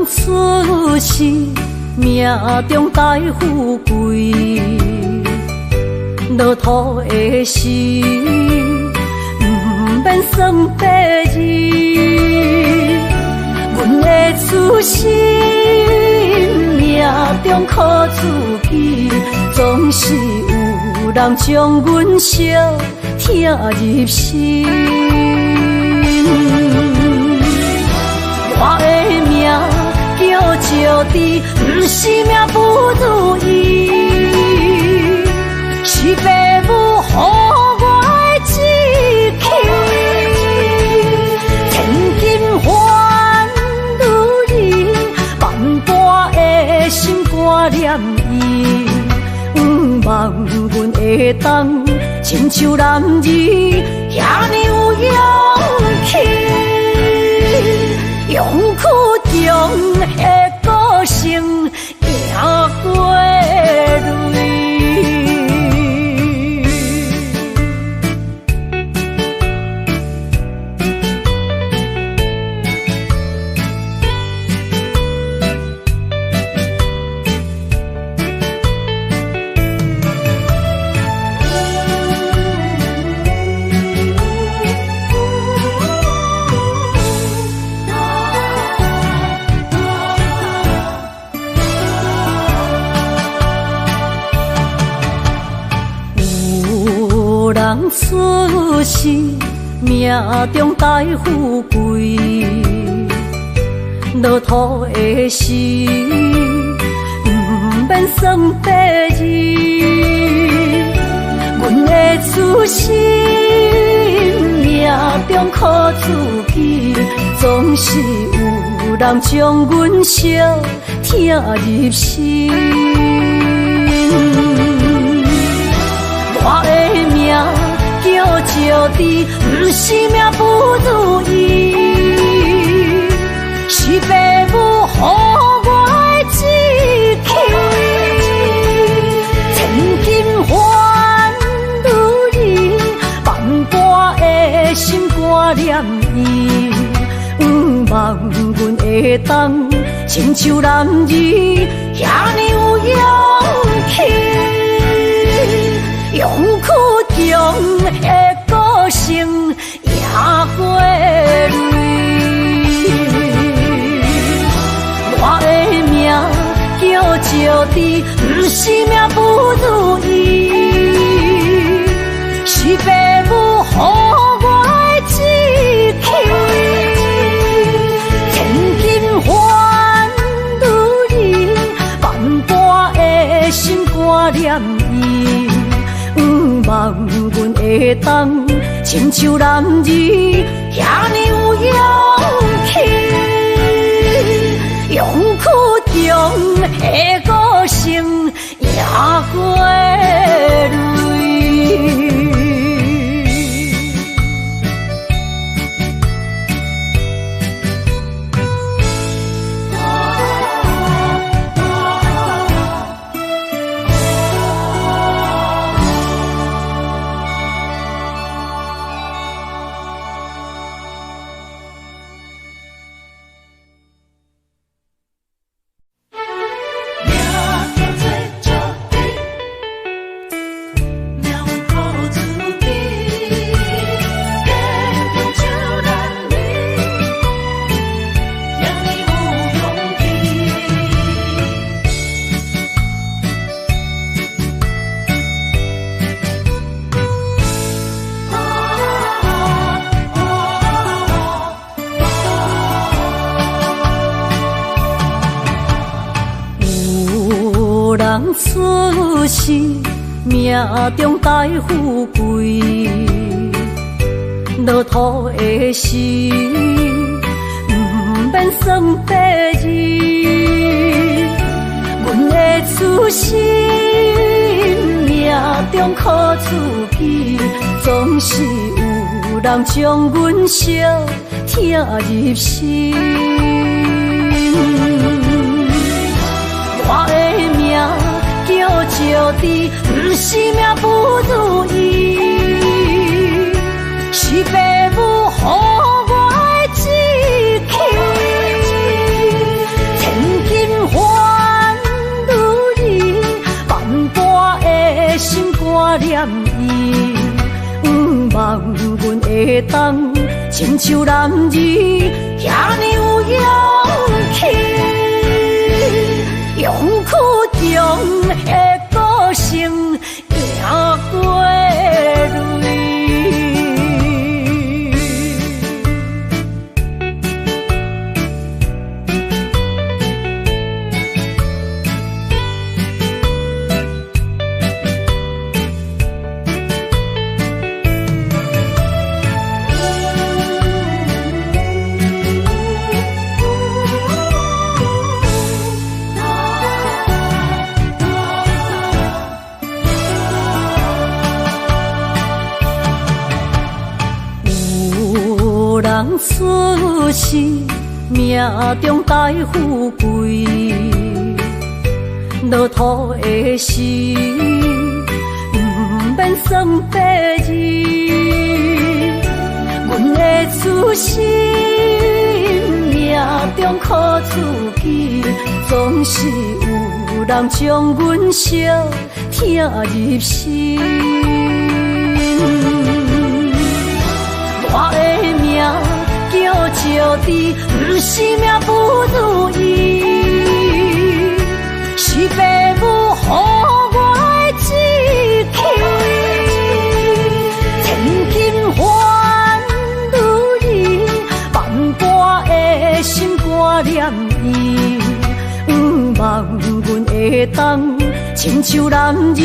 出世命中帶富貴，落土的時毋免算八字。阮的出身命中靠自己，總是有人將阮相疼入心。我的命叫石智，毋是命不如意，是爸母予我的志气。千金换女儿，万般的心肝念伊，毋望阮会当亲像男儿遐呢有勇氣。勇氣中的個性贏過淚。人出世命中帶富貴，落土的時毋免算八字。阮的出身命中靠自己，總是有人將阮相疼入心。我的命叫石智，毋是命不如意，是爸母予我的志氣。千金換女兒，萬般的心肝念伊，毋望阮會當親像男兒遐呢有勇氣。勇氣中的個性贏過淚。我的命叫石智，毋是命不如意，是爸母予念伊，毋望阮會當親像男兒遐爾有勇氣，勇氣中的個性贏過淚。出世命中帶富貴，落土的時毋免算八字。阮的出身命中苦自己，總是有人將阮相疼入心。我的命叫石智，毋是命不如意，是父母予我的志氣。千金還女兒，萬般的心肝念伊，毋望阮會當親像男兒遐爾有勇氣。勇氣中的個性贏過淚。人出世命中帶富貴，落土的時毋免算八字。阮的出身命中苦自己，總是有人將阮相疼入心。我的命叫石智，毋是命不如意，是父母予我的志氣。千金還女兒，萬般的心肝念伊，毋望阮會當親像男兒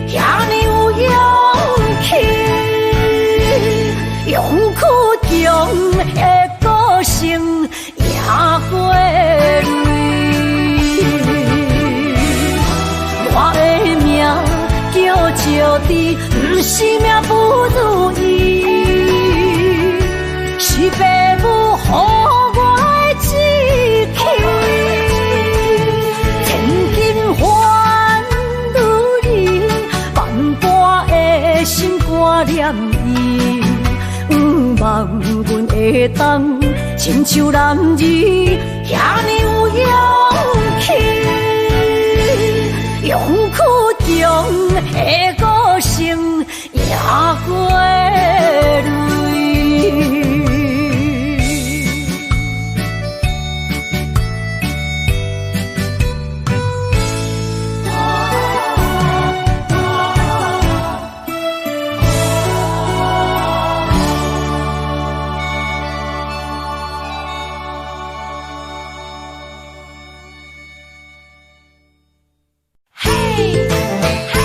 遐爾有勇氣。勇氣中的個性贏過淚。我的命叫石智，毋是命不如意，是父母予我的志氣。千金還女兒，萬般的心肝念伊。毋望阮會當親像男兒遐爾有勇氣，勇氣中的個性贏過淚。嘿。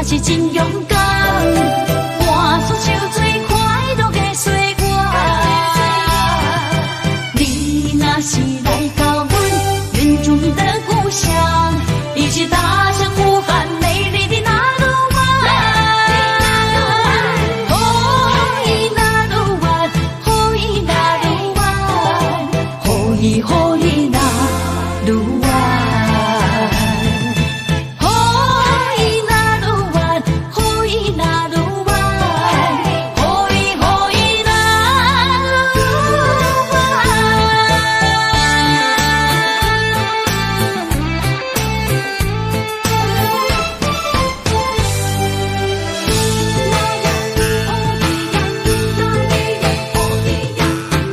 是真勇敢，换作像最快樂的歲月。你若是來到阮原住民的故鄉，一起大聲呼喊美麗的那魯灣。吼咿那魯灣，吼咿那魯灣，吼咿吼咿那魯灣。吼咿那魯灣，吼咿那魯灣，吼咿吼咿那魯灣。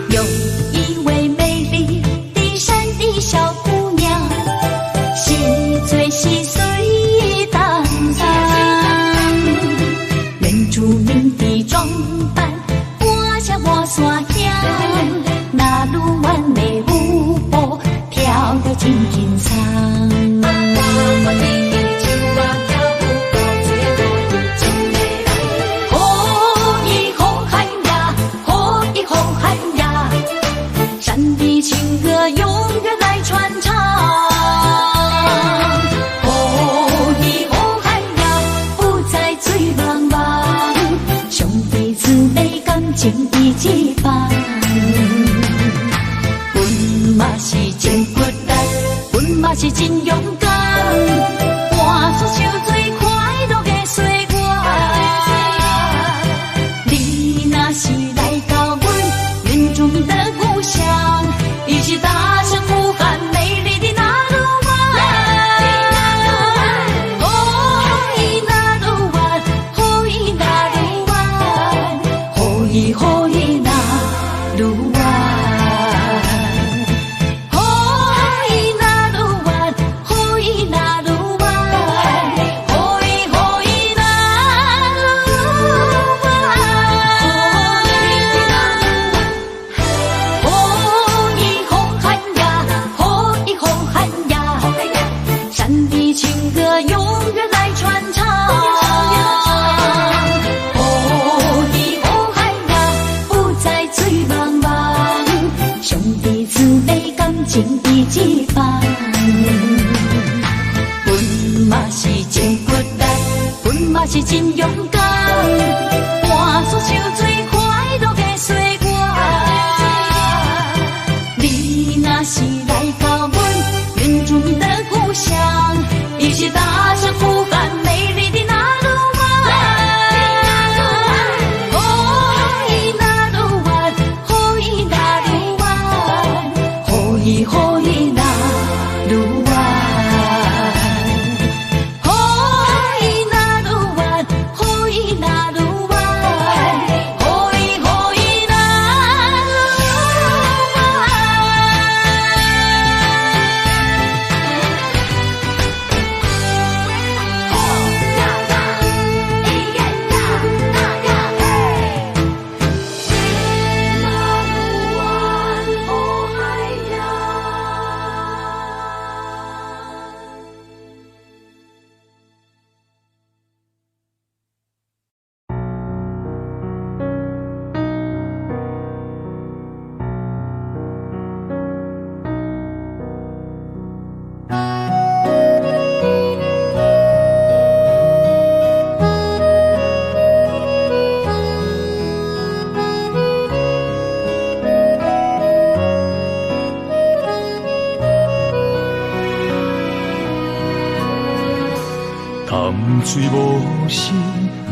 有一位美麗的山的小姑娘，是最細水當當，原住民的裝扮，我像我山鄉，那魯灣的舞步跳得真輕鬆。吼咿吼喊呀，吼咿吼喊呀，山的情歌永遠來傳唱。吼咿吼喊呀，不再醉茫茫，兄弟姊妹感情一起放。阮嘛是真骨力，阮嘛是真勇敢，換作像最快樂的歲月。你若是來到阮原住民的故鄉，一起大聲呼喊美麗的那魯灣。吼咿那魯灣，吼咿那魯灣，吼咿吼咿那魯灣。吼咿那魯灣，吼咿那魯灣，吼咿吼咿那魯灣。吼咿吼喊呀，吼咿吼喊呀，山的情歌永遠來傳唱。吼咿吼喊呀，不再醉茫茫，兄弟姊妹感情一起放。阮嘛是真骨力，阮嘛是真勇敢，換作像最快樂的歲月。你若是來到阮原住民的故鄉，一起大聲呼喊美麗的那魯灣。吼咿那魯灣，吼咿那魯灣，吼咿吼咿那魯灣。吼咿那魯灣，吼咿那魯灣，吼咿吼咿那魯灣。吼呀呀，咿耶呀，那呀嘿。那魯灣，哦嗨呀。淡水無心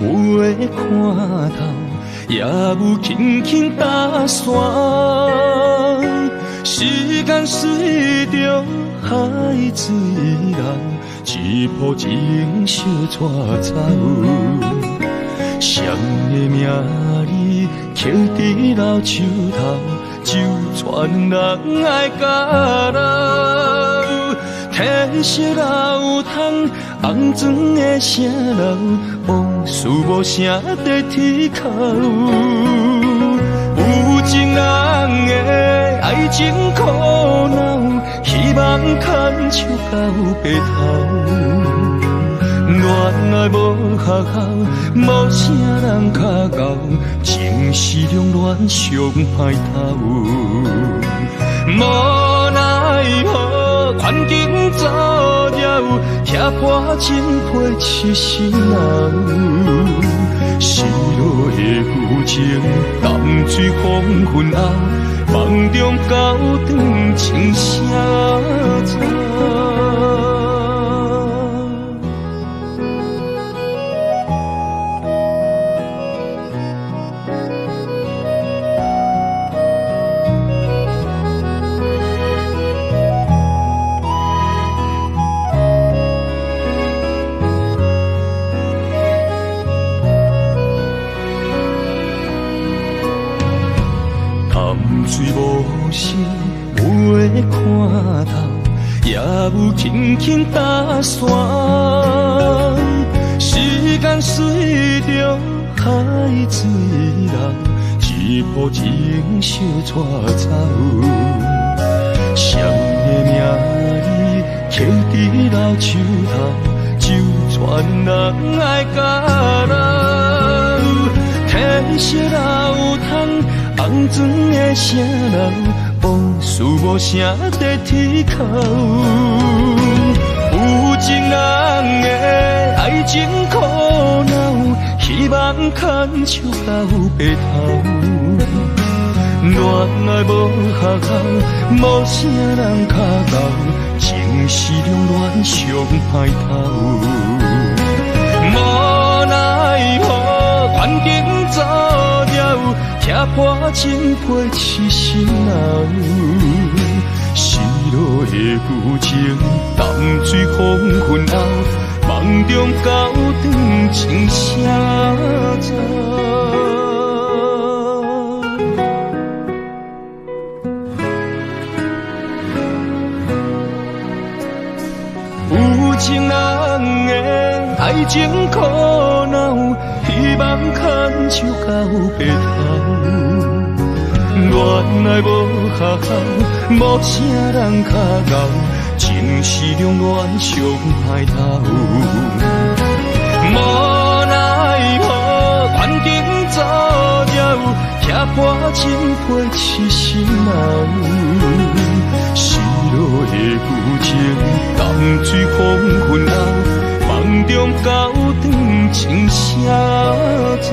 有的看頭，也有輕輕搭線。時間隨著海水流，一波情相帶走。誰的名字刻佇老樹頭，就傳人愛甲老。褪色老窗，紅磚的城樓，往事無聲在天口。有情人的愛情苦惱，希望牽手到白頭。恋爱无学校，无啥人较𠢕，情是两恋上歹头。无奈何，环境造了，拆破情批痴心人。失落的旧情，淡水黄昏后，梦中交转情声走。水无声，有的看透，也有轻轻搭线。时间随着海水流，一波情相带走。谁的名字刻伫老树头，酒泉人爱甲老，天色老窗。红妆的城楼，往事无声在天口。有情人的爱情苦恼，希望牵手到白头。恋爱无学校，无啥人较𠢕，情是两恋上歹头。无奈何，环境造了，拆破情批痴心人。失落的旧情，淡水黄昏后，梦中交转情声走。有情人的爱情苦恼，希望牵手到白头。恋爱无学校，无啥人较𠢕，情是两恋上歹头。无奈何，环境造了，拆破情批痴心人。失落的旧情，淡水黄昏后，梦中交转情声走。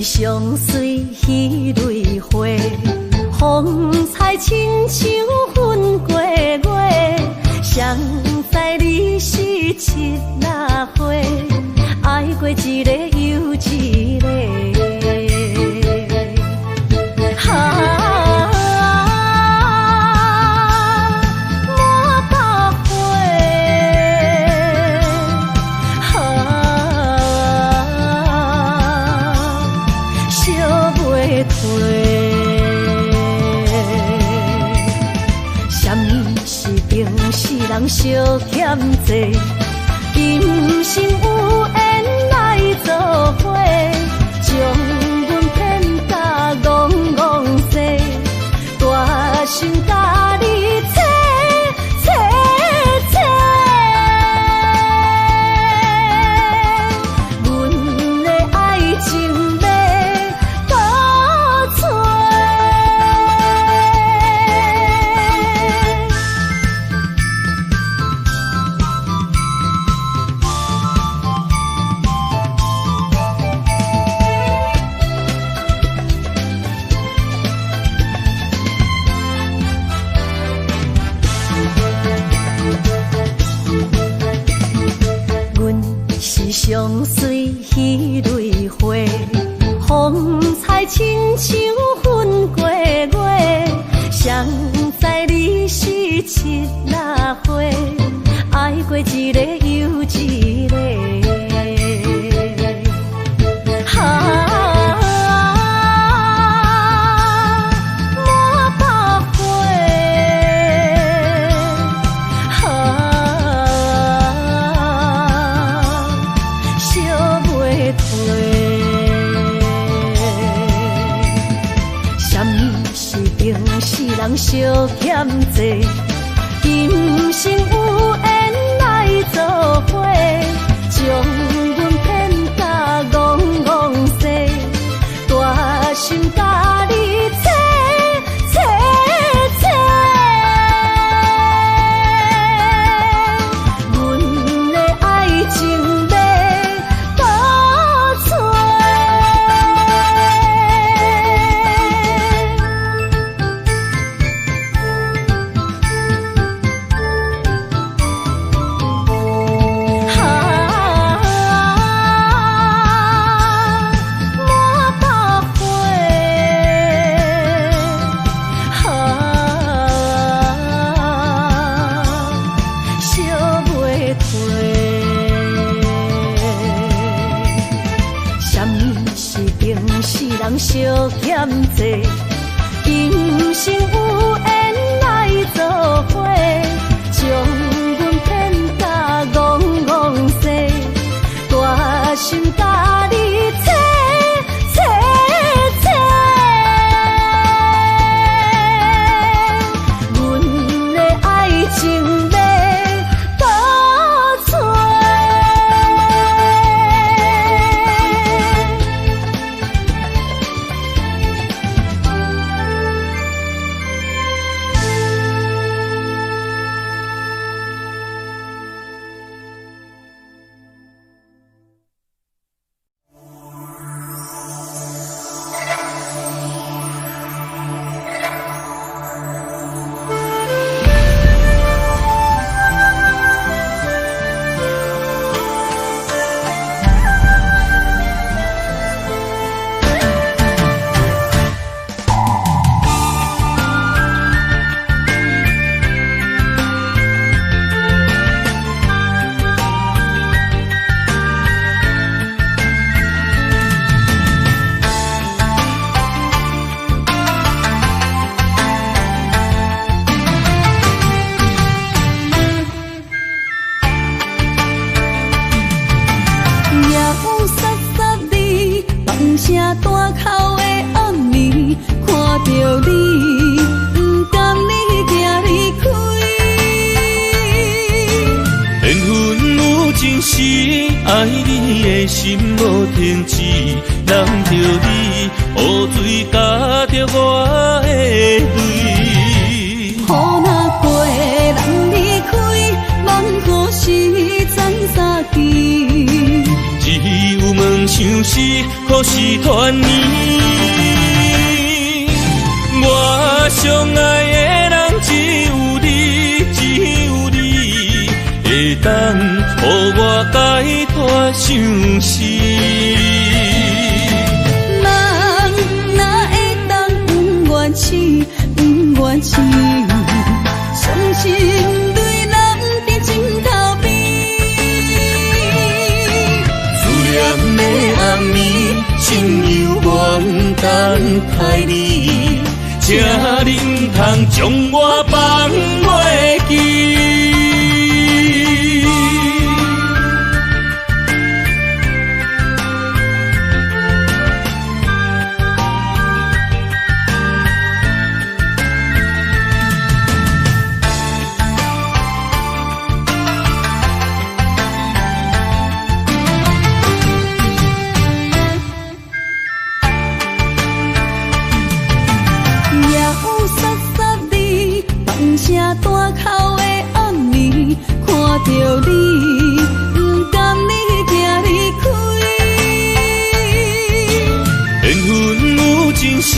上水彼蕊花，风采亲像粉过月。谁知你是七仔花，爱过一个又一个。啊，满百花，啊，烧袂退。啥物是情是人相欠债？今生有缘来做伙，将阮骗甲戆戆西，大声甲你切切切。阮的爱情欲倒找。阮是上水彼蕊花，风采來親像分過月，誰知你是七六花，愛過一个又一个。啊，满腹花，啊，烧袂褪。啥物事情是人相欠债，今生有缘来做伙，将阮骗甲戆戆西，大心共你切切切。阮的愛情欲倒揣。啊，滿腹花，啊，燒袂褪。啥物事情是人相欠債，今生有緣來做伙，將阮騙甲戆戆西，大心共你切切切。阮的愛情欲倒揣。夜捎捎你，放声大哭的暗暝，看著你，不甘你行离开。緣分有情時，愛你的心無停止，攬著你，雨水咬著我的淚。雨若過，人離開，夢何時知三更？只有問相思，何時團圓？我上愛的人只有你，只有你，會當予我解脫相思。夢哪會當不願醒，不願醒，傷心淚淋在枕頭邊。思念的暗暝，心猶原等待你，請你毋通將我放袂記。夜捎捎你，放聲大哭的暗暝，看著你，不甘你行離開。緣分有情時，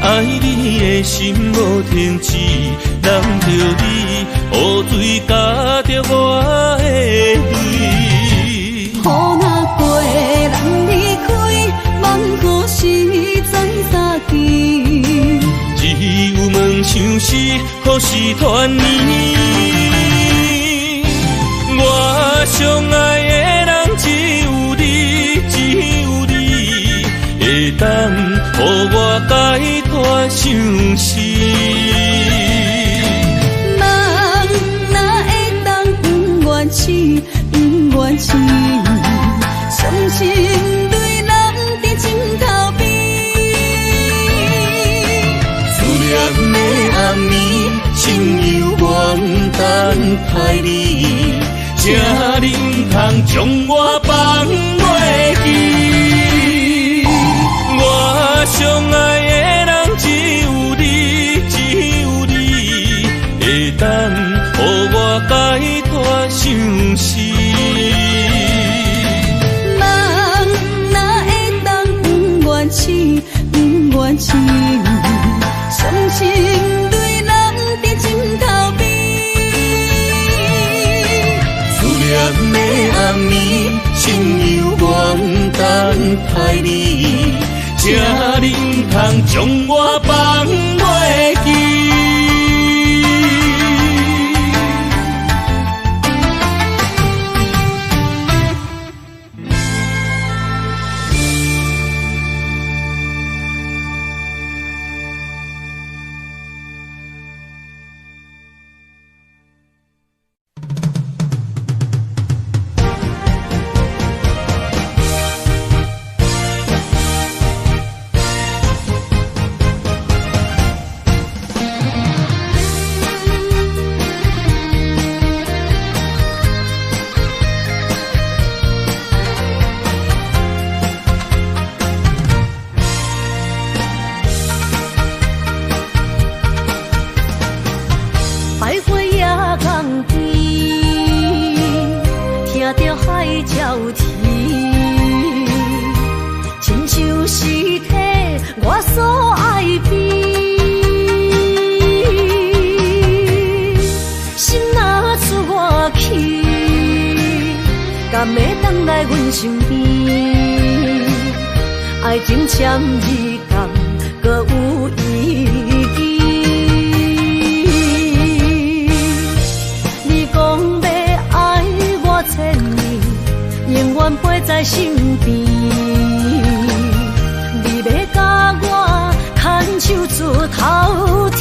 愛你的心無停止，攬著你，雨水咬著我的淚。雨若過，人離開，夢何時知相思，何时团圆？我上爱的人只有你，只有你，会当予我解脫相思。夢哪會當不願醒，不願醒，相信淚湳佇枕頭邊。思念的暗暝，心猶原等待你，請你毋通將我放袂記。我上愛的人只有你，只有你，會當予我解脫相思。夢哪會當不願醒，不願醒，相信淚湳佇枕頭邊。思念的暗暝，心猶原等待你，請你毋通將我放袂記。百花野江边，聽著海鳥啼，親像是替我所愛悲。心若出外去，敢會轉來阮身邊？愛情簽字敢閣有意義？你講欲愛我千年，永遠陪在身邊。你欲共我牽手出頭天，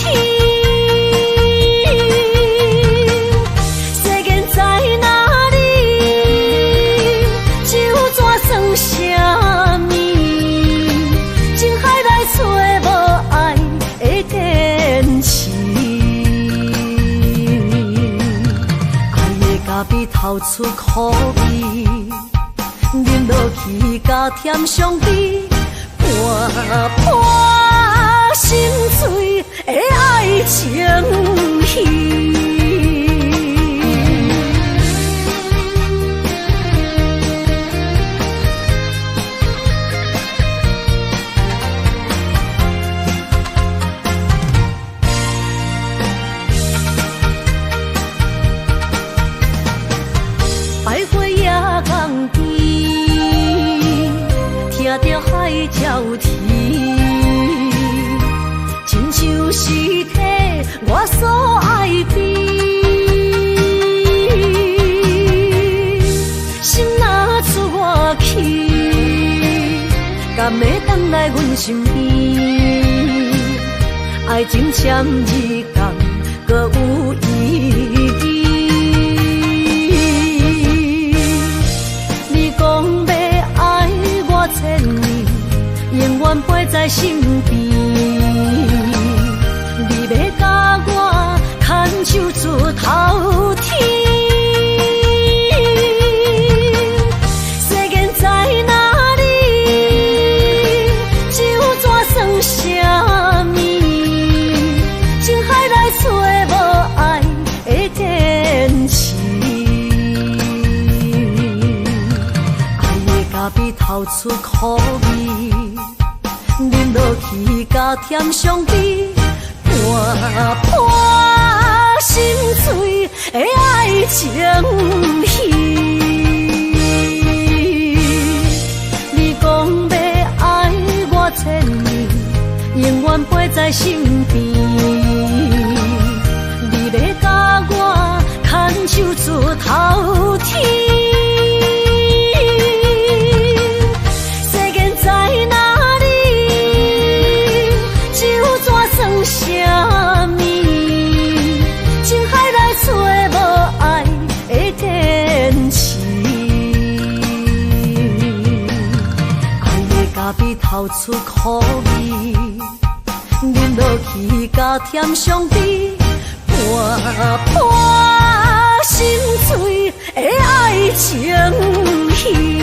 世間在哪裡？酒怎算啥物？情海內找無愛的堅持。愛的咖啡透出苦味，啉落去加添傷悲，看破心碎的愛情戲。百花野江邊，聽著海鳥啼，親像是替我所愛悲。心若出外去，敢會轉來阮身邊？愛情簽字敢閣有意義？你講欲愛我千年，永遠陪在身邊。你欲共我牽手出頭天，世間在哪裡？酒怎算啥物？情海內找無愛的堅持。愛的咖啡透出苦味，啉落去加添傷悲，看破心碎的愛情戲。你講欲愛我千年，永遠陪在身邊。出苦味，啉落去加添傷悲，半破心碎的愛情戲。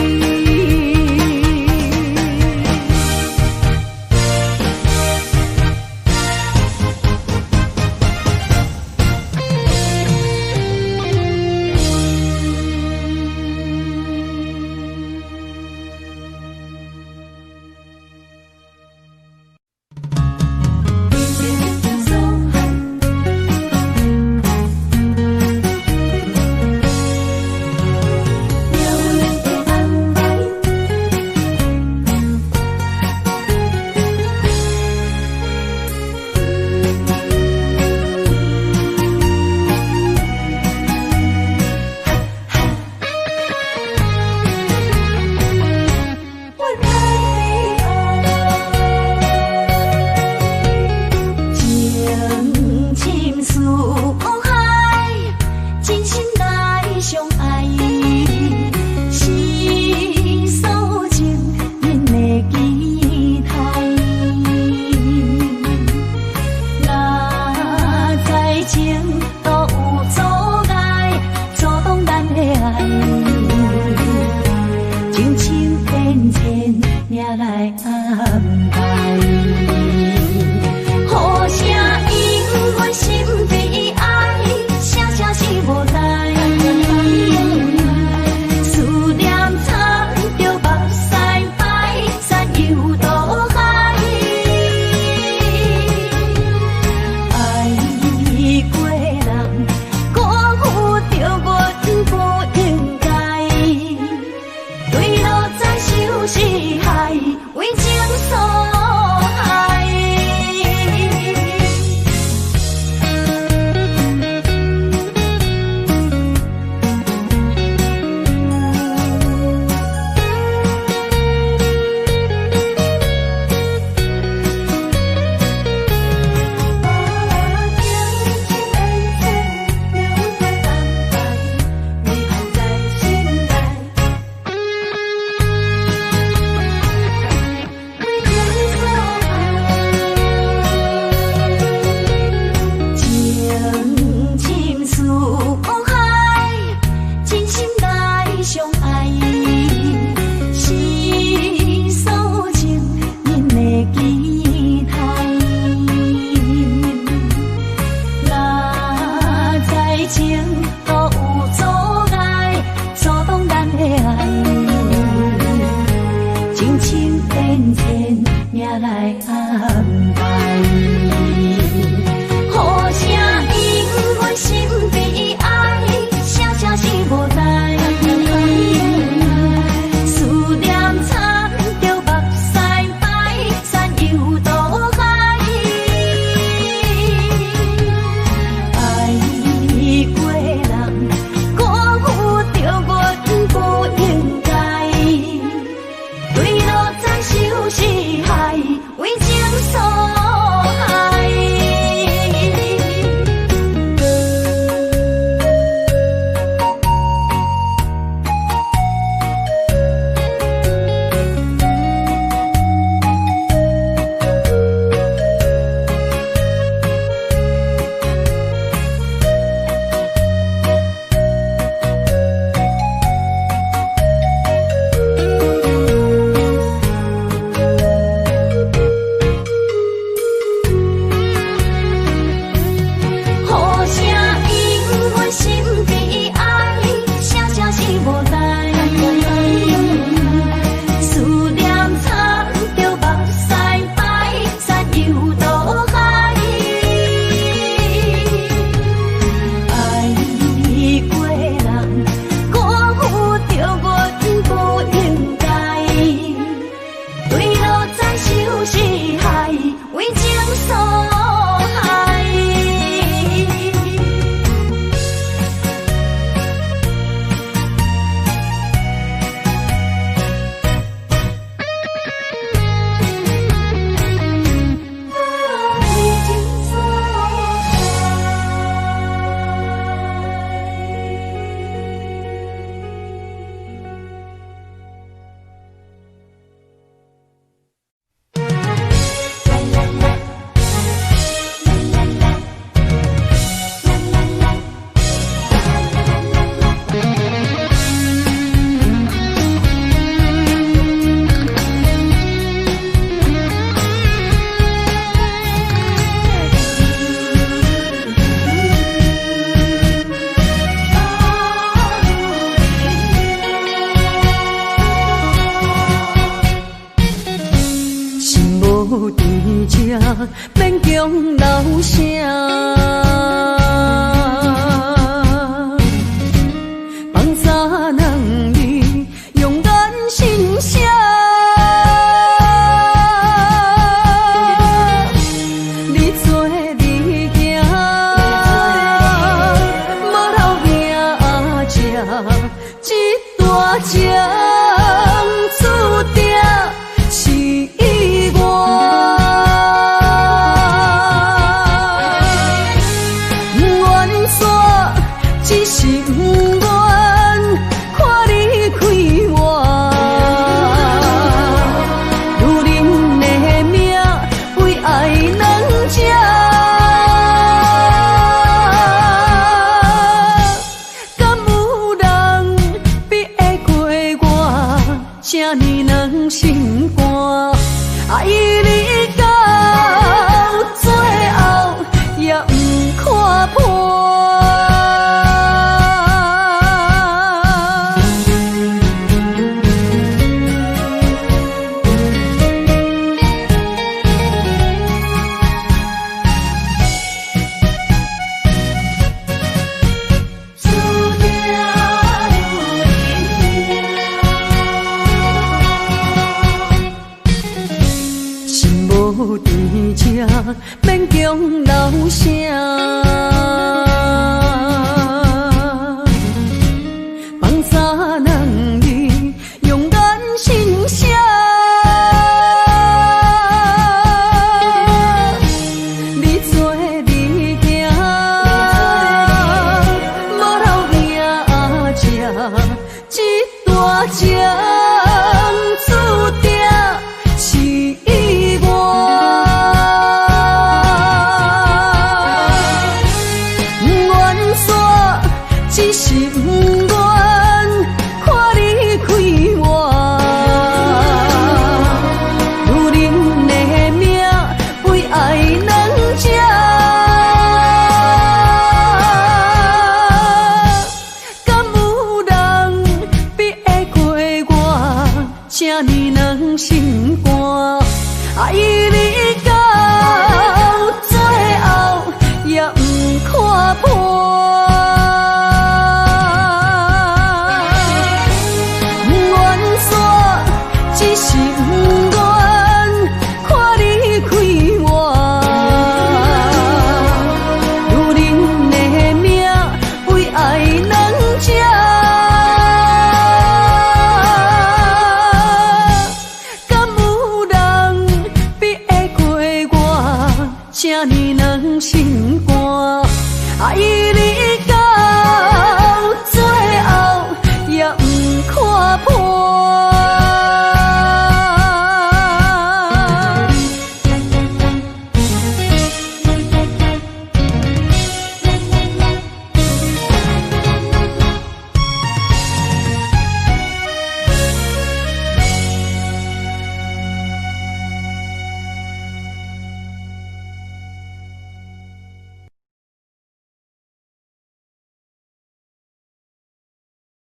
無佇這，勉強留聲。放三兩字，用眼神寫。你做你行，無留影這，這段情注定是意外。不愿煞，只是不愿看你开活。女人的命，为爱两者。敢有人比会过我？这呢软心肝，爱你到最后也毋看破。注定有心無佇這，勉強留聲。放三兩字，用眼神寫。你做你行，無留影這，這段情注定是意外。不愿煞，只是不愿看你开活。女人的命，为爱两者。敢有人比会过我？这呢软心肝，爱你到最后也毋看破。不愿煞，只是不愿看你开活。女人的命，为爱两者。敢有人比会过我？这呢软心肝，爱你到